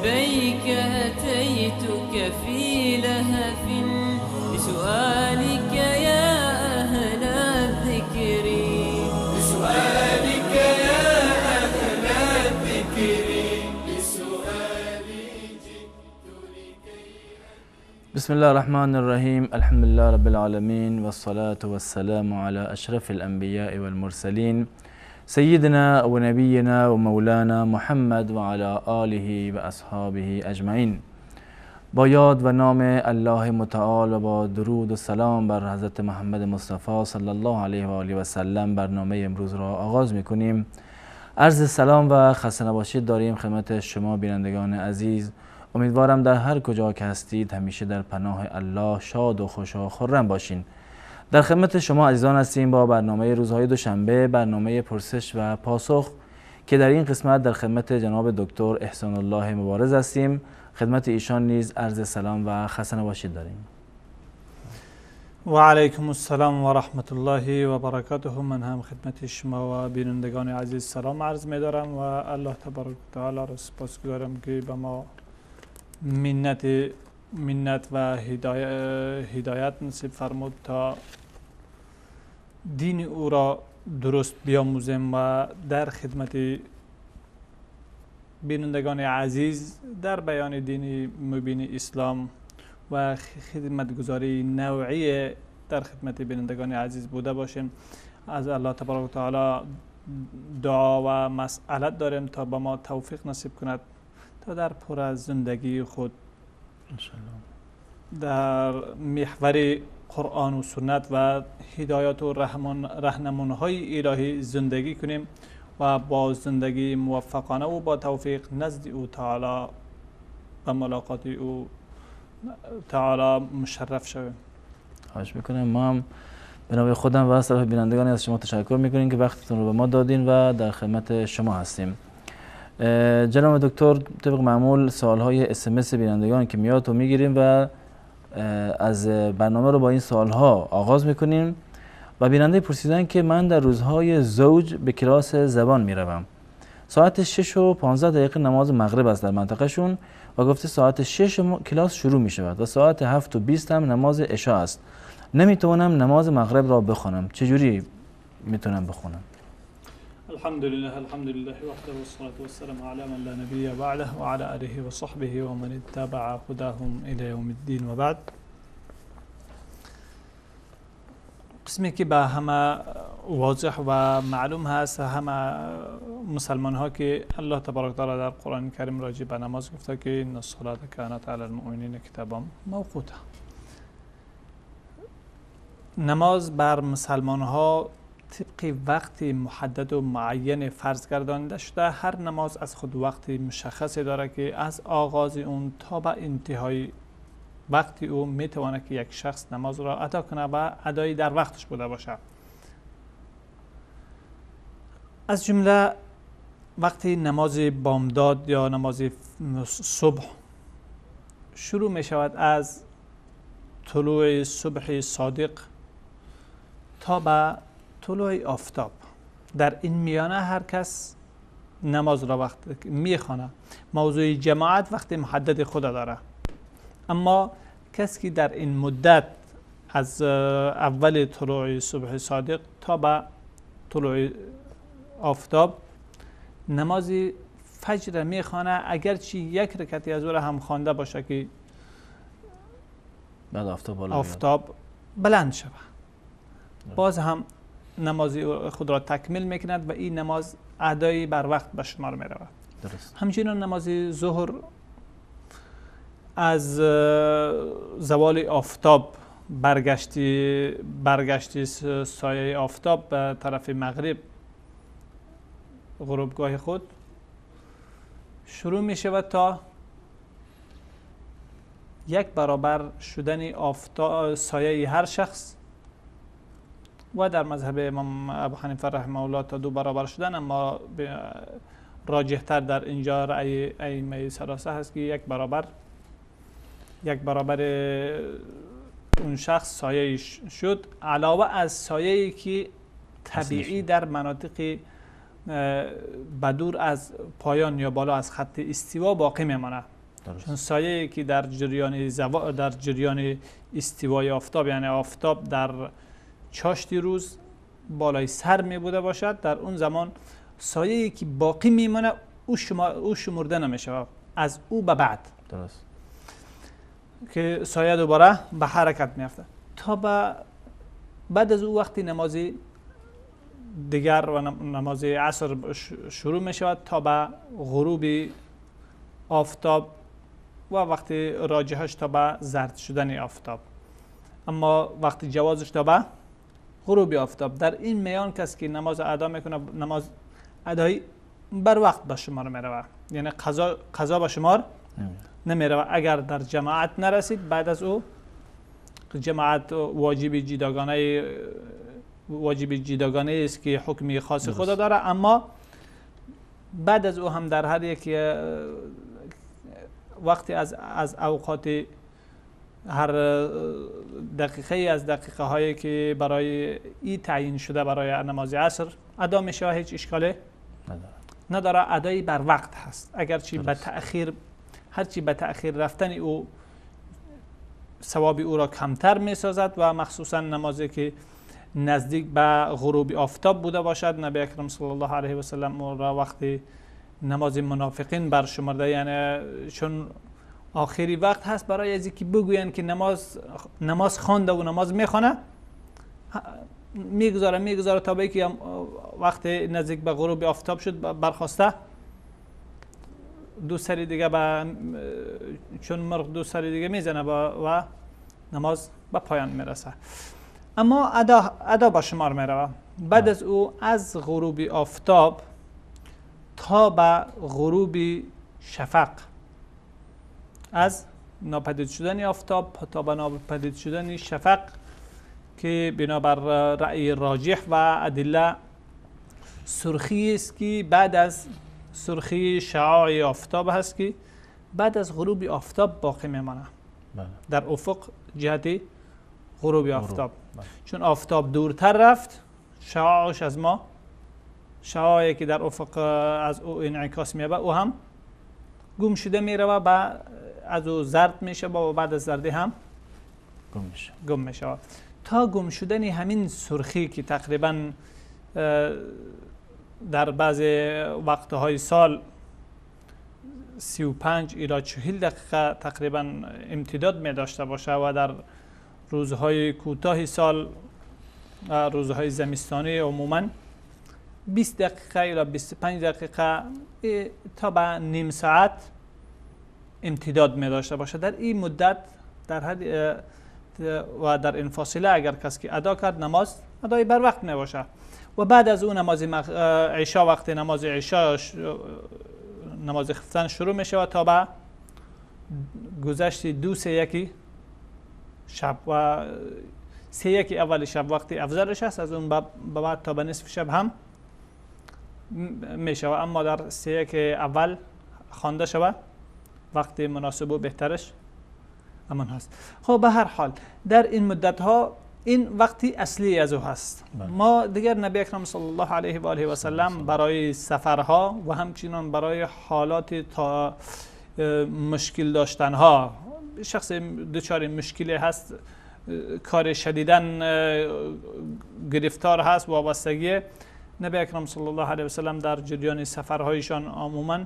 لبيك أتيتك في لهف لسؤالك يا أهل الذكر، لسؤالك يا أهل الذكر، لسؤالي جئت لكي. بسم الله الرحمن الرحیم. الحمد لله رب العالمین والصلاة والسلام على أشرف الأنبياء والمرسلین سیدنا و نبینا و مولانا محمد و علی آله و اصحابه اجمعین. با یاد و نام الله متعال و با درود و سلام بر حضرت محمد مصطفی صلی الله علیه و آله و سلم برنامه امروز را آغاز میکنیم. عرض سلام و خسته نباشید داریم خدمت شما بینندگان عزیز. امیدوارم در هر کجا که هستید همیشه در پناه الله شاد و خوش و خرم باشین. در خدمت شما عزیزان هستیم با برنامه روزهای دوشنبه، برنامه پرسش و پاسخ که در این قسمت در خدمت جناب دکتر احسان الله مبارز هستیم. خدمت ایشان نیز عرض سلام و خسته نباشید داریم. و علیکم السلام و رحمت الله و برکاته. من هم خدمت شما و بینندگان عزیز سلام عرض می‌دارم و الله تبارک و تعالی را سپاسگزارم که به ما منت و هدایت نصیب فرمود تا دین او را درست بیاموزیم و در خدمت بینندگان عزیز در بیان دین مبین اسلام و خدمتگزاری نوعی در خدمت بینندگان عزیز بوده باشیم. از الله تبارک و تعالی دعا و مسئلت داریم تا به ما توفیق نصیب کند تا در پر از زندگی خود در محور قرآن و سنت و هدایات و رهنمونهای الهی زندگی کنیم و با زندگی موفقانه و با توفیق نزد او تعالی و ملاقات او تعالی مشرف شویم. خواهش میکنم. ما هم به نوبه خودم و از طرف بینندگان از شما تشکر میکنیم که وقتتون رو به ما دادین و در خدمت شما هستیم. جناب دکتر، طبق معمول سوالهای SMS بینندگان که میاد رو میگیریم و از برنامه رو با این سوالها آغاز میکنیم و بیننده پرسیدن که من در روزهای زوج به کلاس زبان میروم، ساعت 6:15 نماز مغرب است در منطقه شون و گفته ساعت 6 کلاس شروع میشود و ساعت 7:20 هم نماز عشاء است. نمیتونم نماز مغرب را بخوانم، چجوری میتونم بخونم؟ الحمد لله، الحمد لله وحده والصلاة والسلام على من لا نبي بعده وعلى آله وصحبه ومن اتبع هداهم إلى يوم الدين وبعد. قسمی که به همه واضح و معلوم هست، همه مسلمان ها، که الله تبارک و تعالی در قرآن کریم راجع به نماز گفته که ان الصلاة كانت علی المؤمنین کتابا موقوتا. نماز بر مسلمان ها طبق وقت محدد و معین فرض گردانده شده. هر نماز از خود وقت مشخصی داره که از آغاز اون تا به انتهای وقت او میتونه که یک شخص نماز را ادا کنه و ادایی در وقتش بوده باشه. از جمله وقتی نماز بامداد یا نماز صبح شروع می شود از طلوع صبح صادق تا به طلوع آفتاب. در این میانه هر کس نماز را وقت میخوانه. موضوع جماعت وقت محدد خود داره، اما کسی که در این مدت از اول طلوع صبح صادق تا به طلوع آفتاب نماز فجر میخوانه، اگرچه یک رکعتی از او را هم خوانده باشه که بعد آفتاب بلند شود، باز هم نماز خود را تکمیل میکند و این نماز ادای بر وقت به شمار میرود. همچنین نماز ظهر از زوال آفتاب، برگشتی سایه آفتاب به طرف مغرب، غروبگاه خود شروع می شود تا یک برابر شدن آفتاب سایه هر شخص و در مذهب امام ابو حنیفه رحمه الله تا 2 برابر شدن، اما راجح تر در اینجا رأی ائمه ثلاثه هست که یک برابر اون شخص سایه شد، علاوه از سایه‌ای که طبیعی در مناطق بدور از پایان یا بالا از خط استوا باقی میمانه. چون سایه که در جریان در جریان استوای آفتاب، یعنی آفتاب در چاشتی روز بالای سر می بوده باشد، در اون زمان سایه که باقی میمانه او شمرده نمیشه، از او به بعد درست که سایه دوباره به حرکت میافته تا به بعد از او وقتی نماز دیگر و نماز عصر شروع می شود تا به غروب آفتاب و وقتی راجحش تا به زرد شدن آفتاب، اما وقتی جوازش تا به غروب آفتاب. در این میان کسی که نماز ادا میکنه، نماز ادایی بر وقت به شمار میرود، یعنی قضا به شمار نمیرود. اگر در جماعت نرسید بعد از او جماعت واجب جداگانه است که حکمی خاص خود داره، اما بعد از او هم در هر یک وقتی از اوقات هر دقیقه از دقیقه هایی که برای ای تعیین شده برای نماز عصر ادا میشه، هیچ اشکالی نداره، ادایی بر وقت هست. اگرچه به تأخیر، هرچی به تأخیر رفتن او ثواب او را کمتر می سازد و مخصوصا نمازی که نزدیک به غروب آفتاب بوده باشد، نبی اکرم صلی الله علیه و سلم او را وقتی نماز منافقین برشمرده، یعنی چون آخری وقت هست برای از اینکه بگویند که نماز خوانده و نماز میخوانه، میگذاره تا به اینکه وقت نزدیک به غروب آفتاب شد برخواسته دو سری دیگه به چون مرغ دو سری دیگه میزنه و نماز به پایان میرسه. اما ادا با شمار میروه. بعد از او از غروب آفتاب تا به غروب شفق، از ناپدید شدن آفتاب تا به ناپدید شدن شفق که بنابر رأی راجح و ادله سرخی است که بعد از سرخی شعاع آفتاب هست که بعد از غروب آفتاب باقی میمانه در افق جهت غروب آفتاب. چون آفتاب دورتر رفت، شعاعش از ما، شعاعی که در افق از او انعکاس می‌یابد، او هم گم شده میره و از او زرد میشه و بعد از زردی هم گم میشه. تا گم شدن همین سرخی که تقریبا در بعض وقتهای سال 35 الی 40 دقیقه تقریبا امتداد می داشته باشه و در روزهای کوتاه سال، روزهای زمستانی عموما 20 دقیقه الی 25 دقیقه تا به نیم ساعت امتداد می داشته باشه. در این مدت در حد و در این فاصله اگر کسی که ادا کرد نماز ادای بر وقت می باشه. و بعد از اون نماز عشاء، وقت نماز عشاء نماز خفتن شروع می شود تا به گذشت 2/3 شب و 3/1 اول شب وقتی افضلش است، از اون به بعد تا به نصف شب هم می شود. اما در 3/1 اول خوانده شود وقت مناسب و بهترش امان هست. خب به هر حال در این مدت ها این وقتی اصلی از او هست. ما دیگر نبی اکرم صلی الله علیه و آله و سلم برای سفرها و همچنین برای حالات تا مشکل داشتنها، شخص دچار مشکلی هست، کار شدیداً گرفتار هست، وابستگی، نبی اکرم صلی الله علیه و سلم در جریان سفرهایشان عموما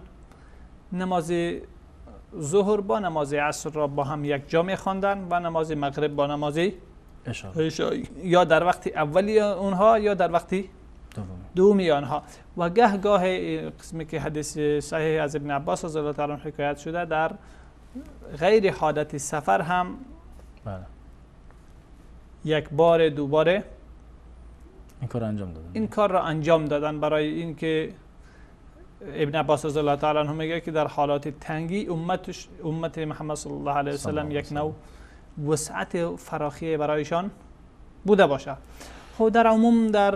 نماز ظهر با نماز عصر را با هم یک جا می‌خواندند و نماز مغرب با نماز عشاء، یا در وقت اولی اونها یا در وقت دومی آنها. و گه گاه قسمی که حدیث صحیح از ابن عباس رضی الله تعالی عنه حکایت شده، در غیر حالت سفر هم یک بار دوباره این کار را انجام دادن، برای اینکه ابن عباس رضی الله تعالی عنه میگه که در حالات تنگی امت محمد صلی الله علیه و سلم یک نوع وسعت فراخی برایشان بوده باشه. خب در عموم در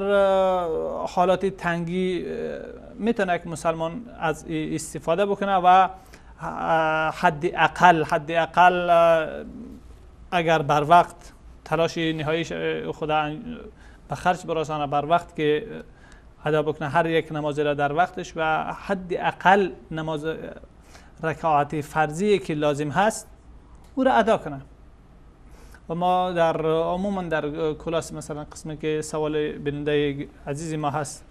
حالات تنگی میتونه یک مسلمان از استفاده بکنه و حد اقل اگر بر وقت تلاش نهایی خدا به خرج برسانه، بر وقت که ادا بکنه هر یک نماز را در وقتش و حد اقل نماز رکعات فرضی که لازم هست او را ادا کنه. و ما در عموما در کلاس مثلا قسمی که سوال بیننده عزیز ما هست،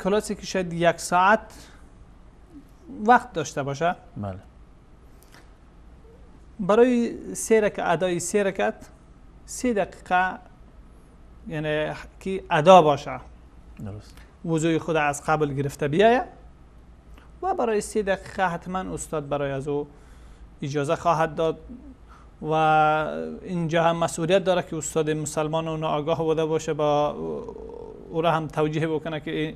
کلاسی که شاید 1 ساعت وقت داشته باشه، بله، برای 3 رکعت ادای 3 رکعت 3 دقیقه یعنی که ادا باشه، درست، وضوی خود از قبل گرفته بیایه و برای 3 دقیقه حتما استاد برای از او اجازه خواهد داد و اینجا هم مسئولیت داره که استاد مسلمان و آگاه بوده باشه، با او را هم توجیه بکنه که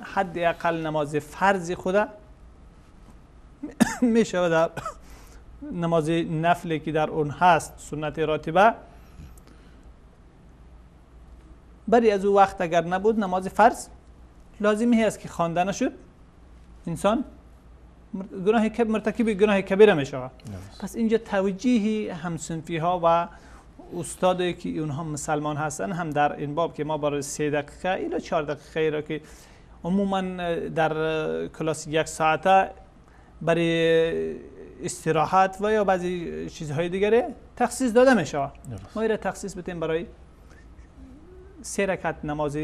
حد اقل نماز فرض خود میشه در نماز نفلی که در اون هست سنت راتبه، بری از او وقت اگر نبود نماز فرض لازمی هست که خوانده نشد انسان گناه مرتکب گناه کبیره می شود. پس اینجا توجیه همصنفی ها و استادی که اونها مسلمان هستن هم در این باب که ما برای 3 دقیقه الی 4 دقیقه را که عموما در کلاس 1 ساعته برای استراحت و یا بعضی چیزهای دیگره تخصیص داده می شود، ما را تخصیص بدیم برای 3 رکعت نماز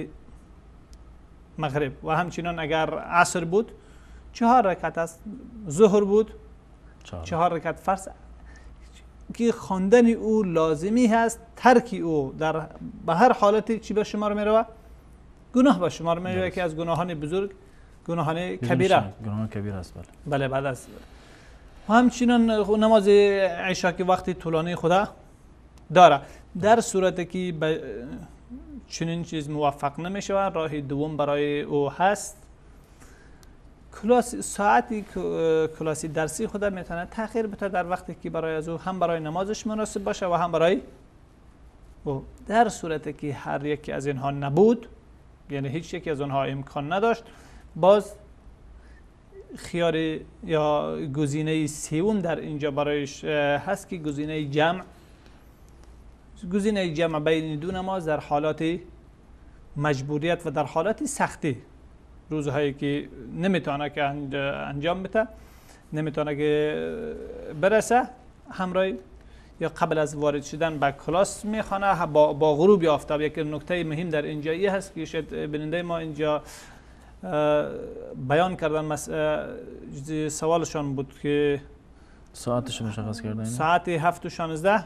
مغرب و همچنان اگر عصر بود 4 رکعت است، ظهر بود 4 رکعت فرض که خواندن او لازمی هست، ترک او در به هر حالتی چی به شمار می‌رود؟ گناه به شمار می‌رود که از گناهان بزرگ، گناهان کبیره، گناهان کبیره است. بله بله. بعد از و همچنان نماز عشاء که وقتی طولانی خدا داره، در صورت که به چنین چیز موفق نمی‌شود راه دوم برای او هست، کلاس ساعتی کلاسی درسی خود میتونه تأخیر بده در وقتی که برای از او هم برای نمازش مناسب باشه و هم برای او. در صورتی که هر یکی از اینها نبود، یعنی هیچ یکی از آنها امکان نداشت، باز خیار یا گزینه سوم در اینجا برایش هست که گزینه جمع، گزینه جمع بین دو نماز در حالات مجبوریت و در حالات سختی، روزهایی که نمیتونه که انجام بده، نمیتونه که برسه، همراه یا قبل از وارد شدن به کلاس میخوانه با غروب آفتاب. یک نکته مهم در اینجایی هست که شاید بیننده ما اینجا بیان کردن، سوالشان بود که ساعتش مشخص کردن، ساعت 7:16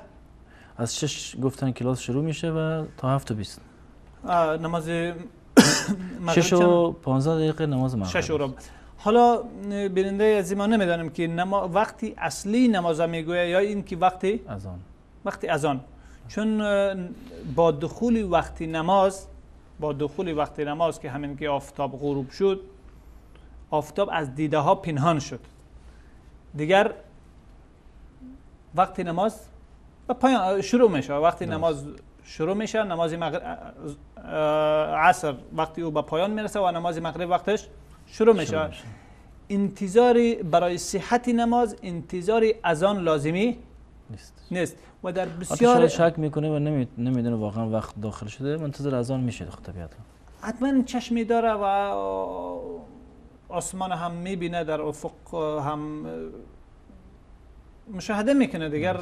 از 6 گفتن کلاس شروع میشه و تا 7:20 نماز 6:15 دقیقه نماز مغرب. 6:15. حالا بیننده از ما نمیدانم که وقتی اصلی نماز میگوید یا این که وقتی اذان، وقتی اذان، چون با دخول وقتی نماز، با دخول وقتی نماز که همین که آفتاب غروب شد، آفتاب از دیده ها پنهان شد، دیگر وقتی نماز به پایان شروع میشه. وقتی نماز شروع میشه، نماز عصر وقتی او به پایان میرسه و نماز مغرب وقتش شروع میشه. انتظاری برای صحت نماز، انتظار اذان لازمی نیست و در بسیار شک میکنه و نمیدونه واقعا وقت داخل شده، منتظر اذان میشه. طبیعتا حتما چشمی داره و آسمان هم میبینه، در افق هم مشاهده میکنه، دیگر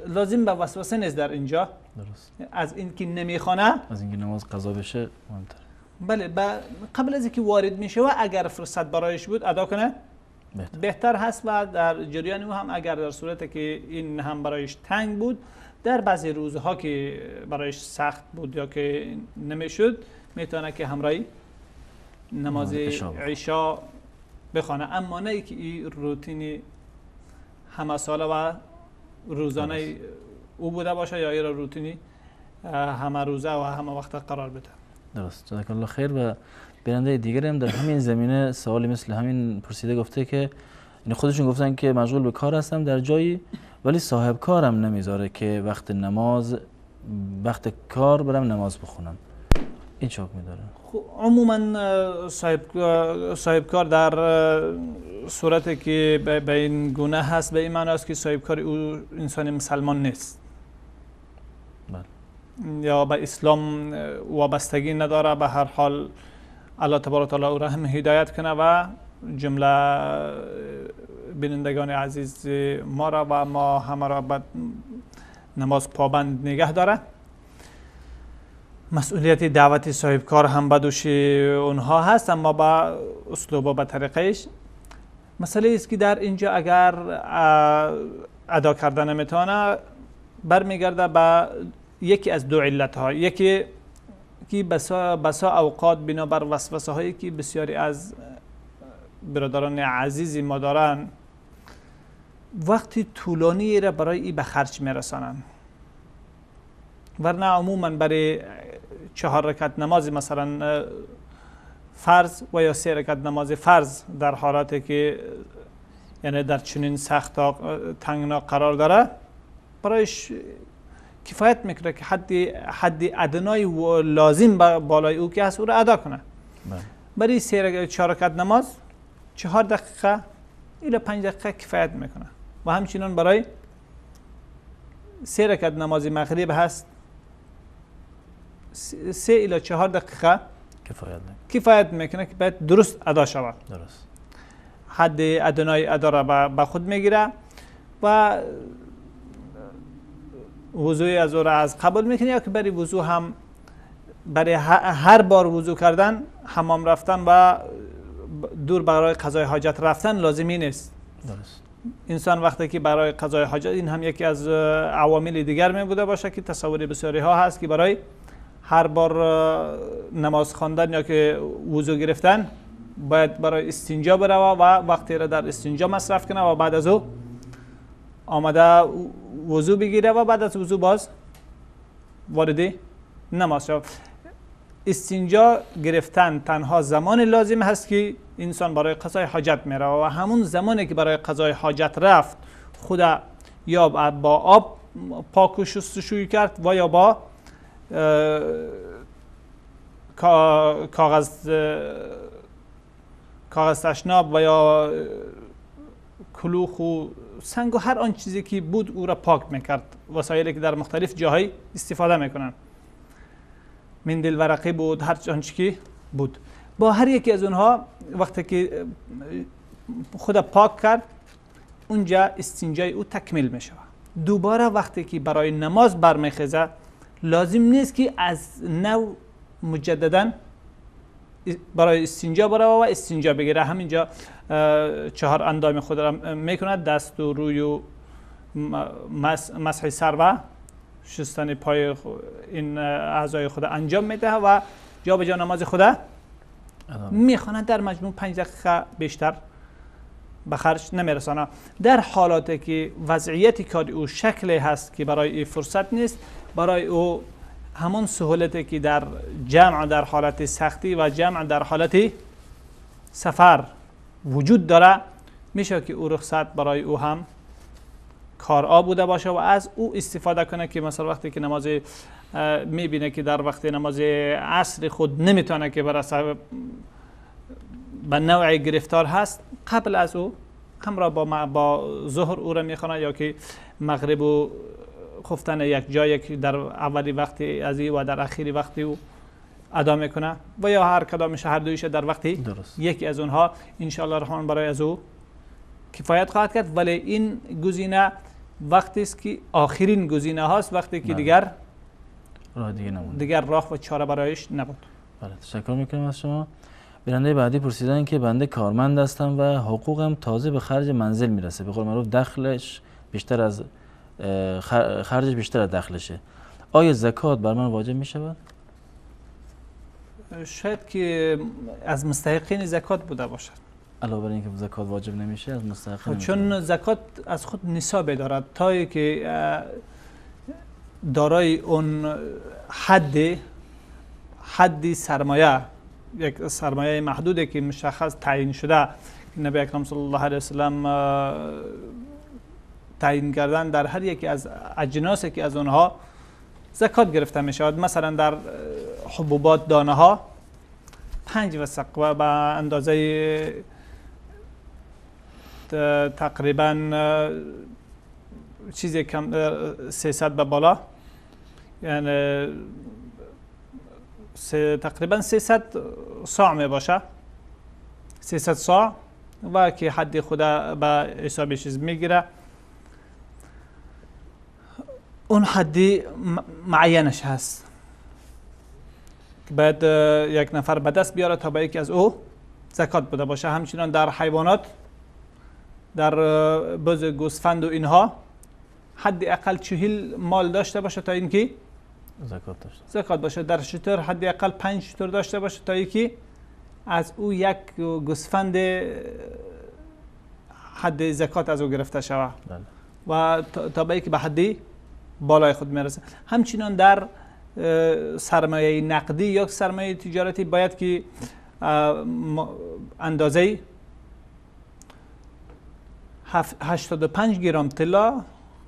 لازم به وسوسه نیست در اینجا. درست. از اینکه نمیخوانه، از اینکه نماز قضا بشه مهمتر. بله، قبل از اینکه وارد میشه و اگر فرصت برایش بود ادا کنه بهتر هست. و در جریان او هم اگر در صورت که این هم برایش تنگ بود، در بعضی روزها که برایش سخت بود یا که نمیشد، میتونه که همراهی نماز عشاء بخوانه، اما نه که این روتین همه ساله و روزانه او بوده باشه یا این روتینی همه روزه و همه وقت قرار بده. درست، جزاک الله خیر. و بیننده دیگری هم در همین زمینه سوالی مثل همین پرسیده، گفته که خودشون گفتن که مشغول به کار هستم در جایی، ولی صاحب کارم نمیذاره که وقت نماز، وقت کار برم نماز بخونم. این چه حکمی داره؟ عموما صاحب کار در صورتی که به این گونه هست، به این معنی است که صاحب کار او انسان مسلمان نیست. بله. یا به اسلام وابستگی نداره، به هر حال الله تبارک و تعالی او را هم هدایت کنه و جمله بینندگان عزیز ما را و ما همه را به نماز پابند نگه داره. مسئولیت دعوت صاحب کار هم به دوش اونها هست، اما با اسلوب و با طریقهش. مسئله است که در اینجا اگر ادا کردن نمیتونه برمیگرده به یکی از دو علت ها. یکی که بسا اوقات بنابر وسوسه هایی که بسیاری از برادران عزیز ما دارن، وقتی طولانی را برای ای به خرج میرسانن، ورنه عموما برای 4 رکعت نماز مثلا فرض و یا 3 رکعت نماز فرض در حالتی که یعنی در چنین سخت تنگنا قرار داره، برایش کفایت میکنه که حد ادنای و لازم بالای او که هست او را ادا کنه. برای 4 رکعت نماز 4 دقیقه الی 5 دقیقه کفایت میکنه و همچنین برای 3 رکعت نماز مغرب هست 3 الی 4 دقیقه کفایت میکنه که باید درست ادا شود. درست. حد ادنای ادا را به خود میگیره و وضوی از او را از قبول میکنه، یا که برای وضو هم برای هر بار وضو کردن، حمام رفتن و دور برای قضای حاجت رفتن لازمی نیست. درست. انسان وقتی که برای قضای حاجت، این هم یکی از عوامل دیگر می بوده باشه که تصور بسیاری ها هست که برای هر بار نماز خواندن یا که وضو گرفتن باید برای استنجا بروه و وقتی را در استنجا مصرف کنه و بعد از او آمده وضو بگیره و بعد از وضو باز وارد نماز شود. استنجا گرفتن تنها زمان لازم هست که انسان برای قضای حاجت میره و همون زمانی که برای قضای حاجت رفت خود یا با آب پاک و شستشویی کرد و یا با کاغذ تشناب و یا کلوخ و سنگ و هر آن چیزی که بود او را پاک میکرد. وسایلی که در مختلف جاهای استفاده میکنن، مندیل ورقی بود، هر آنچه که بود، با هر یکی از اونها وقتی که خود پاک کرد اونجا استنجای او تکمیل میشود. دوباره وقتی که برای نماز برمیخیزه لازم نیست که از نو مجددا برای استنجا بروه و استنجا بگیره. همینجا 4 اندام خود را میکند، دست و روی و مسح سر و شستن پای این اعضای خود انجام میده و جا به جا نماز خود میخواند. در مجموع 5 دقیقه بیشتر به خرج نمیرسانه. در حالاتی که وضعیت کاری او شکلی هست که برای این فرصت نیست، برای او همان سهولتی که در جمع در حالت سختی و جمع در حالت سفر وجود داره، میشه که او رخصت برای او هم کارآ بوده باشه و از او استفاده کنه که مثلا وقتی که نماز میبینه که در وقت نماز عصر خود نمیتونه که برسه، به نوع گرفتار هست، قبل از او همراه با ظهر او را میخوانه یا که مغرب و خفتن یک جایی که در اولی وقتی از و در اخیری وقتی او ادا میکنه و یا هر کدامش هر دویش در وقتی درست. یکی از اونها انشاءالله الرحمن برای از او کفایت خواهد کرد. ولی این گزینه وقتی است که آخرین گزینه هاست، وقتی که دیگر راه دیگه نموند، دیگر راه و چاره برایش نبود. بله، تشکر میکنم از شما. بیننده بعدی پرسیدن که بنده کارمند هستم و حقوقم تازه به خرج منزل میرسه، به قول معروف دخلش بیشتر از خرجش بیشتر از دخلشه، آیا زکات بر من واجب میشود؟ شاید که از مستحقین زکات بوده باشد. علاوه بر اینکه زکات واجب نمیشه، از مستحقین، چون زکات از خود نصاب دارد تا که دارای اون حد سرمایه، یک سرمایه محدودی که مشخص تعیین شده، نبی اکرم صلی الله علیه و سلم تعیین کردن، در هر یکی از اجناسی که از اونها زکات گرفته می شود. مثلا در حبوبات دانه ها 5 وسق و به اندازه تقریبا چیزی کم 300 به بالا، یعنی تقریبا 300 صاع می باشه، 300 صاع و که حد خود به حساب چیز میگیره، اون حدی معینش هست که باید یک نفر به دست بیاره تا به یکی از او زکات بوده باشه. همچنان در حیوانات، در بز، گوسفند و اینها حد اقل 40 مال داشته باشه تا اینکه زکات داشته زکات باشه. در شتر حد اقل 5 شتر داشته باشه تا اینکه از او یک گوسفند حد زکات از او گرفته شود و تا به اینکه به حدی بالای خود میرسه. همچنان در سرمایه نقدی یا سرمایه تجارتی باید که اندازه 85 گرم طلا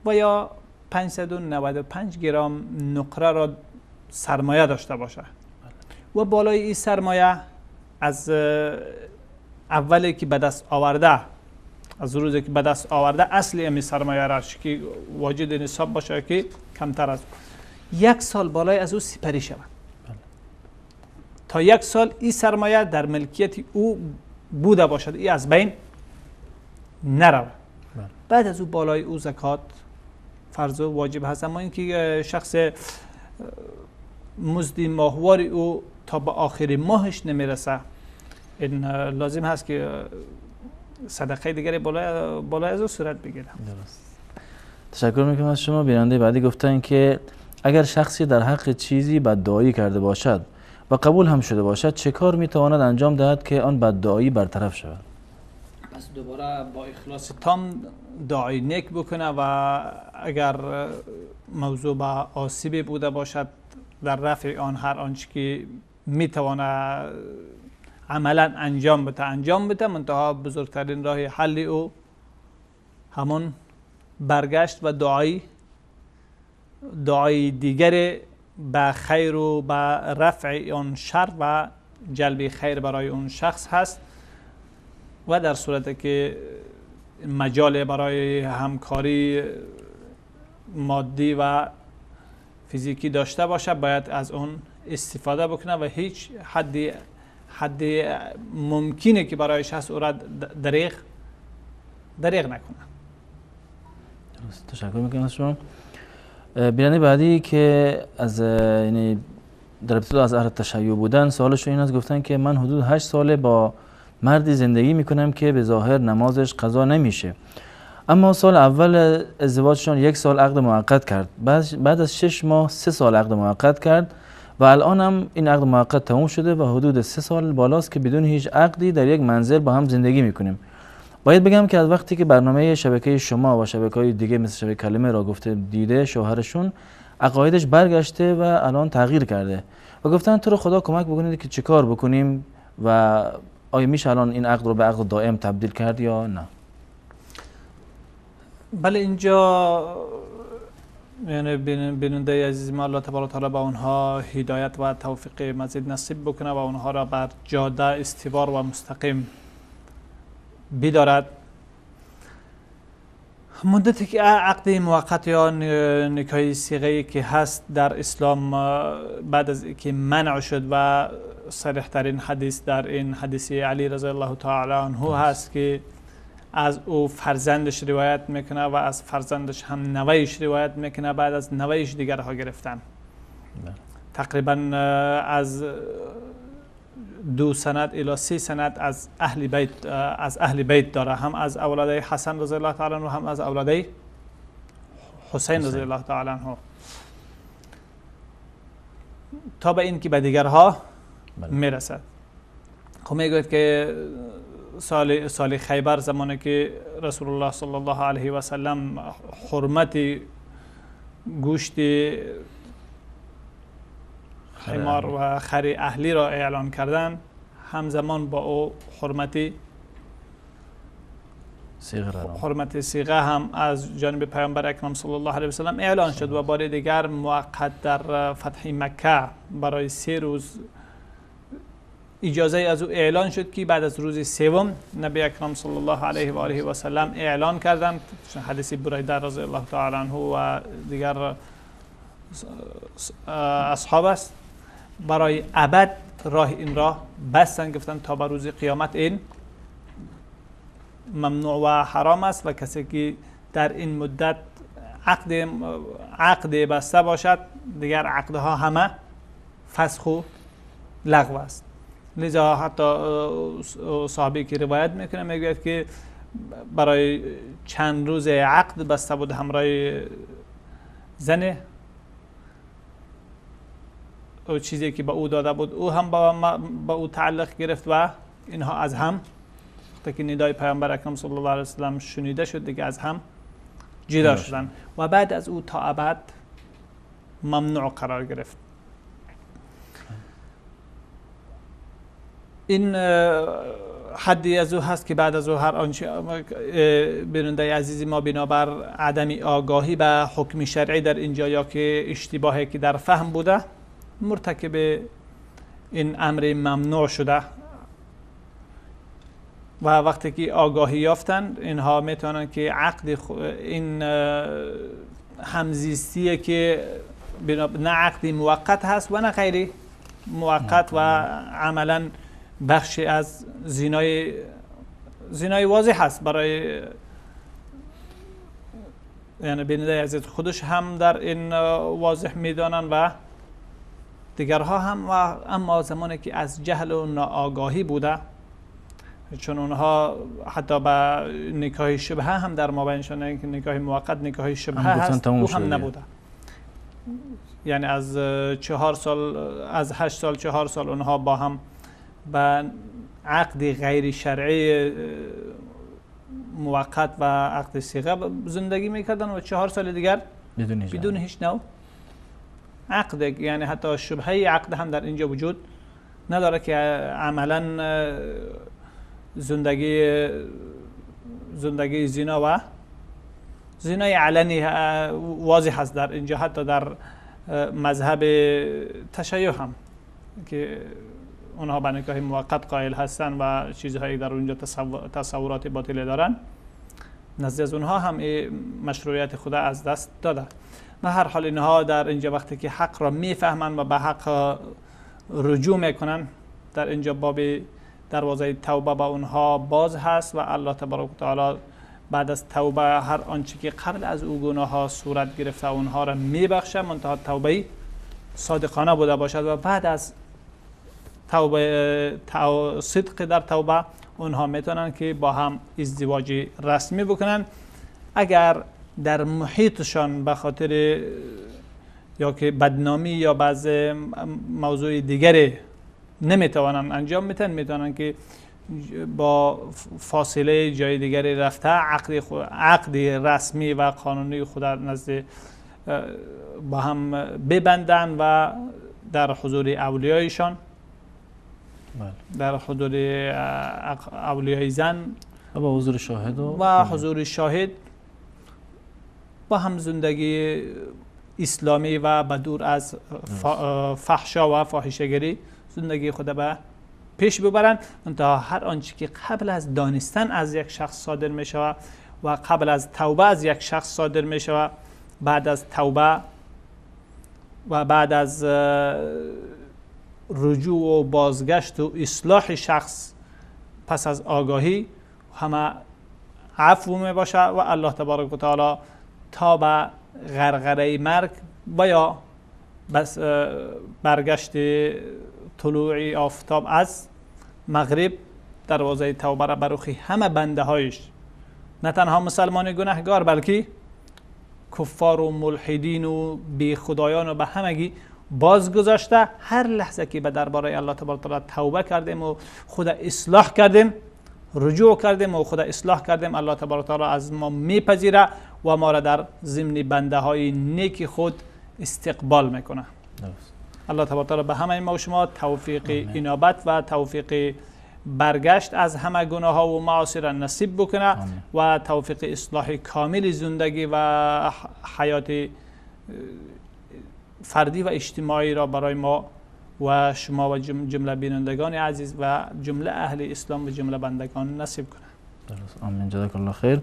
و یا 595 گرم نقره را سرمایه داشته باشه و بالای این سرمایه از اولی که به دست آورده، از روزی که به دست آورده اصل این سرمایه را که واجد نصاب باشه که کمتر از یک سال بالای از او سپری شود. تا یک سال این سرمایه در ملکیت او بوده باشد، این از بین نرود. بعد از او بالای او زکات فرض و واجب هست. اما اینکه شخص مزد ماهوار او تا به آخر ماهش نمیرسه، این لازم هست که صدقه دیگری بالای از او صورت بگیره. درست. تشکر میکنم از شما. بیننده بعدی گفتن که اگر شخصی در حق چیزی بددعایی کرده باشد و قبول هم شده باشد، چه کار میتواند انجام دهد که آن بددعایی برطرف شود؟ پس دوباره با اخلاص تام دعای نیک بکنه و اگر موضوع به آسیب بوده باشد در رفع آن هر آنچه که میتوانه عملا انجام بده انجام بده. منتها بزرگترین راه حل او همون برگشت و دعای دیگر به خیر و به رفع آن شر و جلب خیر برای اون شخص هست. و در صورت که مجال برای همکاری مادی و فیزیکی داشته باشه باید از اون استفاده بکنه و هیچ حدی ممکنه که برایش هست او را دریغ نکنه. درست. تشکر میکنم از شما. بیننده بعدی که از یعنی در ابتدا از اهل تشیع بودن، سوالشون این است، گفتن که من حدود 8 ساله با مردی زندگی میکنم که به ظاهر نمازش قضا نمیشه، اما سال اول ازدواجشان 1 سال عقد موقت کرد، بعد از 6 ماه 3 سال عقد موقت کرد و الان هم این عقد موقت تموم شده و حدود 3 سال بالاست که بدون هیچ عقدی در یک منزل با هم زندگی میکنیم. باید بگم که از وقتی که برنامه شبکه شما و شبکه‌های دیگه مثل شبکه کلمه را گفته دیده، شوهرشون عقایدش برگشته و الان تغییر کرده و گفتن تو رو خدا کمک بکنید که چیکار بکنیم و آیا میشه الان این عقد رو به عقد دائم تبدیل کرد یا نه؟ بله، اینجا یعنی بیننده عزیز ما الله تبارک و تعالی به اونها هدایت و توفیق مزید نصیب بکنه و اونها را بر جاده استوار و مستقیم بیدارد. مدتی که عقد موقت یا نکاح صیغه‌ای که هست در اسلام بعد از که منع شد و صریح ترین حدیث در این حدیث علی رضی الله تعالی عنه هست که از او فرزندش روایت میکنه و از فرزندش هم نوهش روایت میکنه، بعد از نوهش دیگرها گرفتن. تقریبا از 2 سند الی 3 سند از اهل بیت، از اهل بیت داره، هم از اولادای حسن رضی الله تعالی عنه هم از اولادای حسین رضی الله تعالی عنه، تا به این که به دیگرها میرسد. خب میگوید که سال خیبر زمانی که رسول الله صلی الله علیه و سلم حرمت گوشت حمار و خر اهلی را اعلان کردن، همزمان با او حرمت صیغه هم از جانب پیامبر اکرم صلی الله علیه و سلم اعلان شد و بار دیگر موقت در فتح مکه برای 3 روز اجازه از او اعلان شد که بعد از روز سوم نبی اکرم صلی الله علیه و آله و سلم اعلان کردند. حدیث بریده رضی الله تعالی عنه و دیگر اصحاب است. برای ابد راه این را بستن، گفتن تا به روز قیامت این ممنوع و حرام است و کسی که در این مدت عقد بسته باشد دیگر عقدها همه فسخ و لغو است. لذا حتی صحابی که روایت میکنه میگوید که برای چند روز عقد بسته بود همراه زنه، او چیزی که به او داده بود او هم با او تعلق گرفت و اینها از هم وقتی که ندای پیامبر اکرم صلی الله علیه وسلم شنیده شد دیگه از هم جدا شدن و بعد از او تا ابد ممنوع قرار گرفت. این حدی از او هست که بعد از او هر آنچه بیننده عزیزی ما بنابر عدم آگاهی به حکم شرعی در اینجا یا که اشتباهی که در فهم بوده مرتکب این امر ممنوع شده و وقتی که آگاهی یافتن اینها میتونن که عقد این همزیستیه که نه عقدی موقت هست و نه غیری موقت و عملا بخشی از زینای واضح هست برای یعنی بیننده عزیز خودش هم در این واضح میدانن و دیگرها هم. و اما زمانی که از جهل و ناآگاهی بوده، چون اونها حتی به نکاح شبهه هم در مابینشان که نکاح موقت نکاح شبهه هست او هم نبوده، یعنی از 4 سال از 8 سال 4 سال اونها با هم به عقد غیر شرعی موقت و عقد صیغه زندگی میکردن و 4 سال دیگر بدون هیچ نوع عقد، یعنی حتی شبهه عقد هم در اینجا وجود نداره که عملا زندگی زنا و زنای علنی واضح هست در اینجا، حتی در مذهب تشیع هم که اونها به نکاح موقت قائل هستن و چیزهایی در اونجا تصورات باطل دارن، نزد از اونها هم مشروعیت خدا از دست داده. به هر حال اینها در اینجا وقتی که حق را میفهمن و به حق رجوع میکنن، در اینجا باب دروازه توبه به اونها باز هست و الله تبارک و تعالی بعد از توبه هر آنچه که قبل از او گناه ها صورت گرفته اونها را میبخشه، منتها توبه صادقانه بوده باشد و بعد از توبه صدق در توبه اونها میتونن که با هم ازدواج رسمی بکنن. اگر در محیطشان به خاطر یا که بدنامی یا بعض موضوع دیگری نمیتوانن انجام میتن، میتونن که با فاصله جای دیگری رفته عقد رسمی و قانونی خود نزد با هم ببندن و در حضور اولیایشان، در حضور اولیای زن و با حضور شاهد و حضور شاهد با هم زندگی اسلامی و بدور از فحشا و فاحشه‌گری زندگی خود به پیش ببرند. منتها هر آنچه که قبل از دانستن از یک شخص صادر می شود و قبل از توبه از یک شخص صادر می شود، بعد از توبه و بعد از رجوع و بازگشت و اصلاح شخص پس از آگاهی همه عفو می باشه و الله تبارک و تعالی تا به غرغره مرگ و یا بس برگشت طلوع آفتاب از مغرب دروازه توبه را بر همه بنده هایش، نه تنها مسلمان گناهگار بلکه کفار و ملحدین و بی خدایان و به همگی باز گذاشته. هر لحظه که به درباره الله تبارک و تعالی توبه کردیم و خود اصلاح کردیم، رجوع کردیم و خود اصلاح کردیم، الله تبارک و تعالی از ما میپذیره و ما را در ضمن بنده های نیک خود استقبال میکنه. الله تبارک و تعالی به همه ما و شما توفیق انابت و توفیق برگشت از همه گناه ها و معاصی را نصیب بکنه و توفیق اصلاح کامل زندگی و حیات فردی و اجتماعی را برای ما و شما و جمله بینندگان عزیز و جمله اهل اسلام و جمله بندگان نصیب کنه. درست. آمین. جزاک الله خیر.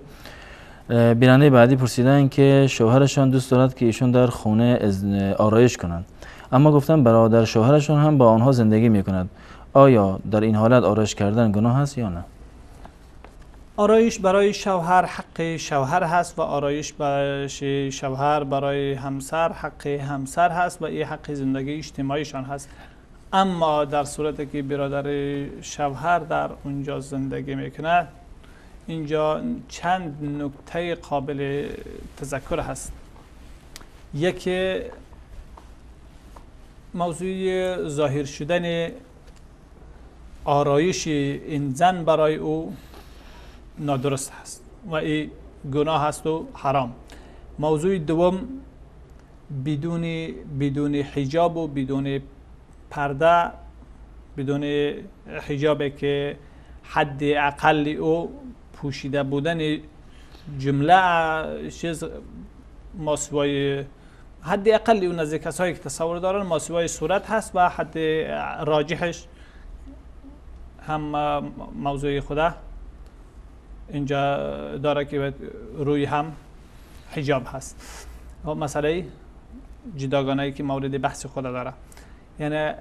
بیننده بعدی پرسیدن که شوهرشان دوست دارد که ایشون در خونه آرایش کنند، اما گفتن برادر شوهرشون هم با آنها زندگی میکند. آیا در این حالت آرایش کردن گناه است یا نه؟ آرایش برای شوهر حق شوهر هست و آرایش برای شوهر برای همسر حق همسر هست و این حق زندگی اجتماعیشان هست. اما در صورتی که برادر شوهر در اونجا زندگی میکنه، اینجا چند نکته قابل تذکر هست. یکی موضوع ظاهر شدن آرایش این زن برای او نادرست هست و این گناه هست و حرام. موضوع دوم بدون حجاب و بدون پرده، بدون حجاب که حد اقل او پوشیده بودن جمله چیز ماسوای حد اقل اون از کسایی که تصور دارن ماسوای صورت هست و حد راجحش هم موضوع خوده اینجا داره که روی هم حجاب هست. مسئله جداگانه که مورد بحث خود داره، یعنی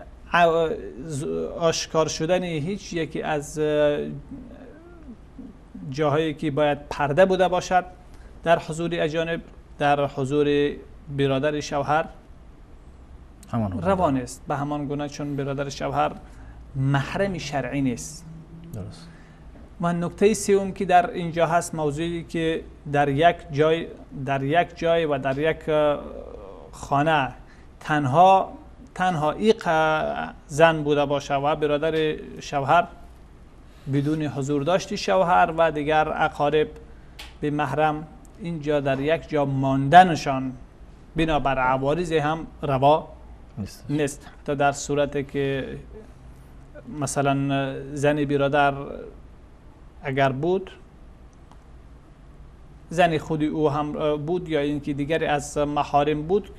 آشکار شدن هیچ یکی از جاهایی که باید پرده بوده باشد در حضور اجانب، در حضور برادر شوهر روان است. به همان گونه چون برادر شوهر محرم شرعی نیست. درست. و نکته سوم که در اینجا هست، موضوعی که در یک جای و در یک خانه تنها یک زن بوده باشه و برادر شوهر بدون حضور داشت شوهر و دیگر اقارب به محرم، اینجا در یک جا ماندنشان بنابر عوارض هم روا نیست. تا در صورت که مثلا زن برادر اگر بود، زن خود او هم بود یا اینکه دیگری از محارم بود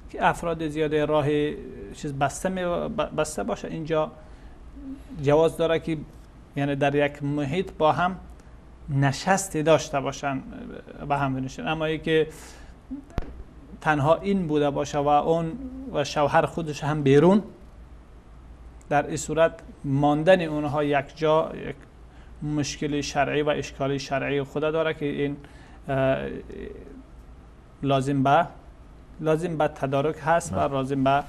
که افراد زیاده راه چیز بسته باشه، اینجا جواز داره که یعنی در یک محیط با هم نشستی داشته باشن و هم بنشن. اما اینکه تنها این بوده باشه و اون و شوهر خودش هم بیرون، در این صورت ماندن اونها یک جا یک مشکل شرعی و اشکال شرعی خود داره که این لازم به تدارک هست و لازم به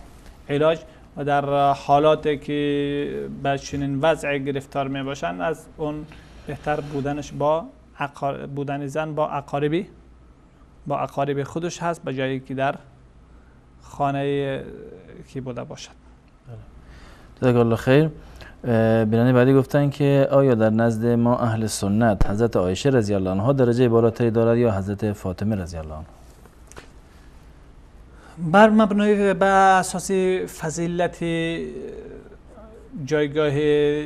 علاج. و در حالاتی که به چنین وضع گرفتار می باشند، از اون بهتر بودنش با بودن زن با اقارب خودش هست به جایی که در خانه کی بوده باشد. جزاک الله خیر. بیننده بعدی گفتن که آیا در نزد ما اهل سنت حضرت عایشه رضی الله عنها درجه بالاتری دارد یا حضرت فاطمه رضی الله عنها؟ بر مبنای به اساس فضیلت جایگاه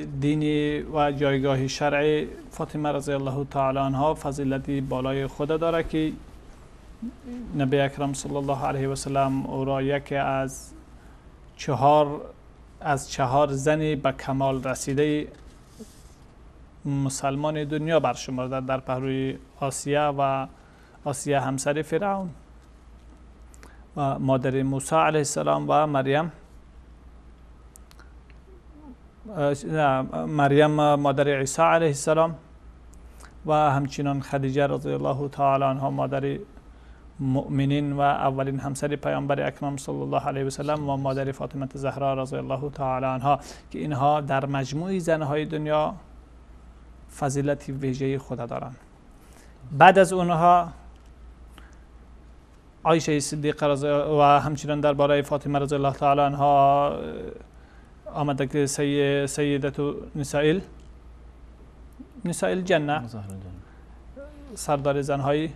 دینی و جایگاه شرعی، فاطمه رضی الله تعالی عنها فضیلت بالای خود داره که نبی اکرم صلی الله علیه و سلم او را یکی از چهار زن به کمال رسیده مسلمان دنیا برشمرده در پهلوی آسیه و آسیه همسر فرعون و مادر موسی علیه السلام و مریم مادر عیسی علیه السلام و همچنان خدیجه رضی الله تعالی عنها مادر مؤمنین و اولین همسر پیامبر اکرم صلی الله علیه و سلم و مادر فاطمه زهرا رضی الله تعالی عنها، که اینها در مجموع زنهای دنیا فضیلت ویژه خود دارند. بعد از اونها عایشه صدیقه و همچنان درباره فاطمه رضی الله تعالی عنها آمده که سیدت نساء الجنه، سردار زنهای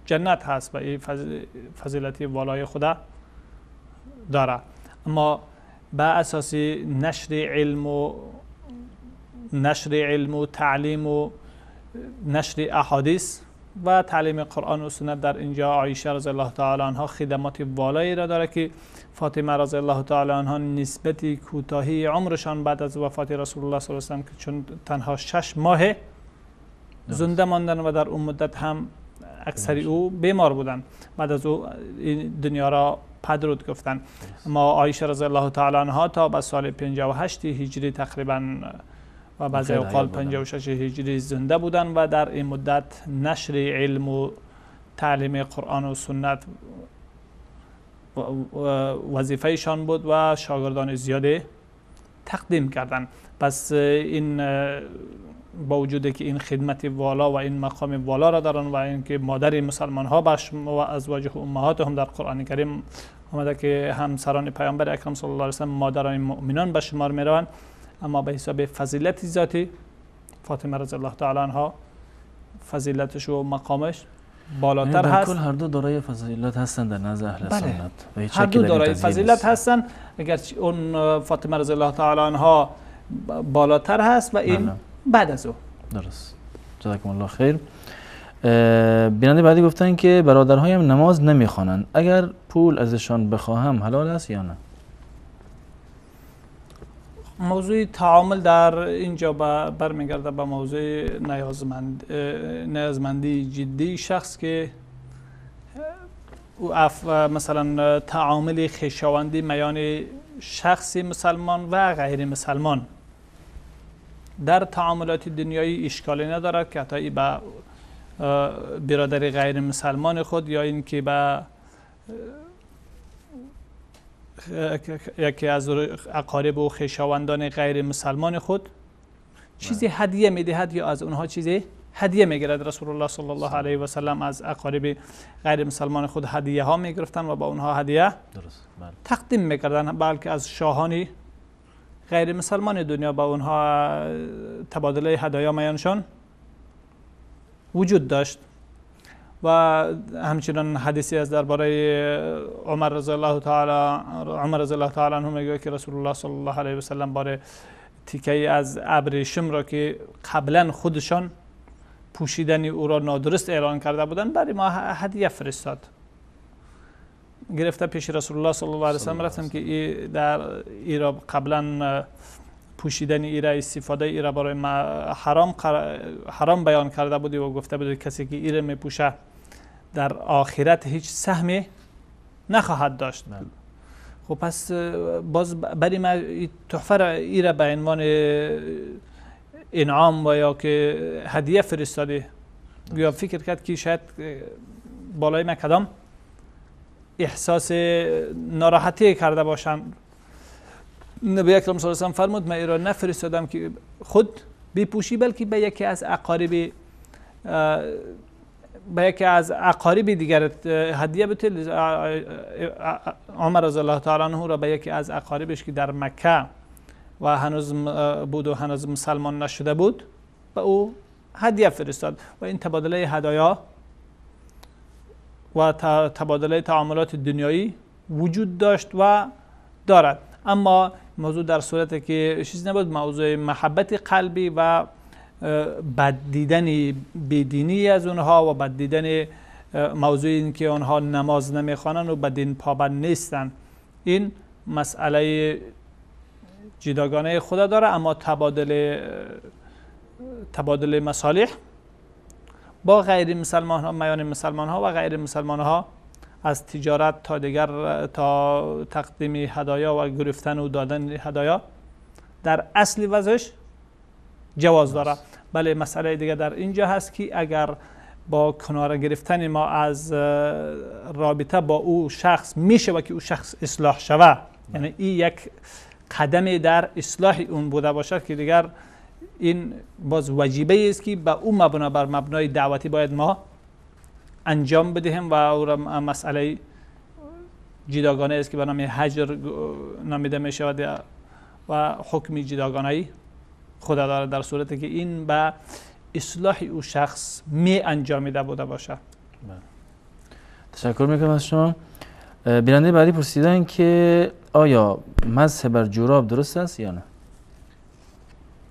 جنت هست و این فضیلتی والای خدا داره. اما به اساس نشر علم و تعلیم و نشر احادیث و تعلیم قرآن و سنت در اینجا عایشه رضی الله تعالی عنها خدمات والایی را داره که فاطمه رضی الله تعالی عنها نسبت کوتاهی عمرشان بعد از وفات رسول الله صلی الله علیه و سلم که چون تنها 6 ماه زنده ماندن و در اون مدت هم اکثری او بیمار بودن، بعد از او این دنیا را پدرود گفتن. اما عایشه رضی الله تعالی عنها تا به سال 58 هجری تقریبا و بعضی اوقات 56 هجری زنده بودن و در این مدت نشر علم و تعلیم قرآن و سنت وظیفه‌شان بود و شاگردان زیادی تقدیم کردند. پس این با وجود که این خدمت والا و این مقام والا را دارن و اینکه مادر مسلمان ها باش و ازواج امهات هم در قرآن کریم آمده که همسران پیامبر اکرم صلی الله علیه و سلم مادران مؤمنان به شمار میروند، اما به حساب فضیلت ذاتی فاطمه رضی الله تعالی عنها فضیلتش و مقامش بالاتر هست. کل هر دو دارای فضیلت هستند در نزد اهل سنت. و هر دو دارای فضیلت هستند، اگرچه اون فاطمه رضی الله تعالی عنها بالاتر هست و این بعد از او. درست. جزاکم الله خیر. بیننده بعدی گفتن که برادرهایم نماز نمیخوانند، اگر پول ازشان بخواهم حلال است یا نه؟ موضوع تعامل در اینجا برمیگرده به موضوع نیازمندی جدی شخص که او مثلا تعامل خویشاوندی میان شخص مسلمان و غیر مسلمان در تعاملات دنیایی اشکالی ندارد که حتی به برادر غیر مسلمان خود یا اینکه به یکی از اقارب و خویشاوندان غیر مسلمان خود چیزی هدیه میدهد یا از اونها چیزی هدیه میگیرد. رسول الله صلی الله علیه و سلم از اقارب غیر مسلمان خود هدیه ها میگرفتن و با اونها هدیه تقدیم میکردن، بلکه از شاهان غیر مسلمان دنیا با اونها تبادله هدایا میانشان وجود داشت. و همچنان حدیثی از درباره عمر رضی الله تعالی عنه میگه که رسول الله صلی الله علیه و سلم باره تیکه از ابریشم را که قبلا خودشان پوشیدن او را نادرست اعلان کرده بودند برای ما هدیه فرستاد. گرفته پیش رسول الله صلی الله علیه و سلم رفتم که ای در ای را قبلا پوشیدن ای را استفاده ای را برای ما حرام بیان کرده بودی و گفته بودی کسی که ای را میپوشه در آخرت هیچ سهمی نخواهد داشت. خب پس باز برای ما تحفه را ای را به عنوان انعام و یا که هدیه فرستاده، یا فکر کرد که شاید بالای ما کدام احساس ناراحتی کرده باشم. نبی اکرم صلی الله علیه و سلم فرمود من ای را نفرستادم که خود بپوشی، بلکه به یکی از اقارب دیگر هدیه بده. عمر رضی الله تعالی عنه را به یکی از اقاربش که در مکه و هنوز بود و هنوز مسلمان نشده بود به او هدیه فرستاد. و این تبادله هدایا و تبادله تعاملات دنیایی وجود داشت و دارد. اما موضوع در صورت که چیز نبود، موضوع محبت قلبی و بد دیدن بیدینی از اونها و بد دیدن موضوع این که آنها نماز نمیخوانند و به دین پابند نیستند، این مسئله جداگانه خود داره. اما تبادل مصالح با غیر مسلمان ها، میان مسلمان ها و غیر مسلمان ها، از تجارت تا دیگر تا تقدیم هدایا و گرفتن و دادن هدایا در اصل وضعش جواز داره. بله مسئله دیگه در اینجا هست که اگر با کناره گرفتن ما از رابطه با او شخص میشه و که او شخص اصلاح شوه، یعنی این یک قدم در اصلاح اون بوده باشد که دیگر این باز وجیبه است که به او مبنا بر مبنای دعوتی باید ما انجام بدهیم و او را مسئله جداگانه است که به نام هجر نامیده می شود و حکم جداگانه خدا دارد در صورتی که این به اصلاح او شخص می انجامیده بوده باشه. تشکر میکنم از شما. بیننده بعدی پرسیدن که آیا مسح بر جوراب درست است یا نه؟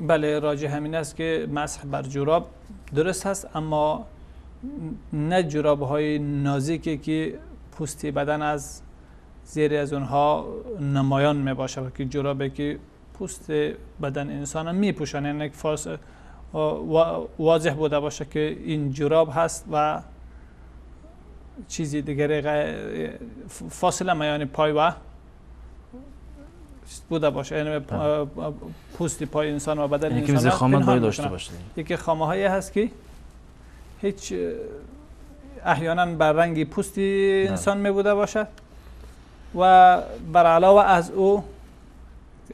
بله، راجع همین است که مسح بر جوراب درست است، اما نه جوراب های نازکی که پوست بدن از زیر از اونها نمایان می باشه، که جورابی که پوست بدن انسان می پوشانه، یعنی واضح بوده باشه که این جوراب هست و چیزی دیگری فاصله میان پای و بوده باشه، یعنی پوست پای انسان و بدن انسان زخامت باید داشته باشه. یکی خامه هایی هست که هیچ احیانا بر رنگ پوست انسان می بوده باشد و بر علاوه از او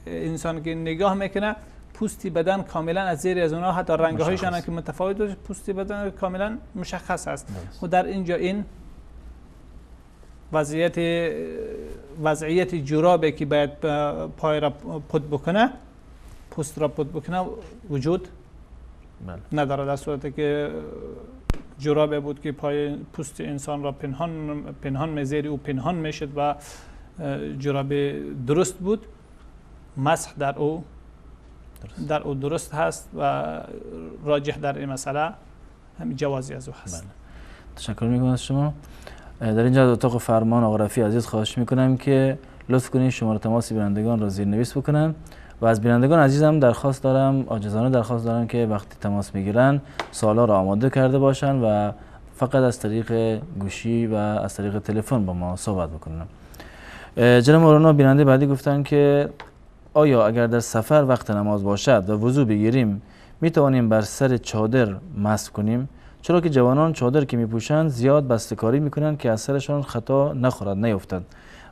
انسان که نگاه میکنه پوستی بدن کاملا از زیر از اونها حتی رنگ هایشان که متفاوت باشه پوستی بدن کاملا مشخص است. و در اینجا این وضعیت جورابی که باید پای را پود بکنه، پوست را پود بکنه وجود نداره. در صورتی که جورابی بود که پای پوست انسان را پنهان می‌زیر او پنهان میشد و جوراب درست بود، مسح در او درست هست و راجح در این مسئله هم جوازی از او هست. بله. تشکر میکنم از شما. در اینجا از اتاق فرمان آقا رفیع عزیز خواهش میکنم که لطف کنید شماره تماس بینندگان را زیرنویس بکنن و از بینندگان عزیزم درخواست دارم، عاجزانه درخواست دارم که وقتی تماس میگیرن سوالا را آماده کرده باشن و فقط از طریق گوشی و از طریق تلفن با ما صحبت بکنن. جناب مولانا، بیننده بعدی گفتن که آیا اگر در سفر وقت نماز باشد و وضو بگیریم می توانیم بر سر چادر مسح کنیم؟ چرا که جوانان چادر که میپوشند زیاد بستکاری میکنند که از سرشان خطا نخورد نیفتد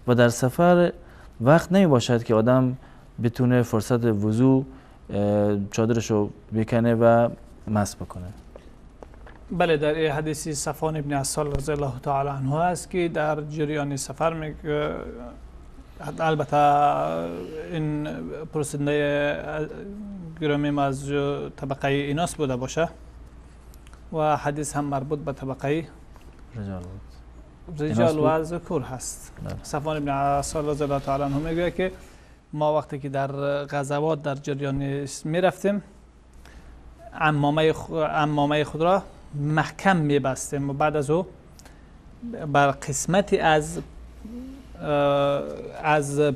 و در سفر وقت نمی باشد که آدم بتونه فرصت وضو چادرشو بکنه و مسح بکنه. بله، در حدیث صفوان ابن عسال رضی الله تعالی عنه است که در جریان سفر البته این پرسنده گرامی ما از طبقه ایناس بوده باشه و حدیث هم مربوط به طبقه رجال و ذکور هست. صفوان ابن عسال رضی الله تعالی عنه میگوید که ما وقتی که در غزوات در جریان میرفتیم عمامه خود را محکم میبستیم و بعد از او بر قسمتی از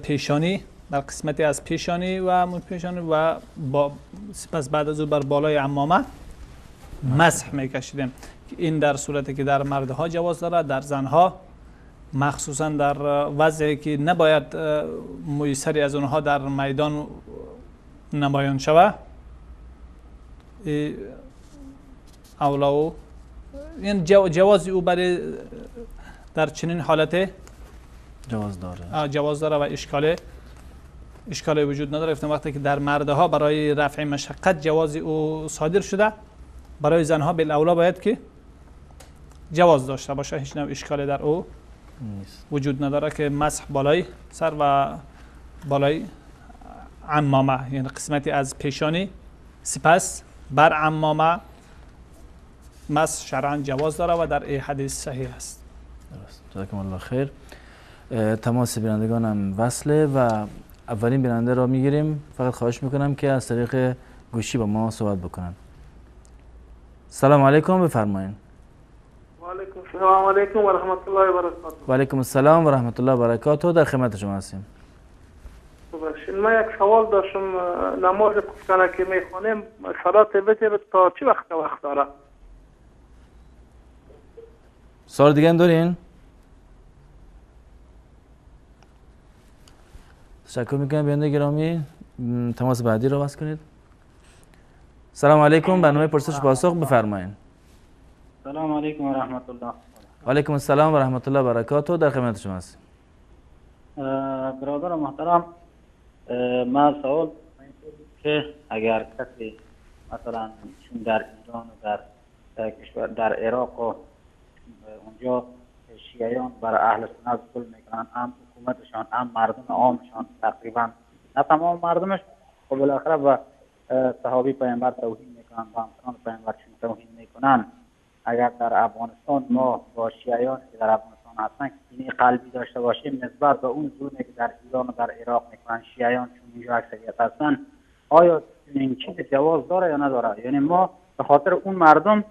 پیشانی، بر قسمتی از پیشانی و پیشانی و سپس بعد از او بر بالای عمامه مسح میکشیدیم. این در صورتی که در مردها جواز داره، در زنها مخصوصا در وضعی که نباید موی سری از اونها در میدان نمایان شود، اولا یعنی جواز او برای در چنین حالت جواز داره، جواز داره و اشکال وجود نداره. وقتی که در مردها برای رفع مشقت جواز او صادر شده، برای زنها بالاولا باید که جواز داشته باشه، هیچ نوع اشکالی در او نیست، وجود نداره که مسح بالای سر و بالای عمامه، یعنی قسمتی از پیشانی سپس بر عمامه مسح شرعا جواز داره و در این حدیث صحیح است. درست، جزاکم الله خیر. تماس بینندگانم وصله و اولین بیننده را میگیریم. فقط خواهش میکنم که از طریق گوشی با ما صحبت بکنن. سلام علیکم، بفرمایید. و علیکم السلام علیکم و رحمت الله و برکاته. و علیکم السلام و رحمت الله و برکاته، در خدمت شما هستیم. ببخشید من یک سوال داشتم. نماز خفتنه که میخوانیم صلات وتر تا چه وقت داره؟ سوال دیگه هم دارین؟ تشکر میکنم بیننده گرامی. تماس بعدی رو باز کنید. سلام علیکم، برنامه پرسش پاسخ، بفرمایید. سلام علیکم و رحمت الله. و علیکم السلام و رحمت الله و برکاته، در خدمت شما هستیم. برادر محترم، من سوال که اگر کسی مثلا چون در ایران و در کشور در عراق و اونجا شیعیان بر اهل سنت ظلم میکنن، هم حکومتشان هم مردم عامشان، تقریبا نه تمام مردمش، خب بالاخره به صحابی پیامبر توهین میکنن، با همسران پیامبر چون توهین میکنن. اگر در افغانستان ما با شیعیان که در افغانستان هستن کینه قلبی داشته باشیم نسبت به اون ظلمی که در ایران و در عراق میکنن شیعیان چون اینجا اکثریت هستن، آیا این چیز جواز داره یا نداره؟ یعنی ما به خاطر اون مردم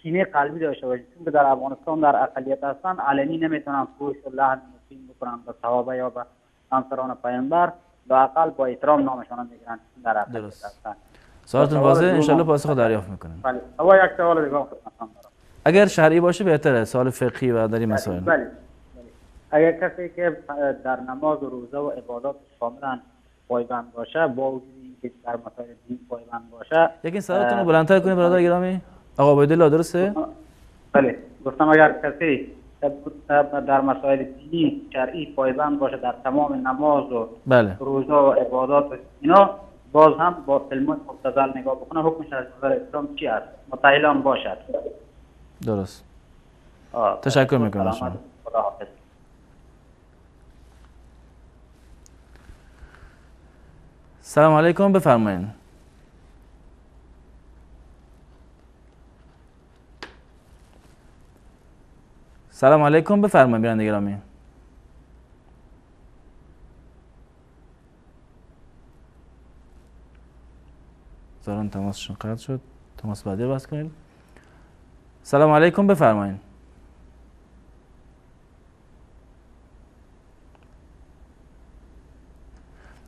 کینه قلبی داشته باشیم چون که در افغانستان در اقلیت هستن، علنی نمیتونن فحش و لحن مفید بکنن به صحابه یا به همسران پیامبر، لااقل با احترام نامشان میگیرن چون در اقلیت هستن. سوالتون واضحه، ان شاء الله پاسخ دریافت میکنیم. بله، اول یک سوال دیگه خدمتتون دارم. اگر شرعی باشه بهتره، سوال فقهی و در این مسائل. بله. اگر کسی که در نماز و روزه و عبادات کاملا پایبند باشه، با وجود اینکه در مسائل دین پایبند باشه. یکی صداتون رو بلندتر کنید برادر گرامی. آقا عبیدالله درسته؟ بله، گفتم اگر کسی در مسائل دینی شرعی پایبند باشه، در تمام نماز و بله، روزه و عبادات و اینا، باز هم با فیلم‌های مبتذل نگاه بکنه، حکمش از نظر اسلام چی است؟ متأهل باشد. درست. تشکر میکنم شما. خداحافظ. سلام علیکم، بفرمایید. سلام علیکم، بفرمایید بیننده گرامی. ظاهراً تماسشون قطع شد. تماس بعدی رو باز کنید. سلام علیکم، بفرمایید.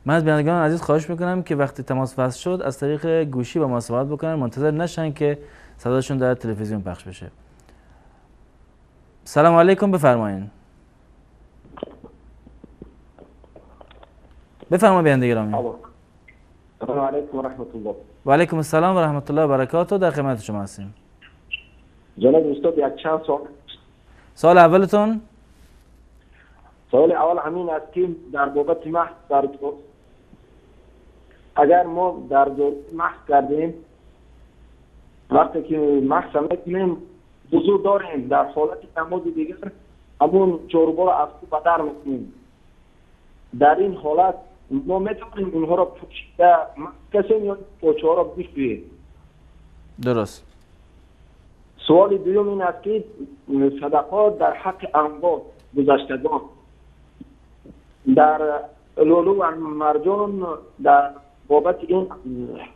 من از بینندگان عزیز خواهش میکنم که وقتی تماس وصل شد از طریق گوشی با ما صحبت بکنن، منتظر نشن که صداشون در تلویزیون پخش بشه. سلام علیکم، بفرمایید. بفرمایید بیننده گرامی. السلام علیکم و رحمت الله. و علیکم السلام و رحمت الله و برکاته، در خدمت شما هستیم. جناب استاد، یک چند سوال. سوال اولتون؟ سوال اول همین است که در بابت محض در اگر ما در محض کردیم، وقتی که محض میکنیم وضو داریم، در حالت نماز دیگر همون چربا را از تو بدر میکنیم، در این حالت ما میتونیم اونها را پوشیده کسی یا پوچه ها را بشوییم؟ درست. سوال دوم این است که صدقات در حق اموات گذشتگان در لولو و مرجان در بابت این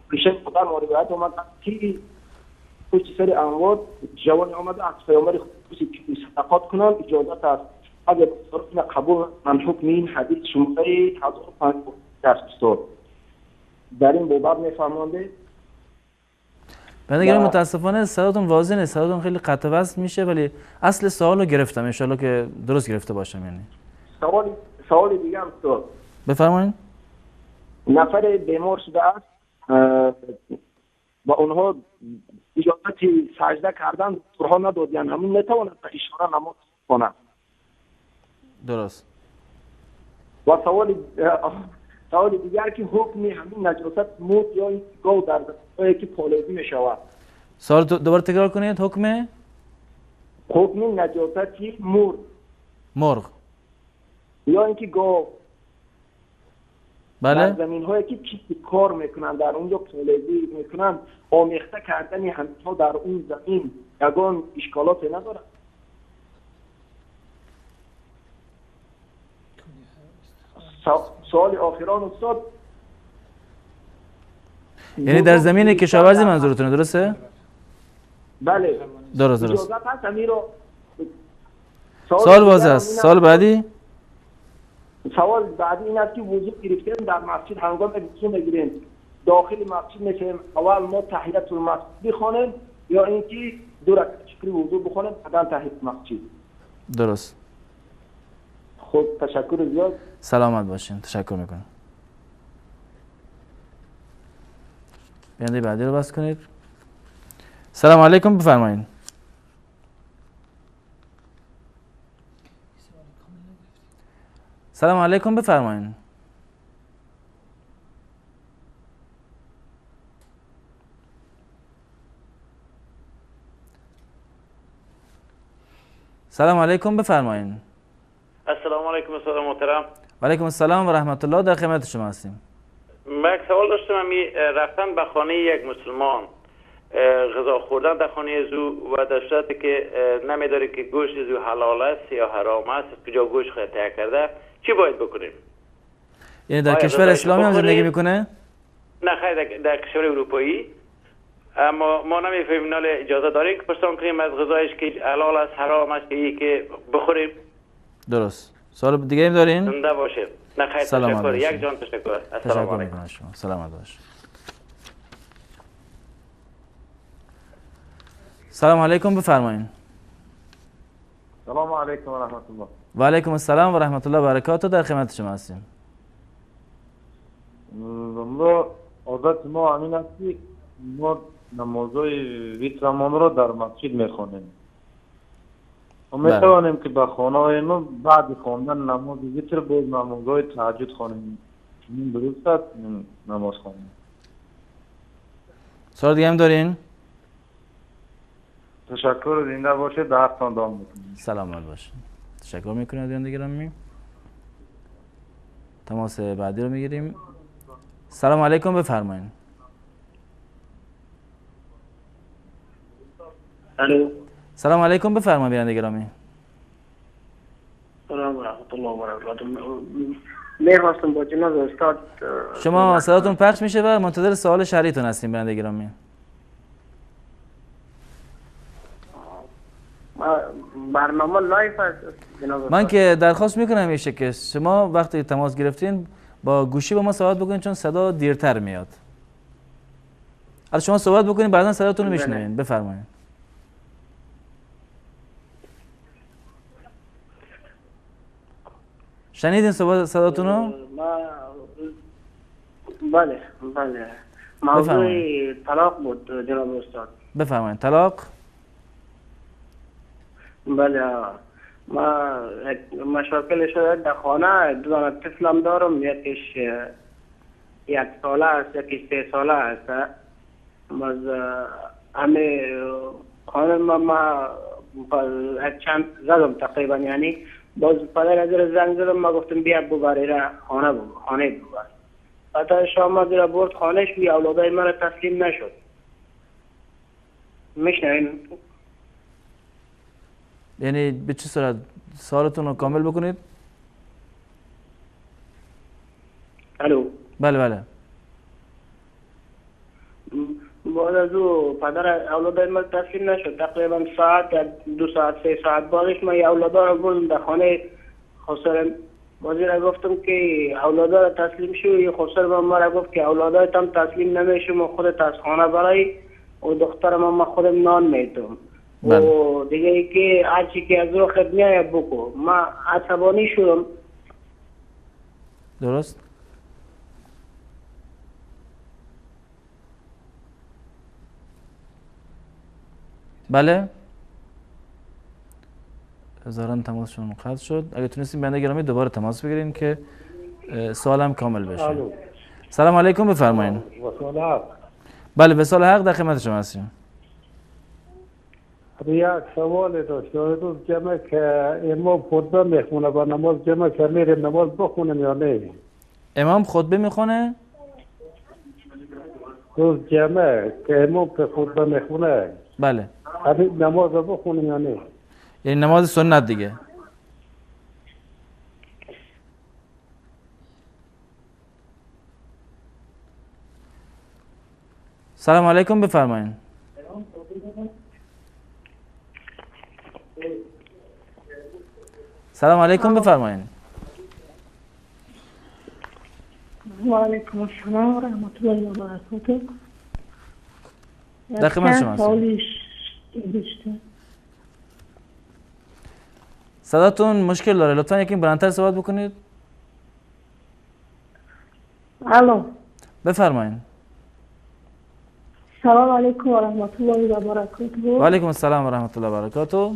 پیش خدا روایت آمد که پشت سر اموات جوانی آمده از پیامبر خود که صدقات کنند اجازت است. اگر قبول من حکم این حدیث شماره 1005 است در این بابت میفهمانده. بنده متاسفانه صداتون واضح نیست، صداتون خیلی قطع وصل میشه، ولی اصل سوالو گرفتم، ان شاءالله که درست گرفته باشم. یعنی سوال دیگه هم تو بفرمایید. نفر بیمار شده است و اونها اجازه سجده کردن دکترها ندادن، همون نتواند به اشاره نماز کنند. درست. و سوال دیگر که حکم همین نجاست موت یا گاو در جایی که پالوزی می شود. سوال دوباره تکرار کنید. حکم نجاست مرغ یا اینکه گاو، بله، در زمین هایی که کار میکنن در اونجا پالوزی میکنن، آمیخته کردن همینها در اون زمین یگان اشکالات ندارد. سوال آخران استاد، یعنی در زمین کشاورزی منظورتونه، درسته؟ بله درست. سوال واضح است. سوال بعدی؟ سوال بعدی این است که وضو گرفتن در مسجد، هنگام وضو میگیریم داخل مسجد میشیم، اول ما تحیت المسجد بخوانیم یا اینکه دو رکعت شکری وضو بخوانیم بعدا تحیت المسجد؟ درست. خود تشکر زیاد. سلامت باشین، تشکر میکنم. بیننده بعدی رو بس کنید. سلام علیکم، بفرمایید. سلام علیکم، بفرمایید. سلام علیکم، بفرمایید. السلام علیکم استاد محترم. و علیکم السلام و رحمت الله، در خدمت شما هستیم. من یک سوال داشتم، رفتن به خانه یک مسلمان، غذا خوردن در خانه زو و در صورتی که نمیداری که گوشت زو حلال است یا حرام است، کجا گوشت خود تهیه کرده، چی باید بکنیم؟ یعنی در کشور اسلامی هم زندگی میکنه؟ نه خیر، در کشور اروپایی. اما ما نمیفهمیم، نال اجازه داریم که پرسان کنیم از غذایش که حلال است حرام است که بخوریم؟ درست. سوال دیگه هم دارین؟ زنده باشه. نه خیر، تشکر. یک جان تشکر. السلام علیکم. شما. سلامت باش. سلام علیکم، بفرمایید. سلام علیکم و رحمت الله. و علیکم السلام و رحمت الله و برکاته، در خدمت شما هستیم. عادت ما همین است که ما نمازهای ویترمان را در مسجد میخوانیم و میتوانیم که به خانه های ما بعد خواندن نماز ویتر باز نمازهای تهجد خوانیم. این درست است نماز خوانیم. سوال دیگه هم دارین؟ تشکر، زنده باشید، در حقتان دوام میکنیم. سلامت باشید. تشکر میکنم از بیننده گرامی. تماس بعدی رو میگیریم. سلام علیکم، بفرمایید. الو. سلام علیکم، بفرمایید بیننده گرامی. سلام و رحمت الله و برکاته. میخواستم با جناب استاد، شما صداتون پخش میشه و منتظر سوال شرعیتون هستیم بیننده گرامی. برنامه live است جناب. من که درخواست میکنم میشه که شما وقتی تماس گرفتین با گوشی با ما صحبت بکنین، چون صدا دیرتر میاد. حالا شما صحبت بکنین بعدا صداتون رو میشنوین. بفرمایید. شنیدین صداتون رو؟ بله بله. موضوع طلاق بود جناب استاد. بفرمایید. طلاق؟ بله، ما مشاکل شده در خانه. دو دانه طفلم دارم، یکیش 1 ساله است، یکیش 3 ساله است. باز همه خانه ما چند زدم تقریبا، یعنی باز پدر از زنگ زدم، ما گفتم بیا ببری را خانه خانه ببر. بعد شام از را برد خانهش، بی اولادای من تسلیم نشد. میشنوین؟ یعنی به چه صورت؟ سوالتون رو کامل بکنید. الو. بله بله. بعد از او پدر اولادای من تسلیم نشد. تقریبا ساعت 2 ساعت 3 ساعت بعدش من اولادا رو بردم در خانه خسرم. بازی را گفتم که اولادا را تسلیم شو. خسر ما را گفت که اولادایتم تسلیم نمیشم و خودت از خانه برای و دخترم ما خودم نان میتم. و دیگه ای که هرچی که از رو خود میآید بکو. ما عصبانی شدم. درست؟ بله؟ ظاهراً تماسشون قطع شد. اگه تونستیم بنده گرامی دوباره تماس بگیریم که سوالم کامل بشه. الو. سلام علیکم، بفرمایید. وصال حق. بله، وصال حق در خدمت شما هستیم. یک سوال داشت. روز جمعه که امام خطبه میخونه با نماز جمعه که میریم نماز بخونیم یا نه؟ امام خطبه میخونه؟ روز جمعه که امام که خطبه میخونه. بله. همین نماز بخونیم یا نه؟ یعنی نماز سنت دیگه. سلام علیکم، بفرمایید. سلام علیکم، بفرمایید. و علیکم السلام و رحمت الله و برکاته. در خدمت شما هستم. صداتون مشکل داره، لطفا یکی بلندتر صحبت بکنید. الو. بفرمایید. سلام علیکم و رحمت الله و برکاته. و علیکم السلام و رحمت الله و برکاته.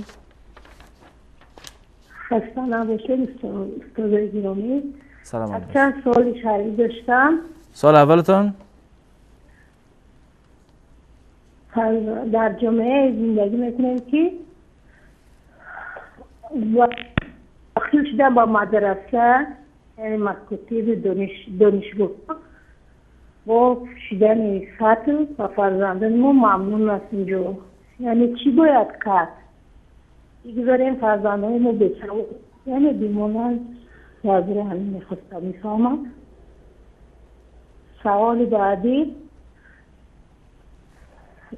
خسته نباشید استاد گرامی. سلام علیکم. چند سوال شرعی داشتم. سوال اولتون؟ در جامعه زندگی میکنیم که داخل شدن با مدرسه، یعنی مکاتب دانشگاه با پوشیدن سطل و فرزندان ما ممنون است اینجا. یعنی چی باید کرد؟ بگذاریم فرزندان ما بسواد، یعنی بیمانند. درباره همین میخواستم میفهمم. سوال بعدی،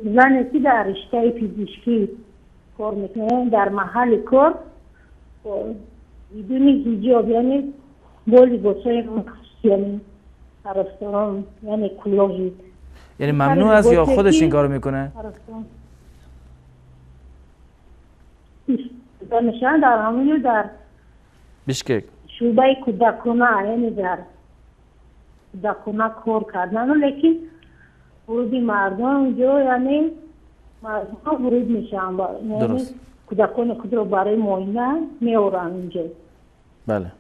زنی که در رشته پزشکی کار میکنه در محل کار بدون حجاب، یعنی با لباسهای مخصوص، یعنی پرستاران، یعنی کلاهی، یعنی ممنوع است یا خودش این کارو میکنه؟ گفته میشن، در همونجا در بیشکک شعبه کودکانه، یعنی در کودکانه کار کردن، لیکن ورود مردم اونجا، یعنی مردم ورود میشن، یعنی کودکان خود رو برای معاینه میارن اونجا. بله.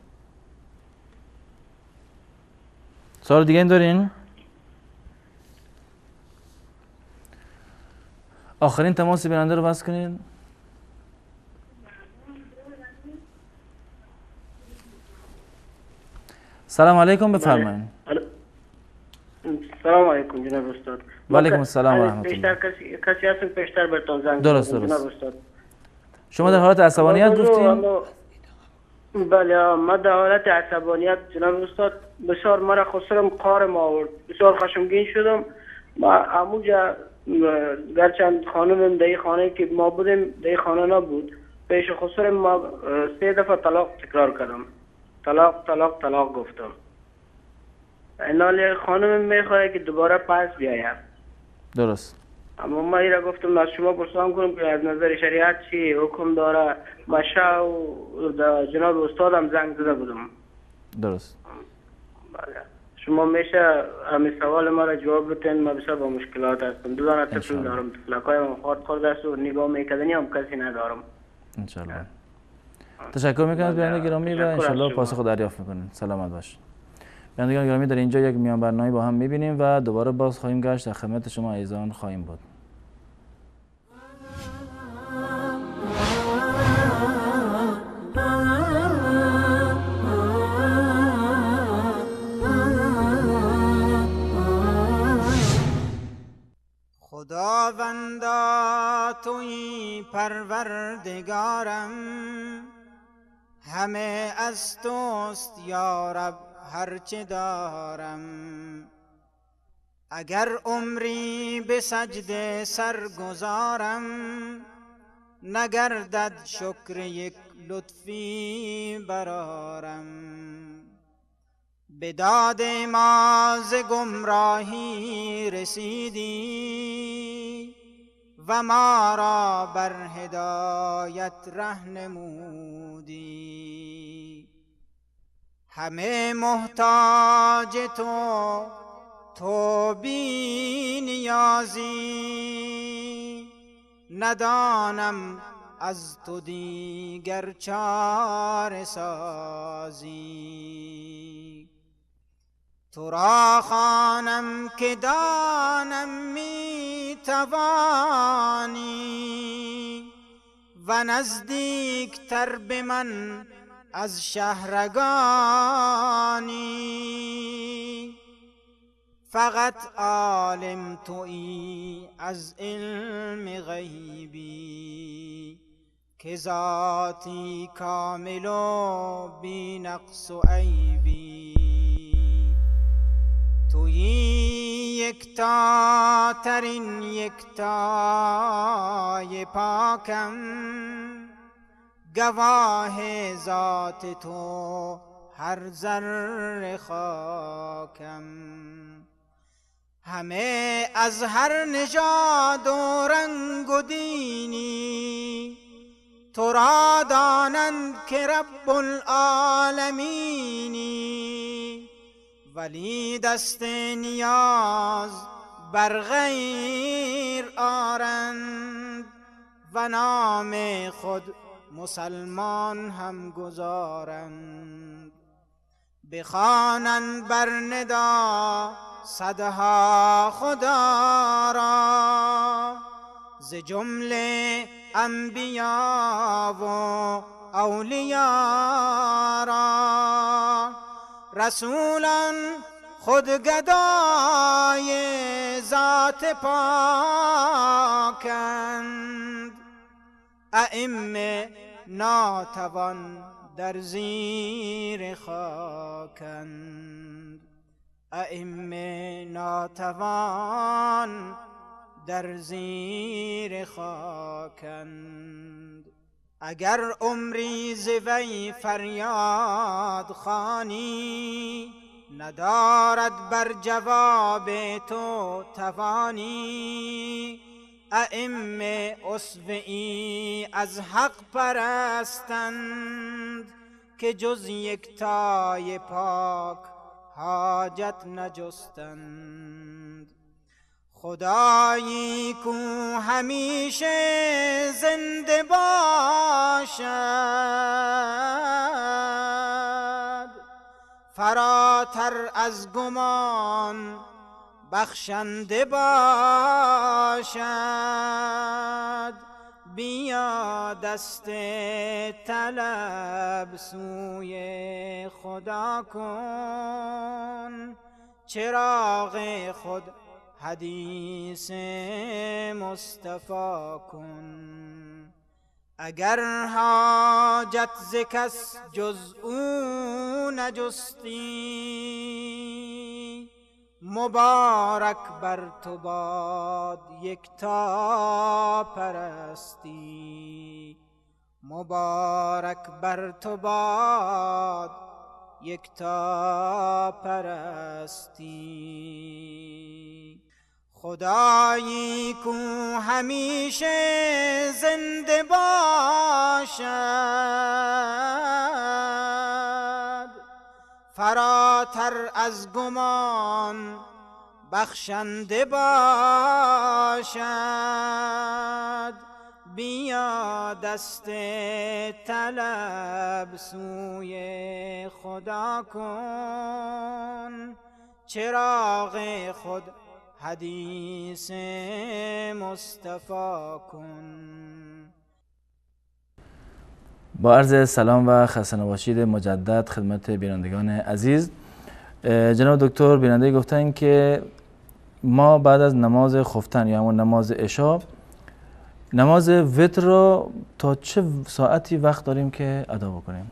سوال دیگه این دارین؟ آخرین تماس بیننده رو بس کنید. سلام علیکم، بفرمایید. سلام علیکم جناب استاد. و علیکم السلام و رحمت الله. کسی هستم پیشتر براتون زنگ. درست درست. شما در حالت عصبانیت گفتین؟ بله، ما در حالت عصبانیت جناب استاد بسیار مرا خسرم قارم آورد، بسیار خشمگین شدم. ما اموجا گرچند خانمم در خانه که ما بودیم در خانه نبود، پیش خسرم ما 3 دفعه طلاق تکرار کردم، طلاق طلاق طلاق گفتم. اینالی خانمم میخواه که دوباره پس بیایم. درست. اما ما ایرا گفتم از شما پرسان کنم که از نظر شریعت چی حکم داره. ما و جناب استادم زنگ زده بودم. درست. بله. شما میشه همین سوال ما را جواب بدین؟ ما بسیار با مشکلات هستم، 2 دانه طفل دارم، طفلکای من خورد است و نگاه میکردنی هم کسی ندارم. انشالله. تشکر میکنم از بیننده گرامی و انشالله پاسخ دریافت میکنیم. سلامت باش. بینندگان گرامی، در اینجا یک میان برنامه با هم میبینیم و دوباره باز خواهیم گشت، در خدمت شما عزیزان خواهیم بود. خداوندا تویی پروردگارم، همه از توست یا رب هرچه دارم. اگر عمری به سجده سرگذارم، نگردد شکر یک لطفی برارم. به داد ما ز گمراهی رسیدی و ما را بر هدایت رهنمودی. همه محتاج تو، تو بی نیازی، ندانم از تو دیگر چاره سازی. تو را خوانم که دانم می توانی و نزدیکتر به من از شهرگانی. فقط عالم تویی از علم غیبی، که ذاتی کامل و بی نقص و عیبی. تویی یکتا ترین یکتای پاکم، گواه ذات تو هر ذره خاکم. همه از هر نژاد و رنگ و دینی، تو را دانند که رب العالمینی. ولی دست نیاز بر غیر آرند و نام خود مسلمان هم گذارند. بخوانند بر ندا صدها خدا را، ز جمله انبیا و اولیا را. رسولان خود گدای ذات پاکند، ائمه ناتوان در زیر خاکند. ائمه ناتوان در زیر خاکند. اگر عمری ز وی فریاد خوانی، ندارد بر جواب تو توانی. ائمه اسوه‌ای از حق پرستند، که جز یکتای پاک حاجت نجستند. خدایی کو همیشه زنده باشد، فراتر از گمان بخشنده باشد. بیا دست طلب سوی خدا کن، چراغ خود حدیث مصطفی کن. اگر حاجت ز کس جز او نجستی، مبارک بر تو باد یکتا پرستی، مبارک بر تو باد یکتا پرستی. خدایی کو همیشه زنده باشد، فراتر از گمان بخشنده باشد. بیا دست طلب سوی خدا کن، چراغ خود حدیث مصطفی کن. با عرض سلام و خسته نباشید مجدد خدمت بینندگان عزیز. جناب دکتر، بیننده گفتن که ما بعد از نماز خفتن یا همون نماز عشا نماز وتر رو تا چه ساعتی وقت داریم که ادا بکنیم؟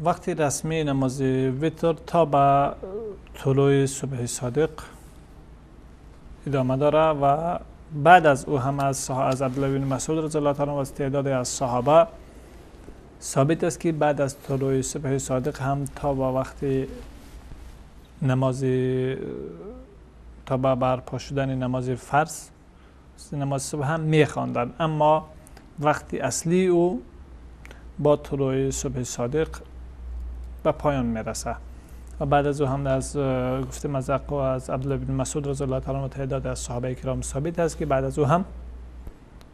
وقتی رسمی نماز وتر تا به طلوع صبح صادق ادامه داره و بعد از او هم از عبدالله بن مسعود رضی الله تعالی عنه و از تعداد از صحابه ثابت است که بعد از طلوع صبح صادق هم تا به وقت نماز، تا به برپا شدن نماز فرض نماز صبح هم میخواندند، اما وقت اصلی او با طلوع صبح صادق به پایان میرسه. و بعد از او هم از گفتیم از عبدالله بن مسعود رضی الله تعالی عنه و تعداد از صحابه کرام ثابت است که بعد از او هم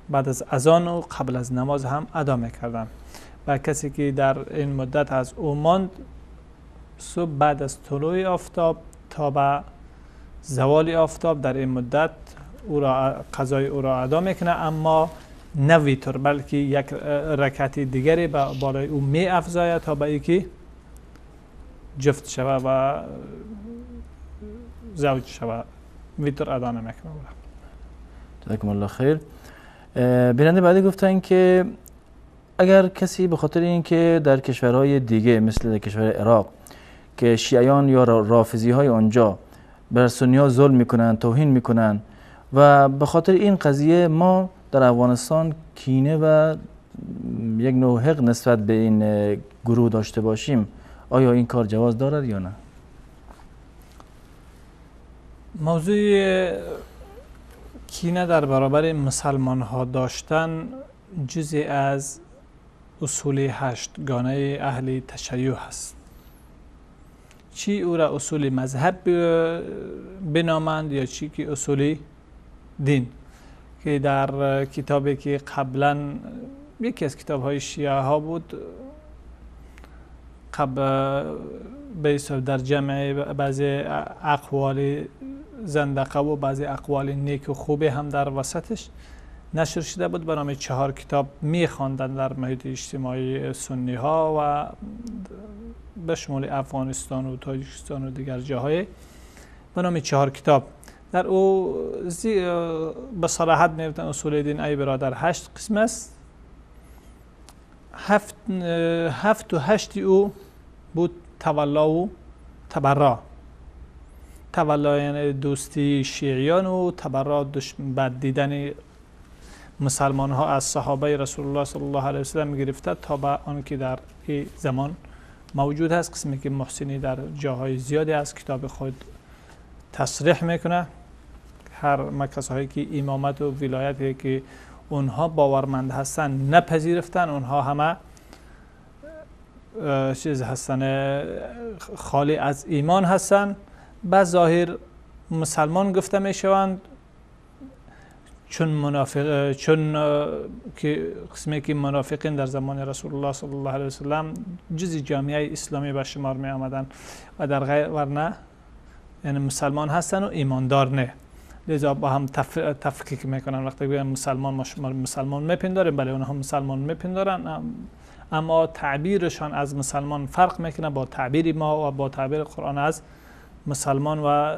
بعد از اذان و قبل از نماز هم ادا میکردند. و کسی که در این مدت از او ماند، صبح بعد از طلوع آفتاب تا به زوال آفتاب در این مدت او را قضای او را ادا میکنه، اما نه ویتر بلکه یک رکعت دیگری بالای او می افزاید تا به اینکه جفت شود و زوج شود، ویتر ادا نمیکنه. جزاکم الله خیر. بیننده بعدی گفتن که اگر کسی به خاطر اینکه در کشورهای دیگه مثل در کشور عراق که شیعیان یا رافضی های آنجا بر سنی ها ظلم میکنن، توهین میکنن و به خاطر این قضیه ما در افغانستان کینه و یک نوع حق نسبت به این گروه داشته باشیم، آیا این کار جواز دارد یا نه؟ موضوع کینه در برابر مسلمان ها داشتن جزئی از اصول هشتگانه اهل تشیع هست. چی او را اصول مذهب بنامند یا چی که اصول دین، که در کتابی که قبلا یکی از کتاب های شیعه ها بود، قبل به در جمع بعضی اقوال زندقه و بعضی اقوال نیک و خوبه هم در وسطش نشر شده بود، به نام 4 کتاب میخواندند در محیط اجتماعی سنی ها و به شمول افغانستان و تاجیکستان و دیگر جاهای، به نام 4 کتاب. در او به صراحت میگفتن اصول دین ای برادر 8 قسم است، 7 و 8 او بود تولا و تبرا. تولا یعنی دوستی شیعیان و تبرا بد دیدن مسلمان ها از صحابه رسول الله صلی الله علیه وسلم گرفته تا به آن که در این زمان موجود هست. قسمی که محسنی در جاهای زیادی از کتاب خود تصریح میکنه، هر کسایی که امامت و ولایتی که اونها باورمند هستن نپذیرفتن، اونها همه چیز هستن، خالی از ایمان هستن، به ظاهر مسلمان گفته میشوند، چون منافق، چون که قسمی که منافقین در زمان رسول الله صلی الله علیه و سلم جزء جامعه اسلامی به شمار می آمدن و در غیر ورنه یعنی مسلمان هستن و ایماندار نه، لذا با هم تفکیک میکنن. وقتی میگن مسلمان، ما شما مسلمان میپنداریم، بله اونها مسلمان میپندارن، اما تعبیرشان از مسلمان فرق میکنه با تعبیر ما و با تعبیر قرآن از مسلمان، و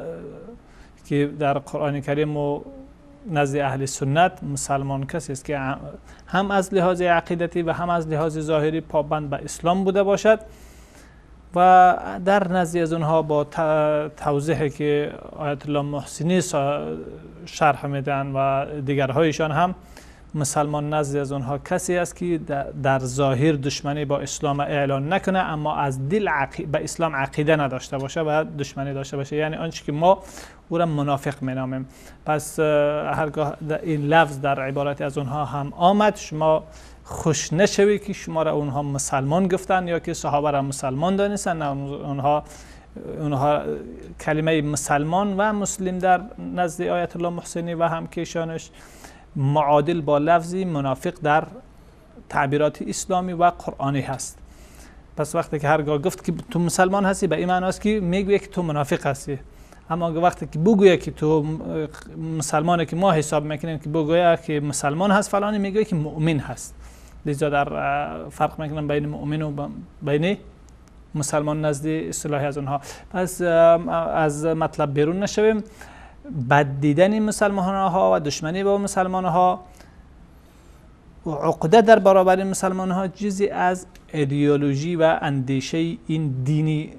که در قرآن کریم و نزد اهل سنت مسلمان کسی است که هم از لحاظ عقیدتی و هم از لحاظ ظاهری پابند به اسلام بوده باشد. و در نزد از اونها با توضیحی که آیت الله محسنی شرح میدن و دیگرهایشان هم، مسلمان نزد از اونها کسی است که در ظاهر دشمنی با اسلام اعلان نکنه، اما از دل به اسلام عقیده نداشته باشه و دشمنی داشته باشه، یعنی آنچه که ما او را منافق مینامیم. پس هرگاه این لفظ در عبارت از اونها هم آمد، شما خوش نشوید که شما را اونها مسلمان گفتن یا که صحابه را مسلمان دانستن. نه، اونها کلمه مسلمان و مسلم در نزد آیت الله محسنی و هم کیشانش معادل با لفظ منافق در تعبیرات اسلامی و قرآنی هست. پس وقتی که هرگاه گفت که تو مسلمان هستی، به این معنی است که میگوید که تو منافق هستی. اما وقتی که بگوید که تو مسلمانی که ما حساب میکنیم که بگوید که مسلمان هست فلانی، میگوید که مؤمن هست. لذا در فرق میکنن بین مؤمن و بین مسلمان نزد اصطلاحی از اونها. پس از مطلب بیرون نشویم. بد دیدن مسلمان ها و دشمنی با مسلمان ها و عقده در برابر مسلمان ها جزئی از ایدئولوژی و اندیشه این دینی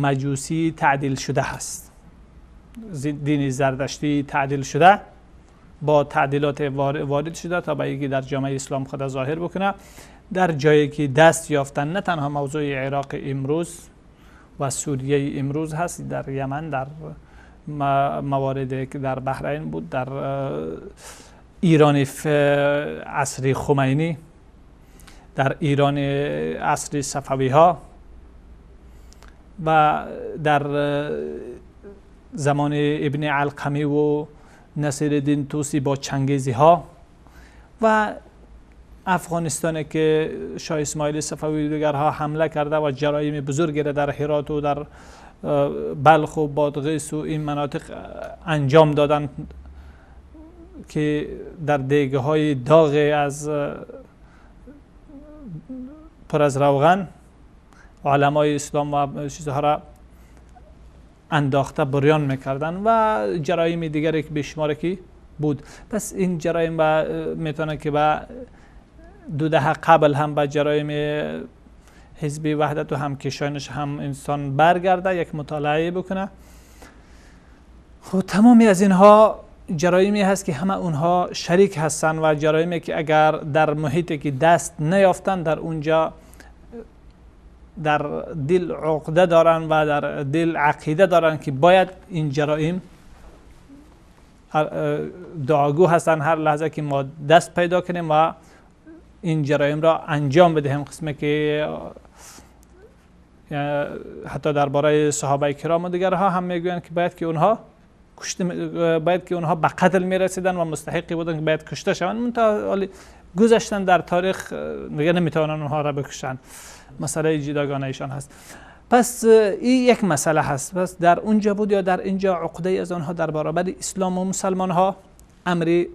مجوسی تعدیل شده هست. دین زردشتی تعدیل شده با تعدیلات وارد شده تا به یکی در جامعه اسلام خود ظاهر بکنه. در جایی که دست یافتن نه تنها موضوع عراق امروز و سوریه امروز هست، در یمن، در موارد که در بحرین بود، در ایران عصر خمینی، در ایران عصر صفوی ها و در زمان ابن علقمی و نصیرالدین طوسی با چنگیزی ها و افغانستان که شاه اسماعیل صفوی دیگرها حمله کرده و جرایم بزرگی را در هرات و در بلخ و بادغیس و این مناطق انجام دادن که در دیگه های داغ از پر از روغن علمای اسلام و چیزها را انداخته بریان میکردن و جرایم دیگری که بیشمار که بود. پس این جرایم میتونه که به 2 دهه قبل هم به جرایم حزب وحدت و هم کشانش هم انسان برگرده، یک مطالعه بکنه. خب تمامی از اینها جرایمی هست که همه اونها شریک هستن و جرایمی که اگر در محیطی که دست نیافتن در اونجا در دل عقده دارن و در دل عقیده دارن که باید این جرایم دعاگو هستن هر لحظه که ما دست پیدا کنیم و این جرایم را انجام بدهیم. قسمه که حتی درباره صحابه کرام و دیگرها هم میگویند که باید که اونها باید که اونها به قتل میرسیدن و مستحقی بودن که باید کشته شوند، منتها گذشتن در تاریخ دیگه نمیتونن اونها را بکشن، مسئله جداگانه ایشان هست. پس این یک مسئله هست. پس در اونجا بود یا در اینجا عقده از آنها در برابر اسلام و مسلمان ها امر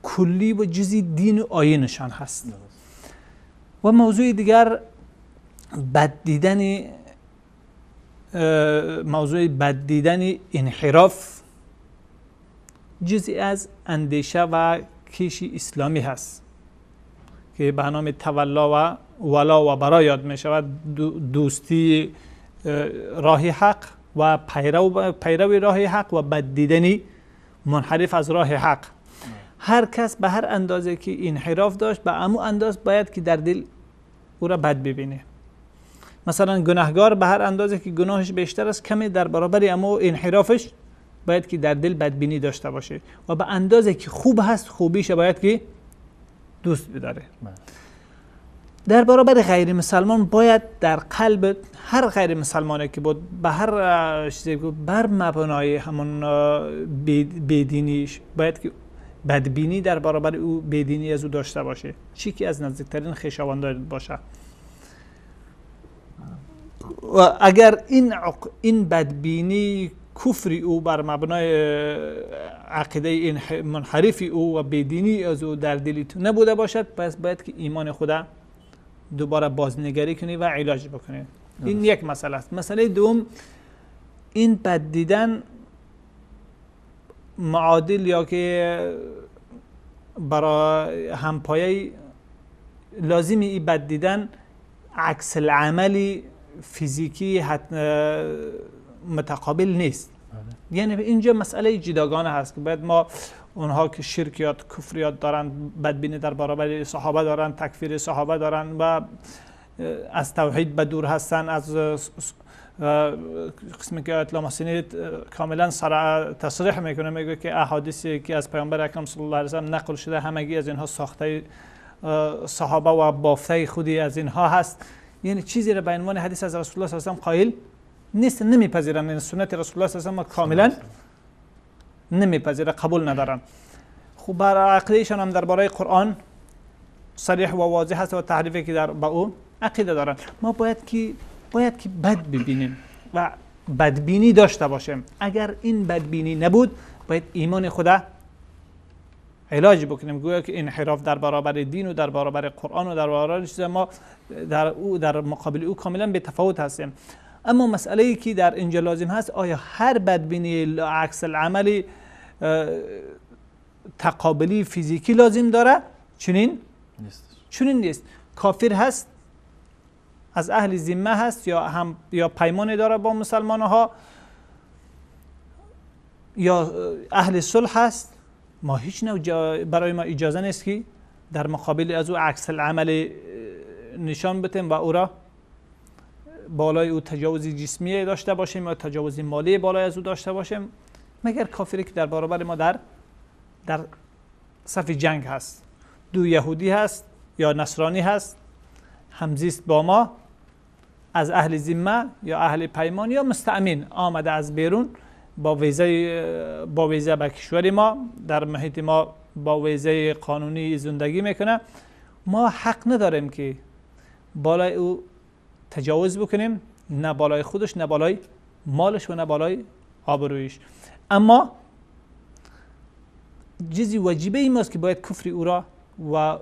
کلی و جزی دین و آیینشان هست. و موضوع دیگر بد دیدن، موضوع بد دیدن انحراف جزئی از اندیشه و کیش اسلامی هست که به نام تولا و ولا و برا یاد می شود. دوستی راه حق و پیرو راه حق و بد دیدنی منحرف از راه حق. هر کس به هر اندازه که انحراف داشت به امو انداز باید که در دل او را بد ببینه. مثلا گناهگار به هر اندازه که گناهش بیشتر است کمی در برابر امو انحرافش باید که در دل بدبینی داشته باشه و به اندازه که خوب هست خوبیش باید که دوست بداره. در برابر غیر مسلمان باید در قلب هر غیر مسلمانی که بود به هر چیزی بر مبنای همون بیدینیش باید که بدبینی در برابر او، بیدینی از او داشته باشه، چی که از نزدیکترین خویشاوندان باشه. و اگر این بدبینی کفری او بر مبنای عقیده این منحرفی او و بیدینی از او در دل تو نبوده باشد، پس باید که ایمان خود دوباره بازنگری کنی و علاج بکنی. این یک مسئله است. مسئله دوم، این بد دیدن معادل یا که برای همپایه لازمی این بد دیدن عکس العملی فیزیکی متقابل نیست. یعنی اینجا مسئله جداگانه هست که باید ما اونها که شرکیات کفریات دارن، بدبینی در برابر صحابه دارن، تکفیر صحابه دارن و از توحید به دور هستن، از قسمی که آیت الله محسنی کاملا تصریح میکنه، میگه که احادیثی که از پیامبر اکرم صلی الله علیه و سلم نقل شده همگی از اینها ساخته صحابه و بافته خودی از اینها هست. یعنی چیزی را به عنوان حدیث از رسول الله صلی الله علیه و سلم قائل نیست، نمیپذیرن. این سنت رسول الله صلی الله علیه و سلم کاملا نمیپذیره، قبول ندارن. خب بر عقیدهشان هم درباره قرآن صریح و واضح هست و تحریفی که در با او عقیده دارن. ما باید که بد ببینیم و بدبینی داشته باشیم. اگر این بدبینی نبود باید ایمان خود علاج بکنیم. گویا که انحراف در برابر دین و در برابر قرآن و در برابر چیز ما در مقابل او کاملا به تفاوت هستیم. اما مسئله ای که در اینجا لازم هست، آیا هر بدبینی عکس العملی تقابلی فیزیکی لازم داره؟ چنین نیست. چنین نیست. کافر هست، از اهل ذمه هست، یا هم یا پیمان داره با مسلمان ها، یا اهل صلح هست، ما هیچ نوع برای ما اجازه نیست که در مقابل از او عکس العمل نشان بدیم و او را بالای او تجاوز جسمی داشته باشیم یا تجاوز مالی بالای از او داشته باشیم، مگر کافری که در برابر ما در صف جنگ هست، دو یهودی هست یا نصرانی هست، همزیست با ما، از اهل ذمه یا اهل پیمان یا مستأمن آمده از بیرون با ویزه به کشور ما، در محیط ما با ویزه قانونی زندگی میکنه. ما حق نداریم که بالای او تجاوز بکنیم، نه بالای خودش، نه بالای مالش و نه بالای آبرویش. اما چیزی وجیبه ای ماست که باید کفر او را و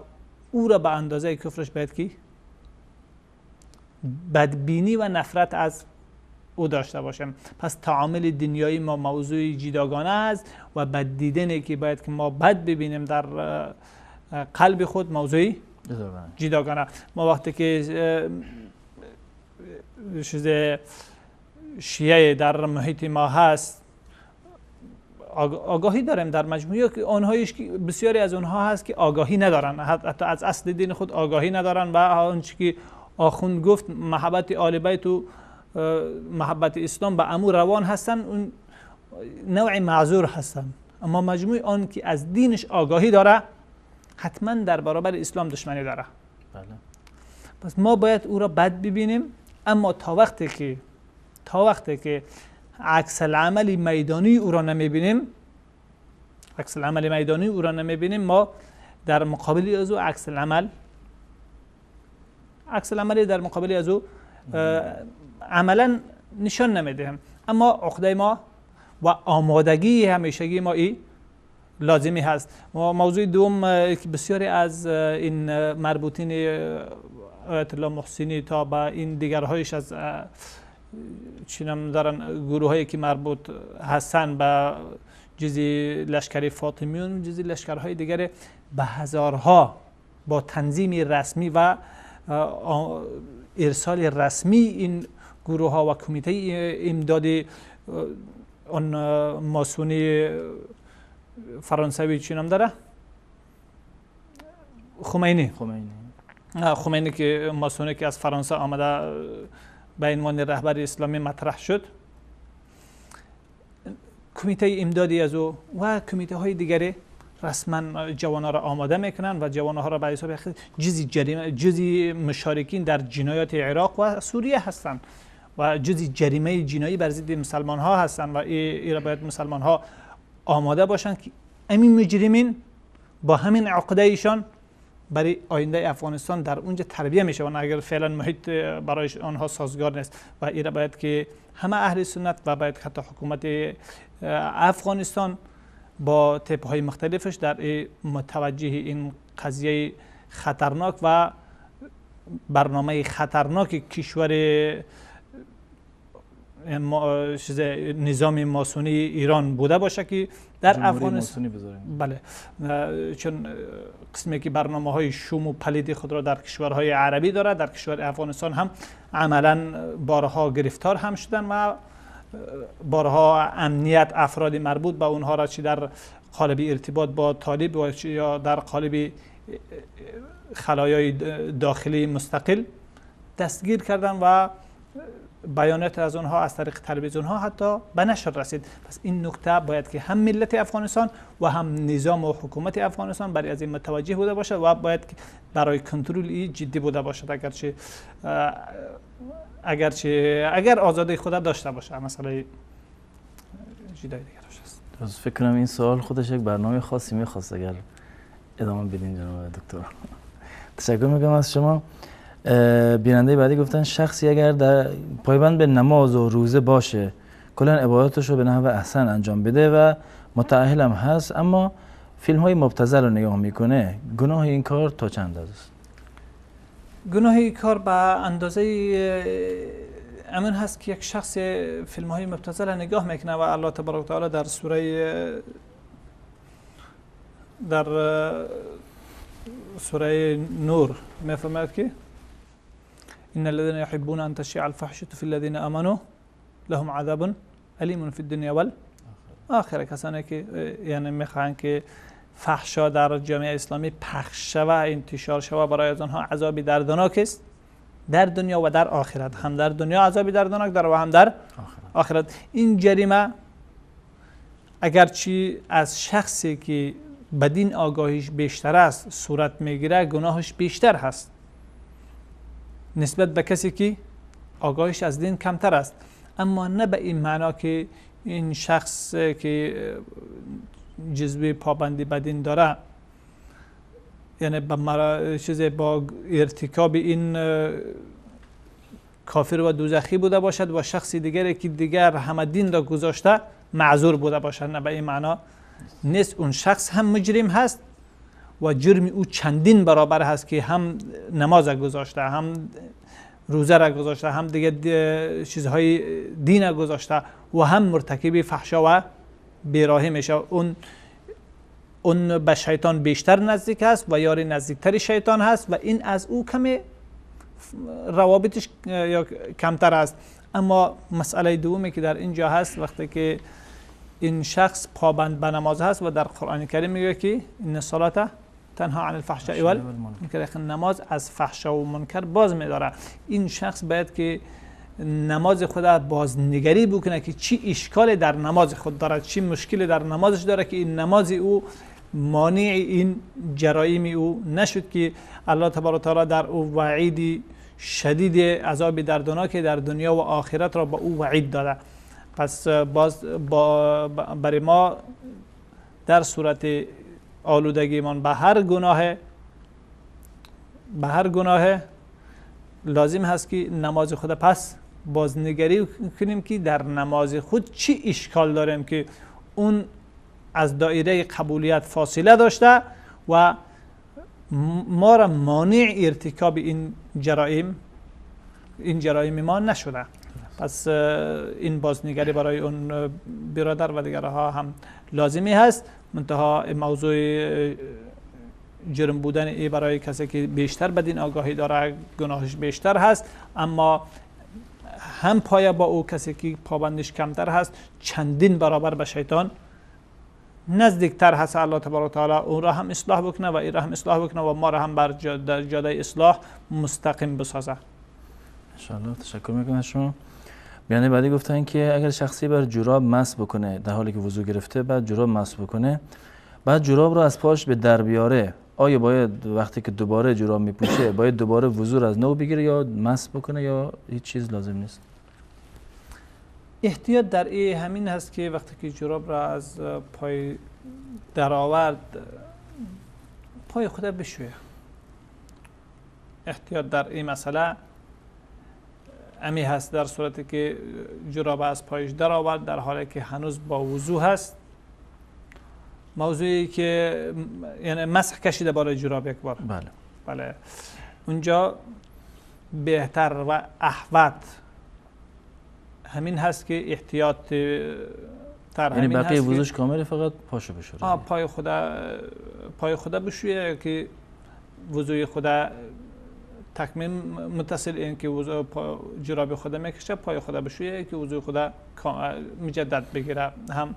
او را به اندازه کفرش باید که بدبینی و نفرت از او داشته باشیم. پس تعامل دنیایی ما موضوع جداگانه است و بد دیدنی که باید که ما بد ببینیم در قلب خود موضوع جداگانه. ما وقتی که چیز شیعه در محیط ما هست آگاهی داریم در مجموعه که آنهایش که بسیاری از آنها هست که آگاهی ندارن، حتی از اصل دین خود آگاهی ندارن و آنچه که آخوند گفت محبت آل بیت و محبت اسلام به امور روان هستن، اون نوع معذور هستن. اما مجموع آن که از دینش آگاهی داره حتما در برابر اسلام دشمنی داره. بله. پس ما باید او را بد ببینیم، اما تا وقتی که عکس العمل میدانی او را نمیبینیم، عکس العمل میدانی او را نمیبینیم، ما در مقابل از او عکس العمل در مقابل از او عملا نشان نمیدهیم. اما عقده ما و آمادگی همیشگی ما ای لازمی هست. و موضوع دوم که بسیاری از این مربوطین آیت الله محسنی تا به این دیگرهایش از چینم دارن، گروه هایی که مربوط هستن به جزی لشکر فاطمیون و جزی لشکرهای دیگر، به هزارها با تنظیم رسمی و ارسال رسمی این گروه ها و کمیته امداد آن ماسونی فرانسوی چی نام داره؟ خمینی که ماسونی که از فرانسه آمده به عنوان رهبر اسلامی مطرح شد، کمیته امدادی از او و کمیته های دیگری رسما جوانها را آماده میکنن و جوانها را به حساب جزی مشارکین در جنایات عراق و سوریه هستند و جزی جریمه جنایی بر ضد مسلمان ها هستند و ای را باید مسلمان ها آماده باشند که همین مجرمین با همین عقده ایشان برای آینده افغانستان در اونجا تربیه میشوند، اگر فعلا محیط برای آنها سازگار نیست. و ایره باید که همه اهل سنت و باید حتی حکومت افغانستان با تیپ های مختلفش در متوجه این قضیه خطرناک و برنامه خطرناک کشور نظام ماسونی ایران بوده باشه که در افغانستان، بله، چون قسمی که برنامه های شوم و پلید خود را در کشورهای عربی داره، در کشور افغانستان هم عملا بارها گرفتار هم شدن و بارها امنیت افراد مربوط به اونها را چی در قالب ارتباط با طالب و یا در قالب خلایای داخلی مستقل دستگیر کردن و بیانات از آنها از طریق تلویزیون ها حتی به نشر رسید. پس این نکته باید که هم ملت افغانستان و هم نظام و حکومت افغانستان برای از این متوجه بوده باشد و باید برای کنترل این جدی بوده باشد، اگرچه اگر آزادی خود داشته باشه. مسئله جدای دیگر است. فکر کنم این سوال خودش یک برنامه خاصی میخواست اگر ادامه بدین جناب دکتر. تشکر میکنم از شما. بیننده بعدی گفتن شخصی اگر در پایبند به نماز و روزه باشه، کلا عباداتش رو به نحو احسن انجام بده و متأهل هم هست، اما فیلم های مبتذل رو نگاه میکنه، گناه این کار تا چند است؟ گناه این کار به اندازه امن هست که یک شخص فیلم های مبتذل نگاه میکنه و الله تبارک و تعالی در سوره سوره نور میفرماید که إن الذين يحبون أن تشيع الفحشة في الذين آمنوا لهم عذاب أليم في الدنيا والآخرة. کسانی که یعنی میخواهند که فحشا در جامعه اسلامی پخش شود، انتشار شود، برای از آنها عذابی دردناک است در دنیا و در آخرت. هم در دنیا عذابی دردناک داره و هم در آخرت. این جریمه اگرچه از شخصی که بدین آگاهیش بیشتر است صورت میگیره، گناهش بیشتر هست نسبت به کسی که آگاهیش از دین کمتر است، اما نه به این معنا که این شخص که جزوی پابندی به دین داره، یعنی به با ارتکاب این کافر و دوزخی بوده باشد و شخص دیگری که دیگر همه دین را گذاشته معذور بوده باشد، نه به این معنا نیست. اون شخص هم مجرم هست و جرم او چندین برابر هست که هم نماز گذاشته، هم روزه را گذاشته، هم دیگه چیزهای دین گذاشته و هم مرتکب فحشا و بیراهی میشه. اون به شیطان بیشتر نزدیک است و یار نزدیکتر شیطان هست و این از او کمی روابطش یا کمتر است. اما مسئله دومی که در اینجا هست، وقتی که این شخص پابند به نماز هست و در قرآن کریم میگه که ان الصلاه تنها عن الفحشاء والمنکر، نماز از فحشا و منکر باز میداره. این شخص باید که نماز خود بازنگری بکنه که چی اشکال در نماز خود داره، چی مشکل در نمازش داره که این نماز او مانع این جرایم او نشد که الله تبارک و تعالی در او وعید شدید عذاب دردناک در دنیا و آخرت را با او وعید داده. پس باز برای ما در صورت آلودگیمان به هر گناه لازم هست که نماز خود پس بازنگری کنیم که در نماز خود چی اشکال داریم که اون از دایره قبولیت فاصله داشته و ما را مانع ارتکاب این جرایم ما نشده. پس این بازنگری برای اون برادر و دیگرها هم لازمی هست. منتها موضوع جرم بودن ای برای کسی که بیشتر به دین آگاهی داره گناهش بیشتر هست، اما هم پایه با او کسی که پابندش کمتر هست چندین برابر به شیطان نزدیکتر هست. الله تبارک و تعالی اون را هم اصلاح بکنه و این را هم اصلاح بکنه و ما را هم بر جاده اصلاح مستقیم بسازه انشاءالله. تشکر میکنم از شما. بیانیه بعدی گفتن که اگر شخصی بر جوراب مسح بکنه در حالی که وضو گرفته، بعد جوراب مسح بکنه، بعد جوراب رو از پاش به در بیاره، آیا باید وقتی که دوباره جوراب میپوشه باید دوباره وضو رو از نو بگیره یا مسح بکنه یا هیچ چیز لازم نیست؟ احتیاط در این همین هست که وقتی که جوراب را از پای در آورد پای خود بشویه. احتیاط در این مسئله امی هست در صورتی که جوراب از پایش در آورد در حالی که هنوز با وضو هست، موضوعی که یعنی مسح کشیده بالای جوراب یک بار، بله بله، اونجا بهتر و احوط همین هست که احتیاط تر، یعنی بقیه وضوش کامل، فقط پاشو بشوره، پای خدا بشویه که وضوی خدا تکمیل متصل، این که وضو جوراب خدا میکشه پای خدا بشویه که وضوی خدا مجدد بگیره، هم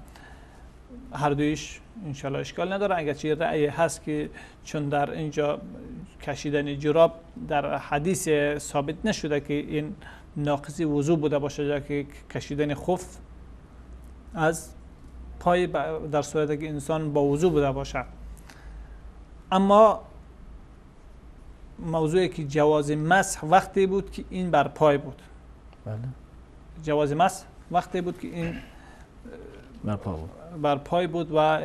هر دویش انشالله اشکال نداره. اگرچه رأی هست که چون در اینجا کشیدن جوراب در حدیث ثابت نشده که این ناقض وضو بوده باشه، یا که کشیدن خف از پای در صورتی که انسان با وضو بوده باشه، اما موضوعی که جواز مسح وقتی بود که این بر پای بود، بله، جواز مسح وقتی بود که این بر پای بود و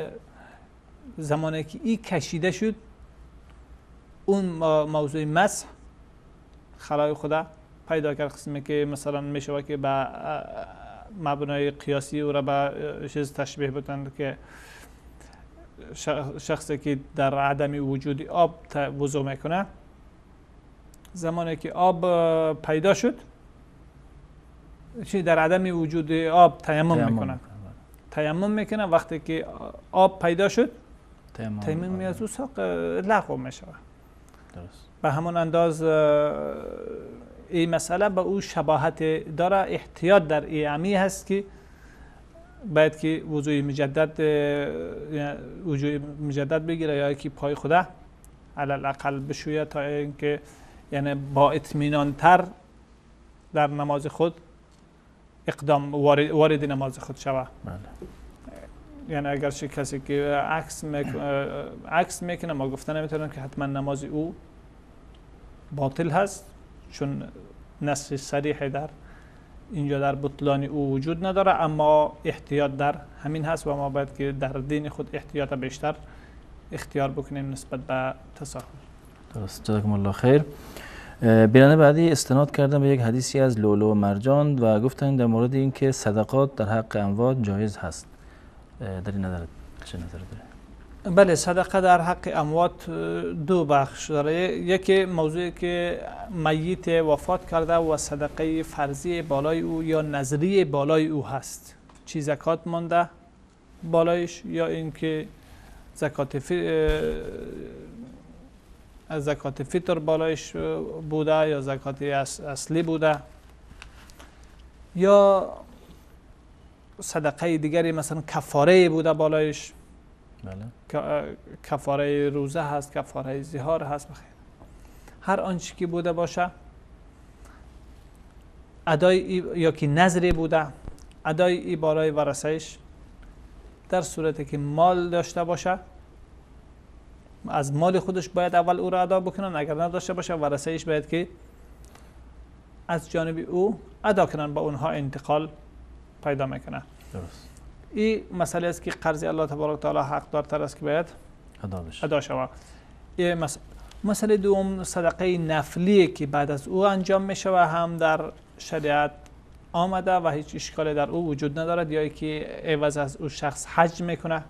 زمانی که این کشیده شد اون موضوع مسح خلای خدا پیدا کرد، قسمی که مثلا میشه که به مبنای قیاسی او را به چیز تشبیه بودند که شخصی که در عدم وجود آب وضو میکنه، زمانی که آب پیدا شد در عدم وجود آب تیمم میکنه، تیمم میکنه، وقتی که آب پیدا شد تیمم از او ساق لغو میشه. به همون انداز این مسئله به او شباهت داره. احتیاط در این عمی هست که باید که وضوی مجدد بگیره یا که پای خدا علی الاقل بشویه تا اینکه یعنی با اطمینان تر در نماز خود اقدام وارد نماز خود شود. بله. یعنی اگر چه کسی که عکس میکنه ما گفته نمیتونم که حتما نماز او باطل هست، چون نص صریح در اینجا در بطلان او وجود نداره، اما احتیاط در همین هست و ما باید که در دین خود احتیاط بیشتر اختیار بکنیم نسبت به تساهل. درست، جزاکم الله خیر. بیننده بعدی استناد کردن به یک حدیثی از لولو و مرجان و گفتن در مورد اینکه صدقات در حق اموات جایز هست، در این نظر چه نظر داره؟ بله، صدقه در حق اموات دو بخش داره. یکی موضوعی که میت وفات کرده و صدقه فرضی بالای او یا نظری بالای او هست، چی زکات مانده بالایش یا اینکه زکات فطر بالایش بوده یا زکات اصلی بوده یا صدقه دیگری مثلا کفاره بوده بالایش. بله. کفاره روزه هست، کفاره زهار هست، بخیر هر آنچه که بوده باشه ادای یا که نظری بوده ادای ای بالای ورثه‌اش در صورتی که مال داشته باشه از مال خودش باید اول او را ادا بکنن، اگر نداشته باشه ورثه‌اش باید که از جانب او ادا کنن، با اونها انتقال پیدا میکنه. درست. این مسئله است که قرض الله تبارک و تعالی حق دارتر است که باید ادا شود. این مسئله دوم صدقه نفلی که بعد از او انجام میشه و هم در شریعت آمده و هیچ اشکالی در او وجود ندارد، یا که عوض از او شخص حج میکنه،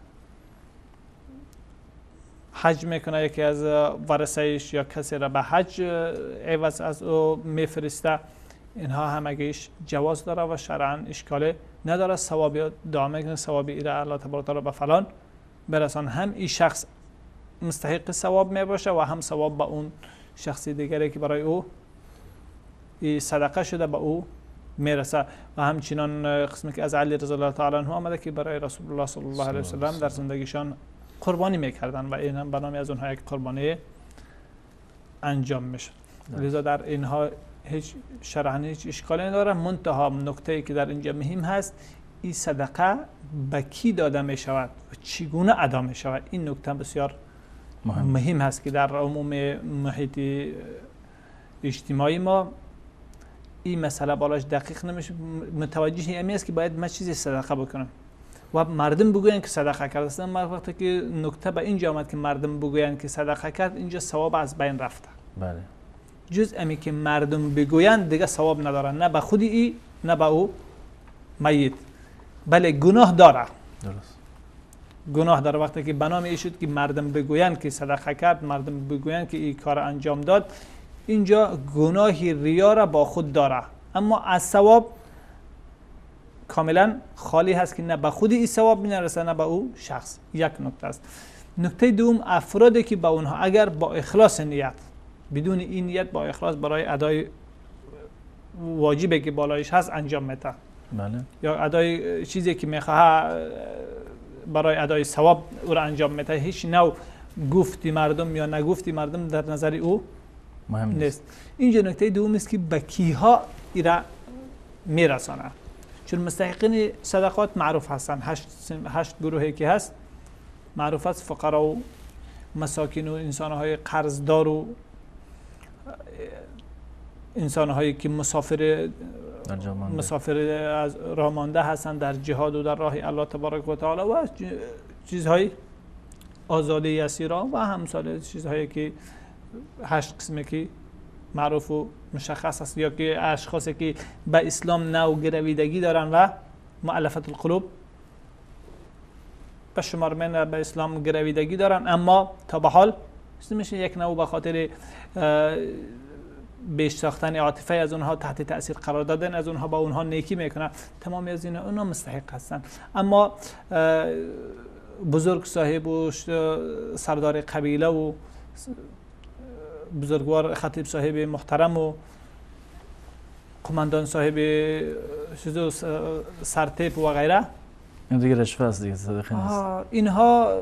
یکی از ورثه‌اش یا کسی را به حج عوض از او میفرسته، اینها همگیش جواز داره و شرعا اشکال نداره. ثواب دعا میکنه، ثواب ایره الله تبارک و تعالی به فلان برسان، هم این شخص مستحق ثواب میباشه و هم ثواب به اون شخص دیگری که برای او صدقه شده به او میرسه. و همچنان قسمی که از علی رضی الله تعالی عنه آمده که برای رسول الله صلی الله علیه وسلم در زندگیشان قربانی میکردن و این هم به نام از اونها یک قربانی انجام میشد. لذا در اینها هیچ شرعاً هیچ اشکالی نداره. منتها نکته‌ای که در اینجا مهم هست، این صدقه به کی داده می شود و چگونه ادا می شود، این نکته بسیار مهم هست که در عموم محیط اجتماعی ما این مسئله بالاش دقیق نمیشه. متوجه همی است که باید ما چیزی صدقه بکنم و مردم بگویند که صدقه کرد. اصلا وقتی که نکته به اینجا آمد که مردم بگویند که صدقه کرد، اینجا ثواب از بین رفته. بله. جز امی که مردم بگویند دیگه ثواب ندارن، نه به خودی ای نه به او میت، بله گناه داره. درست. گناه داره وقتی که بنام ای شد که مردم بگویند که صدقه کرد، مردم بگویند که این کار انجام داد، اینجا گناه ریا را با خود داره، اما از ثواب کاملا خالی هست که نه به خود این ثواب میرسه نه به او شخص. یک نکته است. نکته دوم، افرادی که به اونها اگر با اخلاص نیت، بدون این نیت، با اخلاص برای ادای واجبی که بالایش هست انجام میده، بله، یا ادای چیزی که میخواه برای ادای ثواب او را انجام میده، هیچ نوع گفتی مردم یا نگفتی مردم در نظر او مهم نیست. اینجا نکته دوم است که به کیها ایرا میرسانه، چون مستحقین صدقات معروف هستند. هشت گروهی که هست معروف است، فقرا و مساکین و انسانهای قرضدار و انسانهایی که مسافر از راه مانده هستند در جهاد و در راه الله تبارک و تعالی و چیزهای آزاده یسیرا و همسال چیزهایی که 8 قسمه که معروف و مشخص است، یا که اشخاصی که به اسلام نو گرویدگی دارن و مؤلفة القلوب به شمار من به اسلام گرویدگی دارن، اما تا به حال میشه یک نوع به خاطر بیش ساختن عاطفه از اونها تحت تاثیر قرار دادن از اونها با اونها نیکی میکنن، تمام از اینا اونا مستحق هستن. اما بزرگ صاحب و سردار قبیله و بزرگوار خطیب صاحب محترم و قماندان صاحب سرتیپ و غیره، این دیگه رشوه است دیگه، صدقه نیست. اینها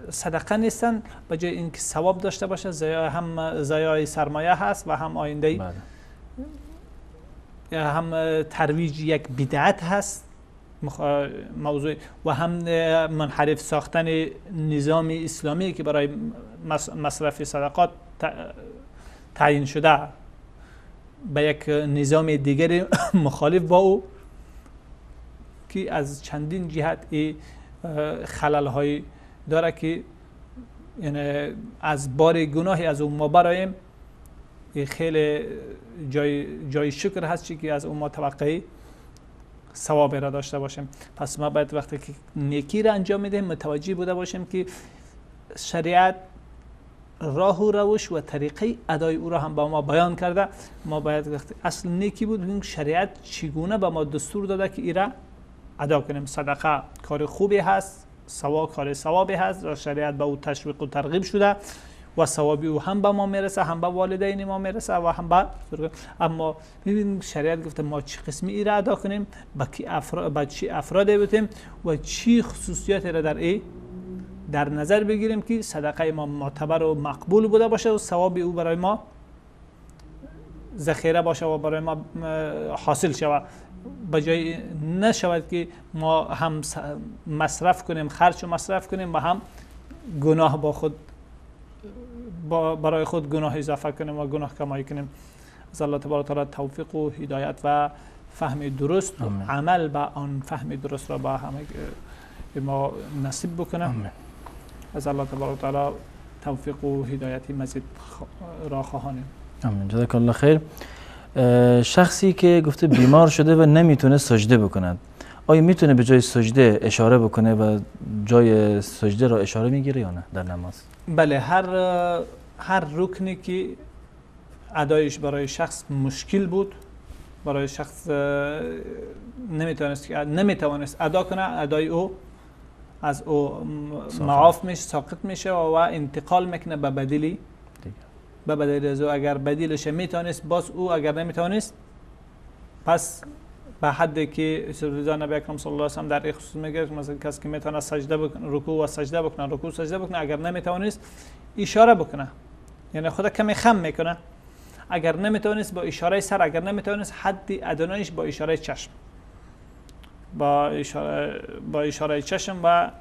صدقه نیستن، به جای اینکه ثواب داشته باشه هم ضیاع سرمایه هست و هم آینده، بله، هم ترویج یک بدعت هست موضوع، و هم منحرف ساختن نظام اسلامی که برای مصرف صدقات تعیین شده به یک نظام دیگر مخالف با او که از چندین جهت خلل های داره که یعنی از بار گناهی از اون ما برایم خیلی جای شکر هست که از اون ما توقعی ثواب را داشته باشیم. پس ما باید وقتی که نیکی را انجام میدهیم متوجه بوده باشیم که شریعت راه و روش و طریقه ادای او را هم با ما بیان کرده. ما باید وقتی اصل نیکی بود ببینیم شریعت چگونه به ما دستور داده که ایرا ادا کنیم. صدقه کار خوبی هست، کار ثوابی هست و شریعت به او تشویق و ترغیب شده و ثوابی او هم به ما میرسه، هم به والدین ما میرسه و هم به، اما ببینیم شریعت گفته ما چه قسمی ای را ادا کنیم، با چه افرادی بتیم و چی خصوصیاتی را در ای در نظر بگیریم که صدقه ما معتبر و مقبول بوده باشه و ثواب او برای ما ذخیره باشه و برای ما حاصل شود، به جای نشود که ما هم مصرف کنیم، خرج و مصرف کنیم و هم گناه با خود برای خود گناه اضافه کنیم و گناه کمایی کنیم. از الله تبارک و تعالی توفیق و هدایت و فهم درست و عمل به آن فهم درست را با همه ما نصیب بکنه. آمین. از الله تبارک و تعالی توفیق و هدایت مزید را خواهانیم. آمین. جزاک الله خیر. شخصی که گفته بیمار شده و نمیتونه سجده بکند، آیا میتونه به جای سجده اشاره بکنه و جای سجده را اشاره میگیره یا نه در نماز؟ بله، هر رکنی که ادایش برای شخص مشکل بود، برای شخص نمیتوانست ادا کنه، ادای او از او معاف میشه، ساقط میشه و انتقال میکنه به بدیلی دیگه. به بدیل از او اگر بدیلش میتونست باز او، اگر نمیتونست پس به حدی که نبی اکرم صلی الله علیه و سلم در این خصوص میگه، مثلا کسی که میتونه سجده بکنه، رکوع و سجده بکنه، رکوع سجده بکنه، اگر نمیتونست اشاره بکنه، یعنی خود کمی خم میکنه. اگر نمیتونست با اشاره سر، اگر نمیتونست حد ادنایش با اشاره چشم، با اشاره چشم و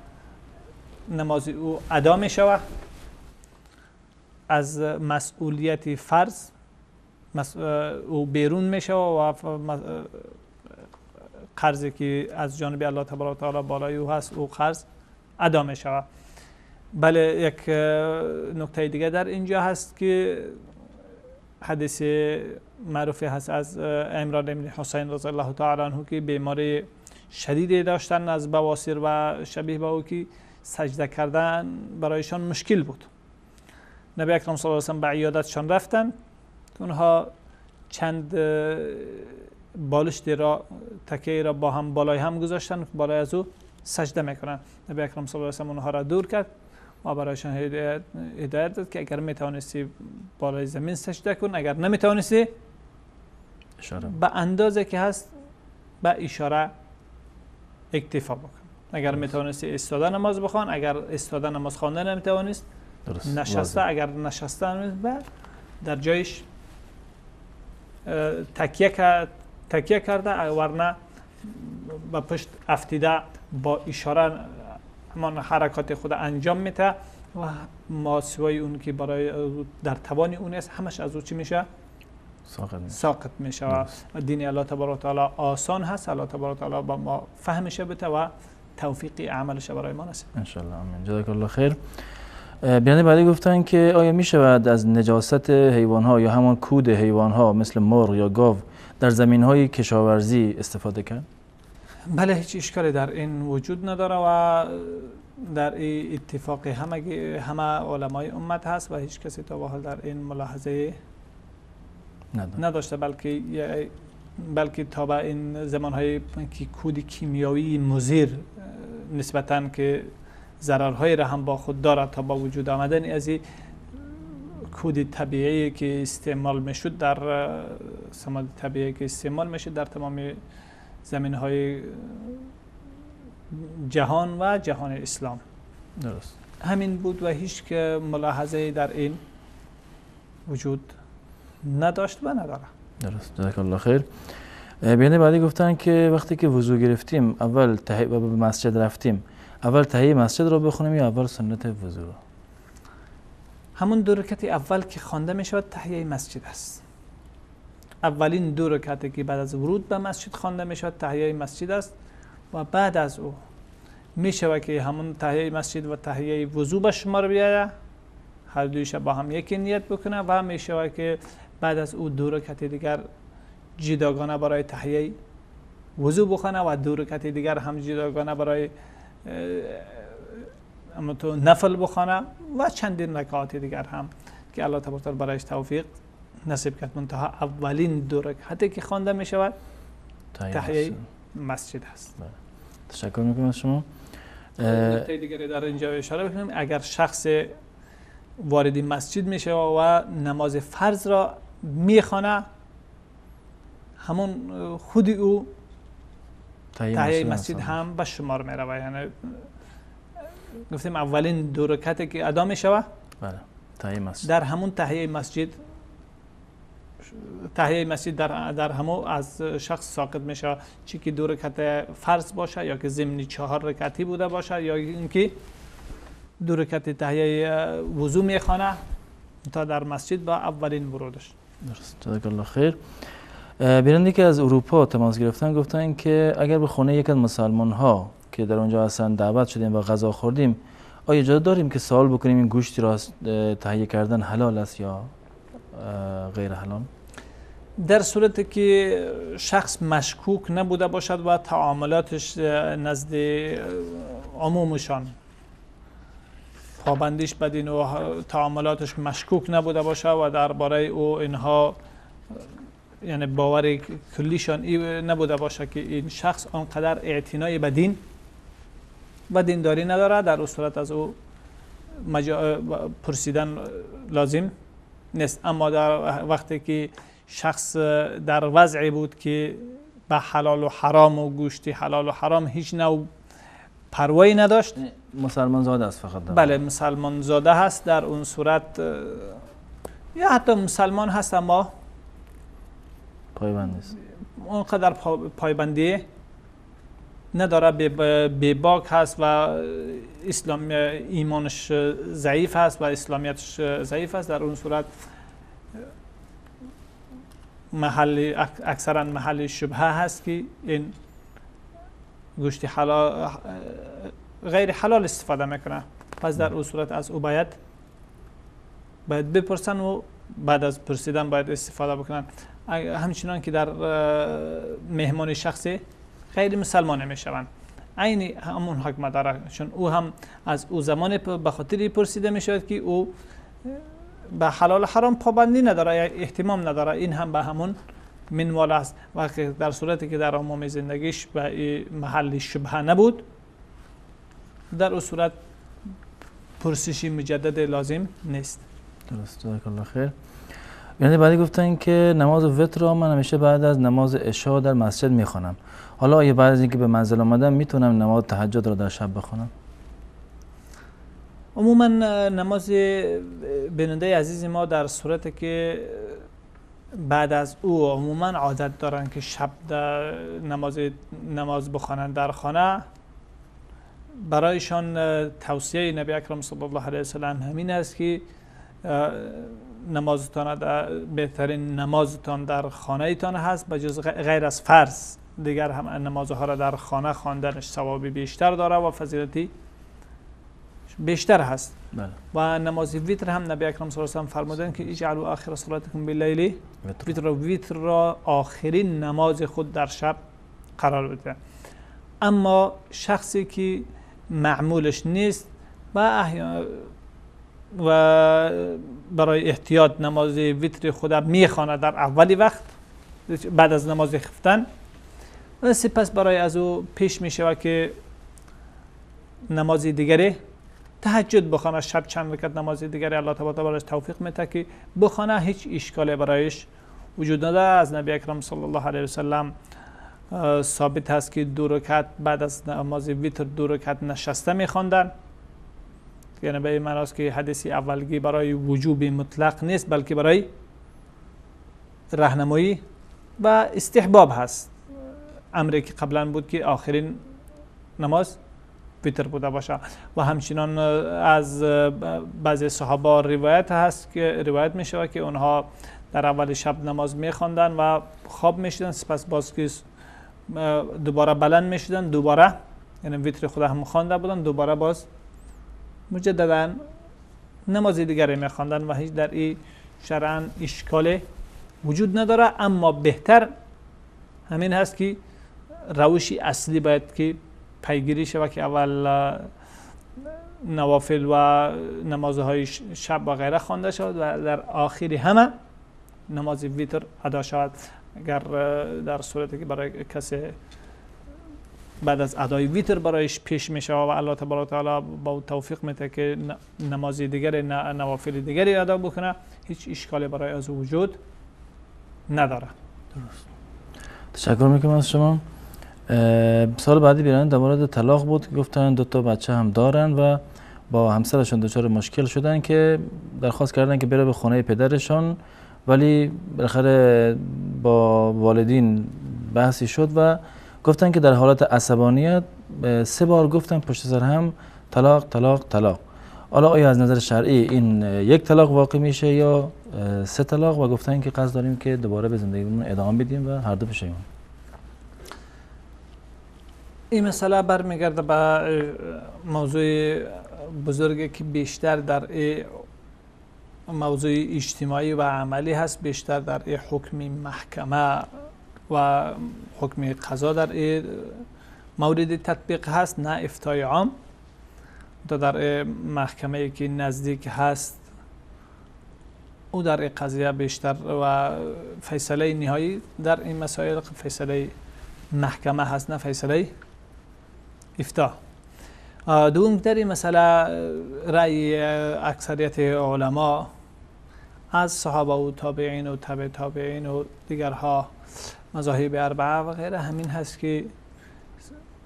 نماز او ادا می شود. از مسئولیت فرض او بیرون می شود و قرضی که از جانب الله تبارک و تعالی بالای او هست او قرض ادا می شود. بله، یک نکته دیگه در اینجا هست که حدیث معروفی هست از عمران بن حسین رضی الله تعالی عنه که بیماری شدیدی داشتن از بواسیر و شبیه به او که سجده کردن برایشان مشکل بود. نبی اکرم صلی الله علیه و سلم به عیادتشان رفتن، اونها چند بالشت را، تکیه را با هم بالای هم گذاشتن، بالای از او سجده میکنن. نبی اکرم صلی الله علیه و سلم اونها را دور کرد و برایشان هدایت داد که اگر میتوانستی بالای زمین سجده کن، اگر نمیتوانستی به اندازه که هست به اشاره اکتفا بکن. اگر میتوانستی ایستاده نماز بخوان، اگر ایستاده نماز خوانده نمیتوانست نشسته، اگر نشسته در جایش تکیه کرده، ورنه به پشت افتیده با اشاره همان حرکات خود انجام میده و ما سوای اون که برای در توان اون است همش از او چی میشه؟ ساقط میشه. و دین الله تبارک و تعالی آسان هست، الله تبارک و تعالی با ما فهمش بده و توفیق عملش برای ما نصیب. ان شاء الله، آمین. جزاک الله خیر. بیننده بعدی گفتن که آیا میشود از نجاست حیوانها یا همان کود حیوانها مثل مرغ یا گاو در زمینهای کشاورزی استفاده کرد؟ بله، هیچ اشکالی در این وجود نداره و در این اتفاق همه علمای امت هست و هیچ کسی تا به حال در این ملاحظه نداشته، بلکه تا به این زمانهای که کود کیمیایی مضر نسبتاً که ضررهای را هم با خود دارد، تا با وجود آمدن از این کود طبیعی که استعمال میشد در سماد طبیعی که استعمال میشد در تمام زمین های جهان و جهان اسلام. درست همین بود و هیچ که ملاحظه در این وجود نداشت و نداره. درست، جزاک الله خیر. بیننده بعدی گفتن که وقتی که وضو گرفتیم اول به مسجد رفتیم، اول تحیه مسجد رو بخونیم یا اول سنت وضو رو؟ همون دو رکعت اول که خوانده می شود تحیه مسجد است. اولین دو رکعتی که بعد از ورود به مسجد خوانده می شود تحیه مسجد است و بعد از او می شود که همون تحیه مسجد و تحیه وضو به شمار بیاید، هر دویش با هم یکی نیت بکنه و می شود که بعد از او دو رکعت دیگر جداگانه برای تحیه وضو بخونه و دو رکعت دیگر هم جداگانه برای تو نفل بخونه و چندین رکعات دیگر هم که الله تبارک و تعالی برایش توفیق نصیب کرد. منتها اولین دو رکعتی که خوانده می شود تحیه مسجد است. تشکر میکنم از شما. نکته دیگری در اینجا اشاره بکنیم، اگر شخص وارد مسجد میشه و نماز فرض را میخوانه، همون خود او تحیه مسجد هم به شمار می رود. یعنی گفتیم اولین دو رکعتی که ادا می شود، بله، تحیه مسجد، در همون تحیه مسجد، تحیه مسجد در همون از شخص ساقط می شود، چی که دو رکعت فرض باشه یا که ضمن 4 رکعتی بوده باشه یا اینکه دو رکعت تحیه وضو میخوانه تا در مسجد با اولین ورودش. درست، جزاک الله خیر. بیننده که از اروپا تماس گرفتن گفتن که اگر به خونه یک از مسلمان ها که در اونجا هستن دعوت شدیم و غذا خوردیم، آیا اجازه داریم که سوال بکنیم این گوشتی را تهیه کردن حلال است یا غیر حلال؟ در صورت که شخص مشکوک نبوده باشد و تعاملاتش نزد عمومشان پابندیش بدین و تعاملاتش مشکوک نبوده باشه و درباره او اینها یعنی باور کلیشان نبوده باشه که این شخص آنقدر اعتنای به دین و دینداری نداره، در اون صورت از او پرسیدن لازم نیست. اما در وقتی که شخص در وضعی بود که به حلال و حرام و گوشتی حلال و حرام هیچ نوع پروایی نداشت، مسلمان زاده است فقط، بله مسلمان زاده هست، در اون صورت یا حتی مسلمان هست اما پایبند نیست، اونقدر پایبندی نداره، بی‌باک هست و اسلام ایمانش ضعیف هست و اسلامیتش ضعیف است، در اون صورت محل اکثرا محل شبهه هست که این گوشت حلال غیر حلال استفاده میکنه. پس در اون صورت از او باید بپرسن و بعد از پرسیدن باید استفاده بکنن. همچنان که در مهمان شخصی غیر مسلمان میشوند، عین همون حکم داره، چون او هم از او زمان به خاطر پرسیده میشود که او به حلال حرام پابندی نداره یا اهتمام نداره، این هم به همون منوال است. وقتی در صورتی که در عموم زندگیش به محل شبهه نبود، در اون صورت پرسشی مجدد لازم نیست. درست، جزاک الله خیر. یعنی بعدی گفتن که نماز وتر را من همیشه بعد از نماز عشاء در مسجد میخوانم، حالا آیا بعد از اینکه به منزل آمدم میتونم نماز تهجد را در شب بخوانم؟ عموما نماز بیننده عزیز ما در صورت که بعد از او عموما عادت دارن که شب در نماز بخوانند در خانه، برایشان توصیه نبی اکرم صلی الله علیه وسلم همین است که نمازتان بهترین نمازتان در خانه تان هست، به جز غیر از فرض دیگر هم نمازها را در خانه خواندنش ثواب بیشتر داره و فضیلتی بیشتر هست. بله. و نماز ویتر هم نبی اکرم صلی الله علیه و سلم فرمودند که اجعلوا آخر صلاتکم باللیل ویتر، ویتر را آخرین نماز خود در شب قرار بده. اما شخصی که معمولش نیست و برای احتیاط نماز ویتر خود میخواند در اولی وقت بعد از نماز خفتن، و سپس برای از او پیش میشود که نماز دیگری تهجد بخوانه، شب چند رکعت نماز دیگری الله تبارک و تعالی توفیق میده که بخوانه، هیچ اشکالی برایش وجود نداره. از نبی اکرم صلی الله علیه و سلم ثابت هست که 2 رکعت بعد از نماز ویتر 2 رکعت نشسته میخواندن، یعنی به این معنی است که حدیث اولگی برای وجوب مطلق نیست، بلکه برای راهنمایی و استحباب هست. امری که قبلا بود که آخرین نماز ویتر بوده باشه. و همچنان از بعضی صحابه روایت هست که روایت می شود که اونها در اول شب نماز می خواندن و خواب می شدن، سپس باز که دوباره بلند می شدن، دوباره یعنی ویتر خود هم خوانده بودن، دوباره باز مجددا نماز دیگری می خواندن و هیچ در این شرعاً اشکال وجود نداره. اما بهتر همین هست که روشی اصلی باید که پیگیری شود که اول نوافل و نمازهای شب و غیره خوانده شود و در آخر همه نماز ویتر ادا شود. اگر در صورتی که برای کسی بعد از ادای ویتر برایش پیش می شود و الله تبارک و تعالی با توفیق میده که نماز دیگر نوافل دیگری ادا بکنه، هیچ اشکالی برای از وجود نداره. درست. تشکر میکنم از شما. سال بعدی بیرون در مورد طلاق بود که گفتن 2 تا بچه هم دارن و با همسرشون دچار مشکل شدن که درخواست کردن که بره به خانه پدرشون، ولی بالاخره با والدین بحثی شد و گفتن که در حالت عصبانیت 3 بار گفتن پشت سر هم طلاق طلاق طلاق. حالا آیا از نظر شرعی این 1 طلاق واقع میشه یا 3 طلاق؟ و گفتن که قصد داریم که دوباره به زندگیمون ادامه بدیم و هر دو پشیمون. این مسئله برمیگرده به موضوع بزرگی که بیشتر در موضوع اجتماعی و عملی هست، بیشتر در حکم محکمه و حکم قضا در مورد تطبیق هست، نه افتای عام. در محکمه که نزدیک هست او در قضیه بیشتر و فیصله نهایی در این مسائل فیصله محکمه هست، نه فیصله افتا. دوم در این مسئله رأی اکثریت علما از صحابه و تابعین و تابع تابعین و دیگرها مذاهب اربعه و غیره همین هست که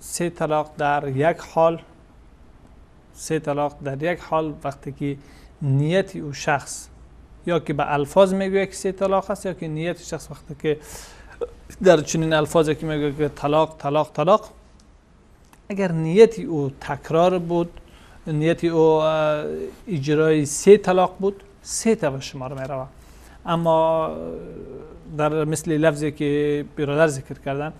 3 طلاق در یک حال، 3 طلاق در یک حال وقتی که نیت او شخص یا که به الفاظ میگوید که 3 طلاق است، یا که نیت شخص وقتی که در چنین الفاظی که میگه که طلاق طلاق طلاق، اگر نیت او تکرار بود، نیت او اجرای 3 طلاق بود، 3 تا به شمار میروه. اما در مثل لفظی که برادر ذکر کردن،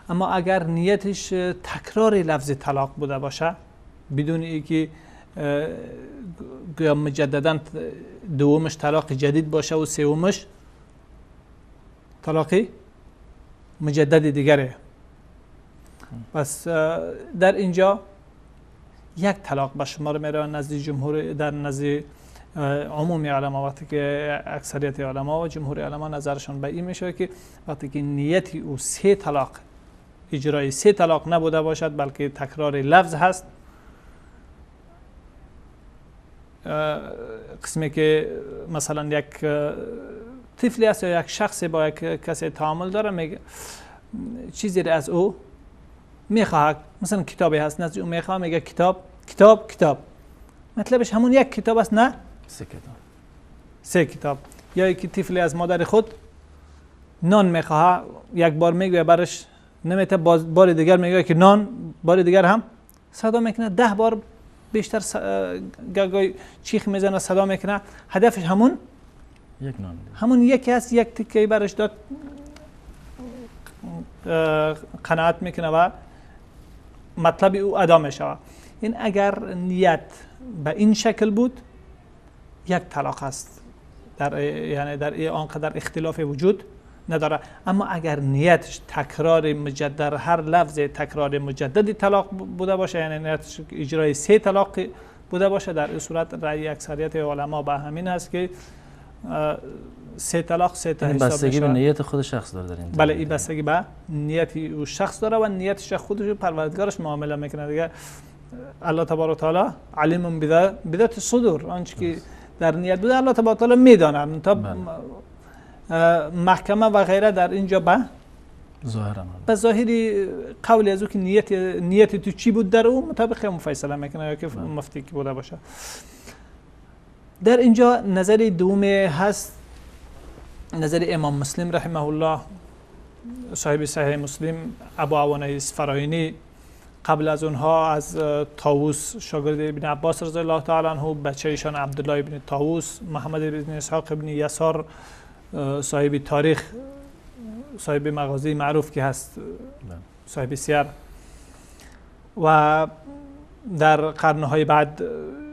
اما اگر نیتش تکرار لفظ طلاق بوده باشه بدون اینکه گویا مجددا دومش طلاق جدید باشه و سومش طلاق مجدد دیگره، پس در اینجا یک طلاق به شمار میره نزد جمهور، در نزد عموم علما، وقتی که اکثریت علما و جمهور علما نظرشان به این میشه که وقتی که نیت او 3 طلاق، اجرای 3 طلاق نبوده باشد بلکه تکرار لفظ هست، قسمی که مثلا یک طفلی است یا یک شخص با یک کسی تعامل داره، میگه چیزی را از او میخواهد، مثلا کتابی هست نزد او میخواه، میگه کتاب کتاب کتاب، مطلبش همون یک کتاب است، نه 3 کتاب، 3 کتاب. یا یکی طفلی از مادر خود نان میخواه، یک بار میگه برش نمیته، بار دیگر میگه که نان، بار دیگر هم صدا میکنه، 10 بار بیشتر گاهی چیخ میزنه صدا میکنه، هدفش همون یک نان، همون یکی هست، یک تیکه برش داد قناعت میکنه و مطلب او ادا میشود. این اگر نیت به این شکل بود یک طلاق است، در یعنی در آنقدر اختلاف وجود نداره. اما اگر نیتش تکرار مجدد، هر لفظ تکرار مجدد طلاق بوده باشه، یعنی نیتش اجرای 3 طلاق بوده باشه، در این صورت رأی اکثریت علما به همین است که 3 طلاق 3 تا حساب بستگی به نیت خود شخص داره در این. بله، این بستگی به نیت او شخص داره و نیتش خودش پروردگارش معامله میکنه دیگه. الله تبارک و تعالی علیم بذات الصدور، آنچه که در نیت بوده الله تبارک و تعالی میداند. تا محکمه و غیره در اینجا به ظاهر به ظاهری قول از او که نیت تو چی بود در او مطابق مفیصله میکنه یا که مفتی که بوده باشه. در اینجا نظر دوم هست، نظر امام مسلم رحمه الله، صاحب صحیح مسلم، ابو عوانه اسفراینی، قبل از اونها از طاووس شاگرد ابن عباس رضی الله تعالی عنه، بچه‌شان عبدالله ابن طاووس، محمد ابن اسحاق ابن یسار صاحب تاریخ، صاحب مغازی معروف که هست، صاحب سیر، و در قرنهای بعد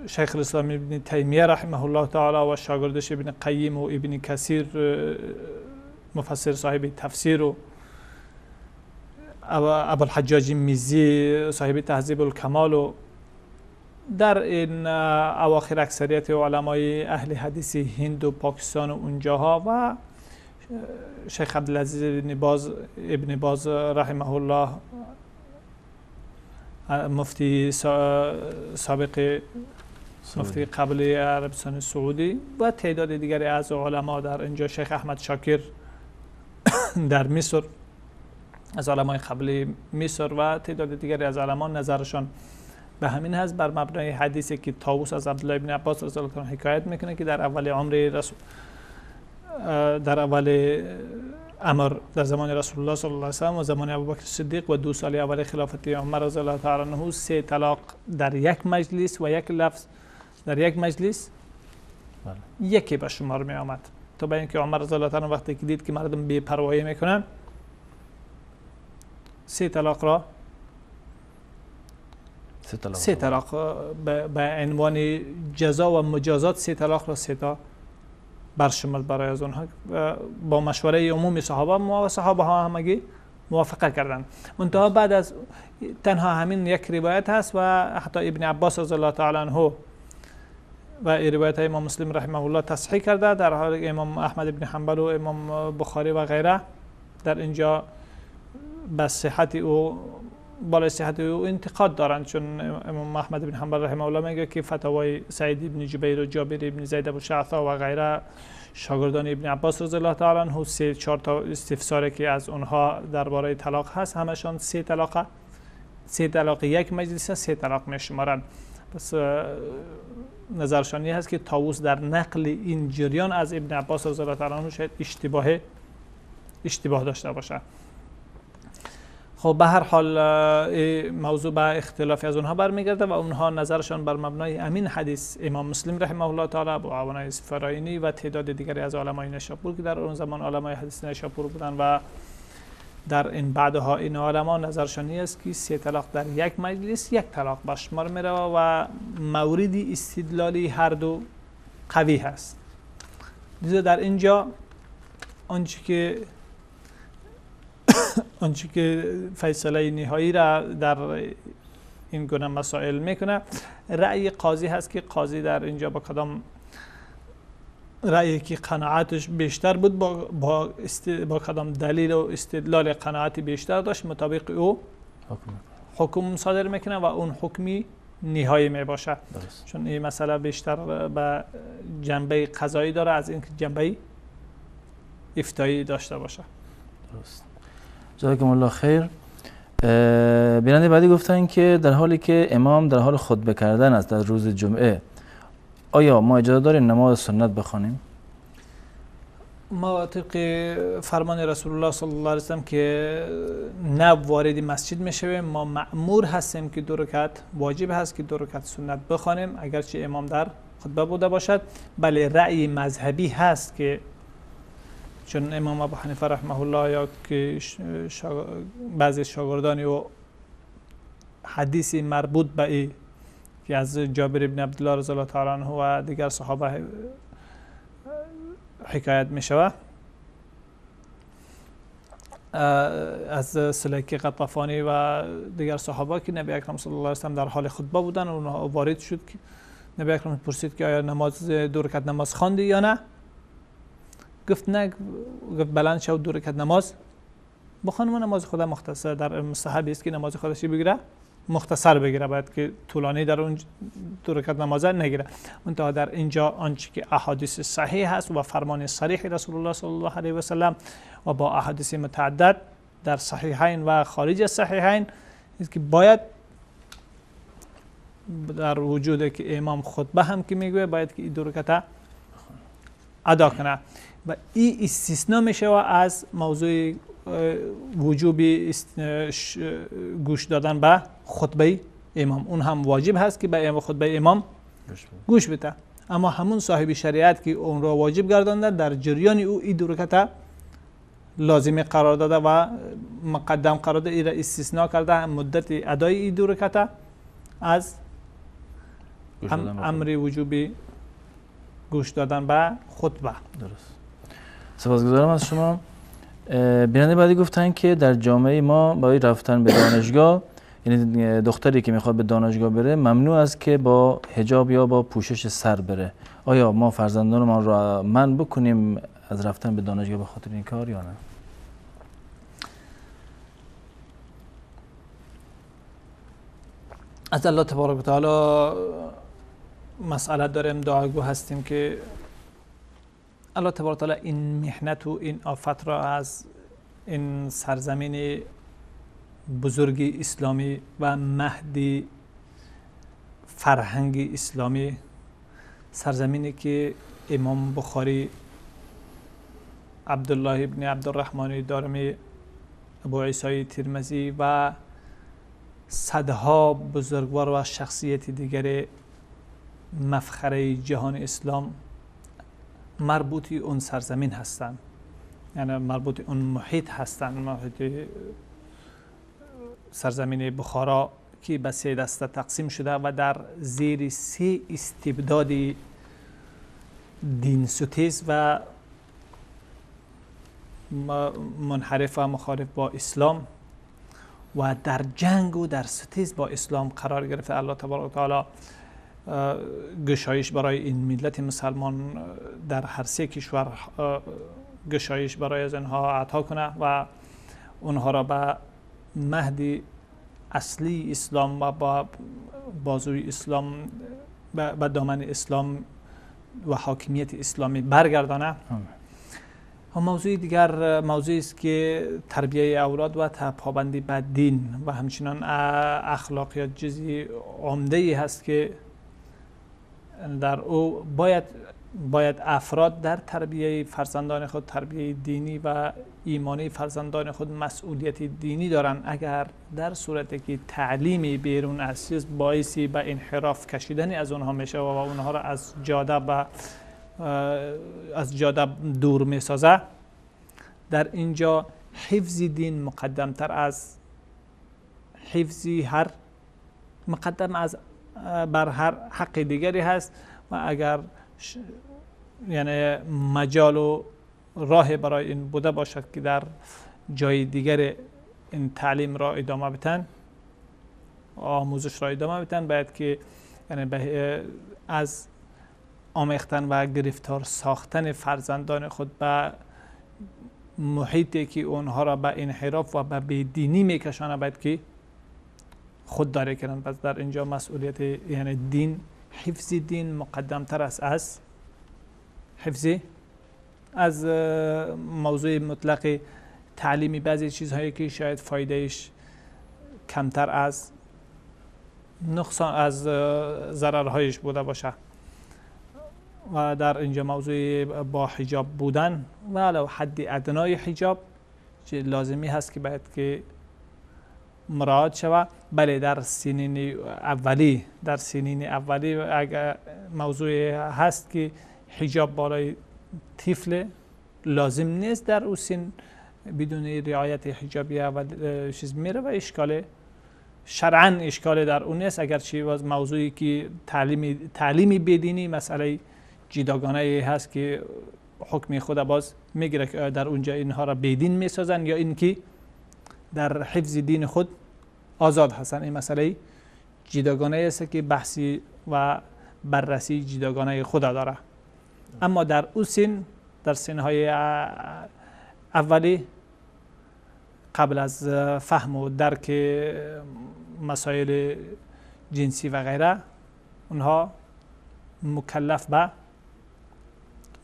شیخ الاسلام ابن تیمیه رحمه الله تعالی و شاگردش ابن قیم و ابن کثیر مفسر صاحب تفسیر و ابوالحجاج میزی صاحب تهذیب الکمال و در این اواخر اکثریت علمای اهل حدیث هند و پاکستان و اونجاها و شیخ عبدالعزیز ابن باز رحمه الله مفتی سابق مفتی قبل عربستان سعودی و تعداد دیگری از علما در اینجا، شیخ احمد شاکر در مصر از علمای قبل مصر و تعداد دیگری از علما نظرشان به همین هست، بر مبنای حدیثی که طاووس از عبدالله ابن عباس رضی الله عنه حکایت میکنه که در اول عمر رسول، در اول امر در زمان رسول الله صلی الله علیه و سلم و زمان ابوبکر صدیق و 2 سال اول خلافت عمر رضی الله تعالی عنه 3 طلاق در یک مجلس و یک لفظ در یک مجلس یکی به شمار می آمد، تا به اینکه عمر رضی الله تعالی عنه وقتی که دید که مردم بی پروایی میکنن 3 طلاق را 3 طلاق به عنوان جزا و مجازات 3 طلاق را 3 تا برشمرد برای از اونها با مشوره عموم صحابه و صحابه ها همگی موافقه کردند. منتها بعد از تنها همین یک روایت هست و حتی ابن عباس رضی الله تعالی عنه و روایت امام مسلم رحمه الله تصحیح کرده، در حال امام احمد ابن حنبل و امام بخاری و غیره در اینجا به صحت او بالای صحت او انتقاد دارند، چون امام احمد بن حنبل رحمه الله میگه که فتاوای سعید ابن جبیر و جابر ابن زید ابو شعثا و غیره شاگردان ابن عباس رضی الله تعالی عنه 3-4 تا استفساری که از اونها درباره طلاق هست همشان 3 طلاقه، 3 طلاق یک مجلس 3 طلاق میشمارند. پس نظرشانی هست که طاووس در نقل این جریان از ابن عباس رضی الله تعالی عنه شاید اشتباه اشتباه داشته باشه. خب به هر حال موضوع به اختلافی از اونها برمیگرده و اونها نظرشان بر مبنای امین حدیث امام مسلم رحمه الله تعالی، ابو عوانه اسفراینی و تعداد دیگری از علمای نیشابور که در اون زمان علمای حدیث نیشابور بودن و در این بعدها این علما نظرشان این است که 3 طلاق در یک مجلس یک طلاق به شمار میره و مورد استدلالی هر دو قوی هست. لذا در اینجا آنچه که فیصله نهایی را در این گونه مسائل میکنه رأی قاضی هست که قاضی در اینجا با کدام رأیی که قناعتش بیشتر بود، با کدام دلیل و استدلال قناعت بیشتر داشت، مطابق او حکم صادر میکنه و اون حکمی نهایی میباشه. چون این مسئله بیشتر به جنبه قضایی داره از اینکه جنبه افتایی داشته باشه. درست. جزاکم الله خیر. بیننده بعدی گفتن که در حالی که امام در حال خطبه کردن است در روز جمعه، آیا ما اجازه داریم نماز سنت بخوانیم؟ ما طبق فرمان رسول الله صلی الله علیه و سلم که نه وارد مسجد میشویم، ما مأمور هستیم که 2 رکعت، واجب هست که 2 رکعت سنت بخوانیم اگرچه امام در خطبه بوده باشد. بله رأی مذهبی هست که چون امام ابو حنیفه رحمه الله یا که بعضی شاگردان او حدیث مربوط به ای که از جابر بن عبدالله رضی الله تعالی عنه و دیگر صحابه حکایت می شود از سلیک قطافانی و دیگر صحابه که نبی اکرم صلی الله علیه و سلم در حال خطبه بودن و اونها وارد شد که نبی اکرم پرسید که آیا نماز 2 رکعت نماز خواندی یا نه؟ گفت نه. گفت بلند شو 2 رکعت نماز بخوان و نماز خدا مختصر در مستحب است که نماز خودش بگیره، مختصر بگیره، باید که طولانی در اون 2 رکعت نماز نگیره. منتها در اینجا آنچه که احادیث صحیح هست و فرمان صریح رسول الله صلی الله علیه و سلم و با احادیث متعدد در صحیحین و خارج از صحیحین است که باید در وجود که امام خطبه هم که میگوید باید که این 2 رکعت ادا کنه و این استثناء میشه از موضوع وجوب گوش دادن به خطبه امام. اون هم واجب هست که به خطبه امام گوش بده، اما همون صاحب شریعت که اون را واجب گردانده در جریان او این 2 رکعت لازمی قرار داده و مقدم قرار داده، این را استثناء کرده مدت ادای این 2 رکعت از امر وجوب گوش دادن به خطبه. درست. سپاسگزارم از شما. بیننده بعدی گفتن که در جامعه ما برای رفتن به دانشگاه، یعنی دختری که میخواد به دانشگاه بره ممنوع است که با حجاب یا با پوشش سر بره. آیا ما فرزندانمان را منع بکنیم از رفتن به دانشگاه به خاطر این کار یا نه؟ از الله تبارک و تعالی مسئله داریم، دعاگو هستیم که الله تبارک و تعالی این محنت و این آفت را از این سرزمین بزرگ اسلامی و مهد فرهنگ اسلامی، سرزمینی که امام بخاری، عبدالله ابن عبدالرحمن دارمی، ابو عیسی ترمذی و صدها بزرگوار و شخصیت دیگر مفخره جهان اسلام مربوط اون سرزمین هستند، یعنی مربوط اون محیط هستند، محیط سرزمین بخارا که به 3 دسته تقسیم شده و در زیر 3 استبداد دین ستیز و منحرف و مخالف با اسلام و در جنگ و در ستیز با اسلام قرار گرفته. الله تبارک و تعالی گشایش برای این ملت مسلمان در هر 3 کشور گشایش برای از آنها عطا کنه و اونها را به مهد اصلی اسلام و با بازوی اسلام، به دامن اسلام و حاکمیت اسلامی برگردانه. و موضوع دیگر موضوعی است که تربیه اولاد و پابندی به دین و همچنان اخلاقیات چیزی عمده ای هست که در او باید باید افراد در تربیه فرزندان خود، تربیه دینی و ایمانی فرزندان خود مسئولیت دینی دارند. اگر در صورتی که تعلیمی بیرون از چیز باعثی به انحراف کشیدن از اونها میشه و اونها را از جاده دور میسازه، در اینجا حفظ دین مقدم تر از حفظ هر مقدم از بر هر حق دیگری هست. و اگر یعنی مجال و راه برای این بوده باشد که در جای دیگر این تعلیم را ادامه بدن، آموزش را ادامه بدن، باید که یعنی از آمیختن و گرفتار ساختن فرزندان خود به محیطی که اونها را به انحراف و به بیدینی میکشانه باید که خودداری کنند. پس در اینجا مسئولیت یعنی دین، حفظ دین مقدم تر است از حفظ از موضوع مطلق تعلیمی بعضی چیزهایی که شاید فایدهش کمتر از نقصان از ضررهایش بوده باشه. و در اینجا موضوع با حجاب بودن ولو حد ادنای حجاب که لازمی هست که باید که مراعات شود. بله در سنین اولی، در سنین اولی اگر موضوع هست که حجاب بالای طفل لازم نیست، در او سن بدون رعایت حجابی اول چیز میره و اشکال شرعاً اشکال در اون نیست. اگرچه باز موضوعی که تعلیمی بدینی مسئله جداگانه هست که حکم خود باز میگیره که در اونجا اینها را بیدین میسازن یا اینکه در حفظ دین خود آزاد هستن. این مسئله جداگانه است که بحثی و بررسی جداگانه خود داره. اما در او سن، در سنهای اولی قبل از فهم و درک مسائل جنسی و غیره، اونها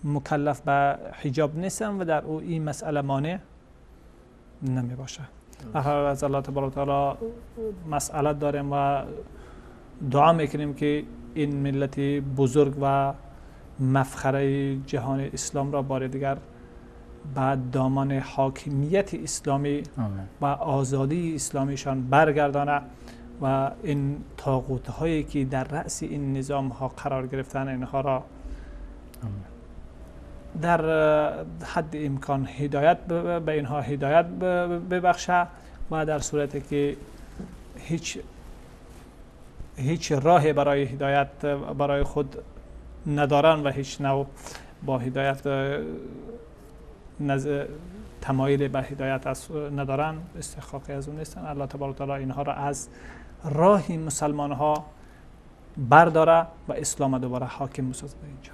مکلف به حجاب نیستن و در او این مسئله مانع نمی باشه. از الله تبارک و تعالی مسئله داریم و دعا میکنیم که این ملت بزرگ و مفخره جهان اسلام را بار دیگر به دامان حاکمیت اسلامی و آزادی اسلامیشان برگردانه و این طاغوت هایی که در رأس این نظام ها قرار گرفتن اینها را در حد امکان هدایت به اینها هدایت ببخشه و در صورتی که هیچ راه برای هدایت برای خود ندارن و هیچ نوع با هدایت تمایل به هدایت ندارن، استحقاقی از اون نیستن، الله تبارک و تعالی اینها را از راه مسلمان ها برداره و اسلام دوباره حاکم بسازه اینجا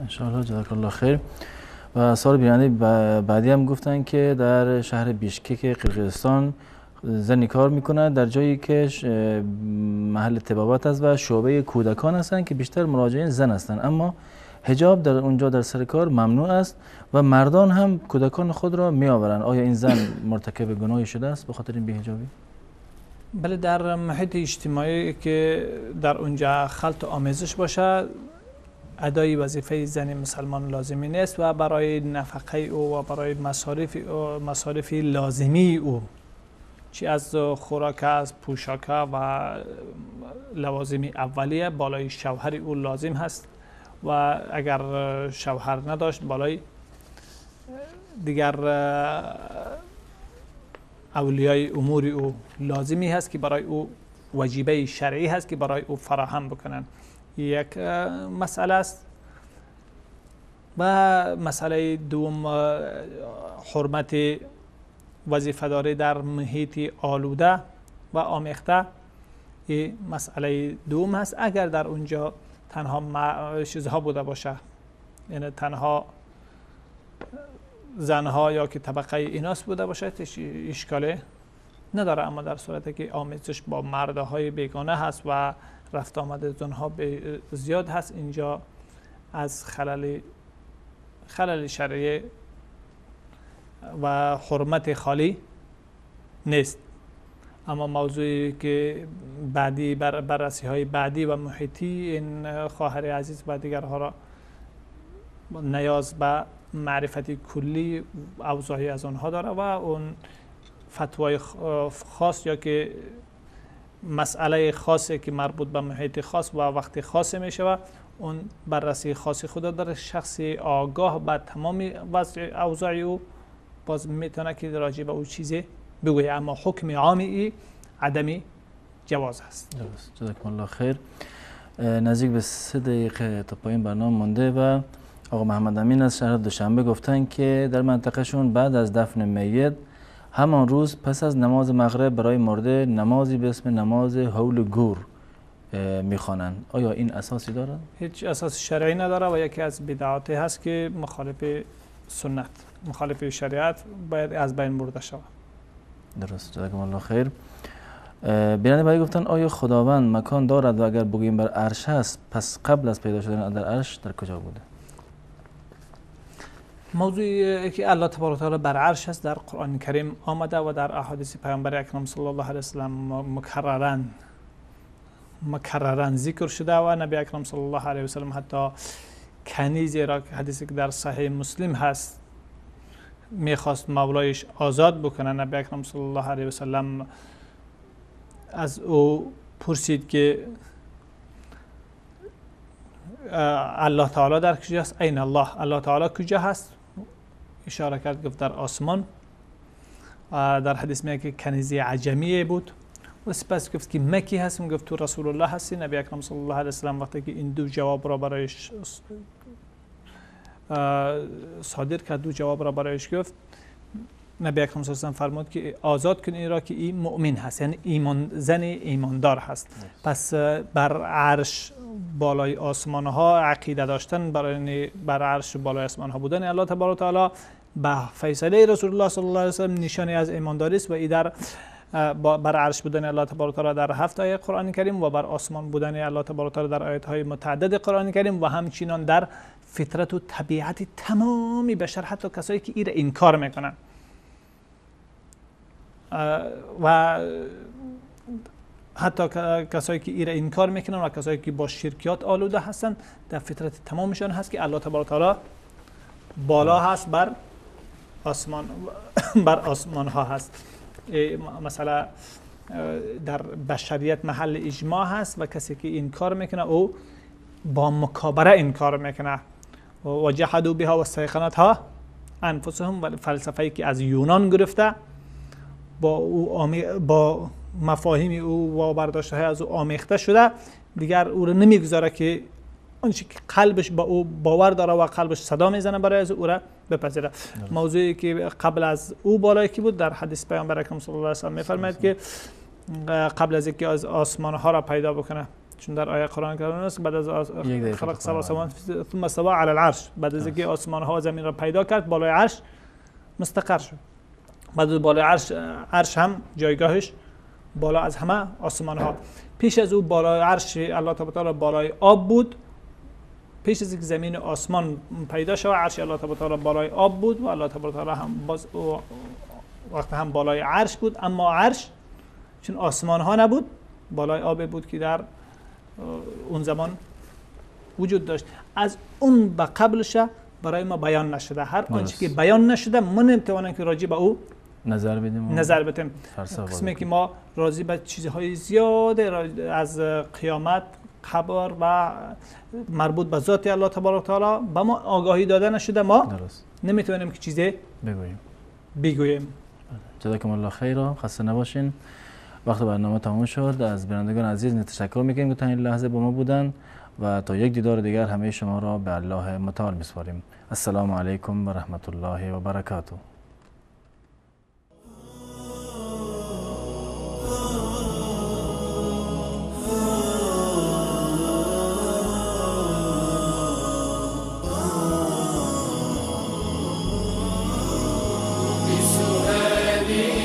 انشاءالله. جزاک الله خیر. و سال بیننده بعدی هم گفتن که در شهر بیشکک قرقیزستان زنی کار میکنه در جایی که محل طبابت است و شعبه کودکان هستند که بیشتر مراجعین زن هستند، اما حجاب در اونجا در سر کار ممنوع است و مردان هم کودکان خود را می آورند. آیا این زن مرتکب گناهی شده است به خاطر این بی‌حجابی؟ بله، در محیط اجتماعی که در اونجا خلط و آمیزش باشه ادای وظیفه زن مسلمان لازمی نیست و برای نفقه او و برای مصارف لازمی او، چی از خوراک، از پوشاک و لوازم اولیه بالای شوهر او لازم هست و اگر شوهر نداشت بالای دیگر اولیای امور او لازمی هست که برای او وجیبه شرعی هست که برای او فراهم بکنن. یک مسئله است. و مسئله دوم حرمت وظیفه‌داری در محیط آلوده و آمیخته، این مسئله دوم هست. اگر در اونجا تنها چیزها بوده باشه، یعنی تنها زنها یا که طبقه ایناس بوده باشه اشکال نداره، اما در صورتی که آمیزش با مردهای بیگانه هست و رفت آمد زنها زیاد هست، اینجا از خلل شرعی و حرمت خالی نیست. اما موضوعی که بعدی بررسی های بعدی و محیطی این خواهر عزیز و دیگرها را نیاز به معرفت کلی اوضاعی از آنها داره و اون فتوای خاص یا که مسئله خاصی که مربوط به محیط خاص و وقت خاص میشه و اون بررسی خاصی خود داره. شخص آگاه به تمام وضع اوضاع او باز میتونه که راجع به او چیزی بگویه، اما حکم عامی ای عدم جواز است. درست، جزاکم الله خیر. نزدیک به 3 دقیقه تا پایین برنامه مونده و آقا محمد امین از شهر دوشنبه گفتن که در منطقهشون بعد از دفن میت همان روز پس از نماز مغرب برای مرده نمازی به اسم نماز حول گور میخوانند. آیا این اساسی داره؟ هیچ اساس شرعی نداره و یکی از بدعاتی هست که مخالف سنت، مخالف شریعت، باید از بین برده شود. درست، جزاکم الله خیر. بیننده بعدی گفتن آیا خداوند مکان دارد و اگر بگوییم بر عرش هست پس قبل از پیدا شدن در عرش در کجا بوده؟ موضوعی که الله تبارک و تعالی بر عرش است در قرآن کریم آمده و در احادیث پیامبر اکرم صلی الله علیه و سلم مکررا ذکر شده و نبی اکرم صلی الله علیه و سلم حتی کنیزی را که حدیثی که در صحیح مسلم هست میخواست مولایش آزاد بکنه، نبی اکرم صلی الله علیه و سلم از او پرسید که الله تعالی در کجاست؟ این الله، الله تعالی کجا هست؟ اشاره کرد گفت در آسمان. در حدیث میگه که کنیزی عجمی بود و سپس گفت که مکی هستم، گفت تو رسول الله هستی. نبی اکرم صلی الله علیه و سلم وقتی که این دو جواب را برایش صادر کرد، دو جواب را برایش گفت، نبی اکرم صلی الله علیه و سلم فرمود که آزاد کن این را که این مؤمن هست، یعنی ایمان زن ایماندار هست. پس بر عرش بالای آسمان ها عقیده داشتن، برای بر عرش بالای آسمان ها بودن الله تبارک و تعالی به فیصله رسول الله صلی الله علیه و سلم نشانی از ایمانداری است و ای در بر عرش بودن الله تبارک و تعالی در 7 آیه قرآن کریم و بر آسمان بودن الله تبارک و تعالی در آیات های متعدد قرآن کریم و همچنان در فطرت و طبیعت تمامی بشر، حتی کسایی که این را انکار میکنن و حتی کسایی که ایره انکار میکنن و کسایی که با شرکیات آلوده هستن، در فطرت تمامشان هست که الله تبارک و تعالی بالا هست بر آسمان، بر آسمان ها هست. مثلا در بشریت محل اجماع هست و کسی که انکار میکنه او با مکابره انکار میکنه. و جحدوا بها واستيقنتها انفسهم، و فلسفه‌ای که از یونان گرفته با او با مفاهیم او و برداشت‌های از او آمیخته شده، دیگر او رو نمیگذاره که آنچه که قلبش با او باور داره و قلبش صدا میزنه برای از او را بپذیره. موضوعی که قبل از او بالای کی بود، در حدیث پیامبر اکرم صلی الله علیه و سلم میفرماید که قبل از اینکه از آسمان ها را پیدا بکنه، چون در آیه قرآن کریم است بعد از خلق سبع سماوات ثم استوى علی العرش، بعد از اینکه آسمان ها و زمین را پیدا کرد بالای عرش مستقر شد. بعد بالای عرش هم جایگاهش بالا از همه آسمان ها. پیش از او بالای عرش الله تعالی بالای آب بود. پیش از اینکه زمین و آسمان پیدا شود عرش الله تعالی بالای آب بود و الله تعالی هم باز وقت هم بالای عرش بود، اما عرش چون آسمان ها نبود بالای آب بود که در اون زمان وجود داشت. از اون به قبلش برای ما بیان نشده. هر آنچه که بیان نشده ما نمیتوانیم که راجع به او نظر بدیم. نظر بدیم. قسمی که ما راضی به چیزهای زیاد از قیامت، قبر و مربوط به ذات الله تبارک و تعالی به ما آگاهی داده نشده، ما نمیتونیم که چیزی بگوییم. جزاکم الله خیرا، خسته نباشین. وقت برنامه تمام شد. از بینندگان عزیز تشکر میکنیم که تا این لحظه با ما بودن و تا یک دیدار دیگر همه شما را به الله متعال میسپاریم. السلام علیکم و رحمت الله و برکاته. بسؤالي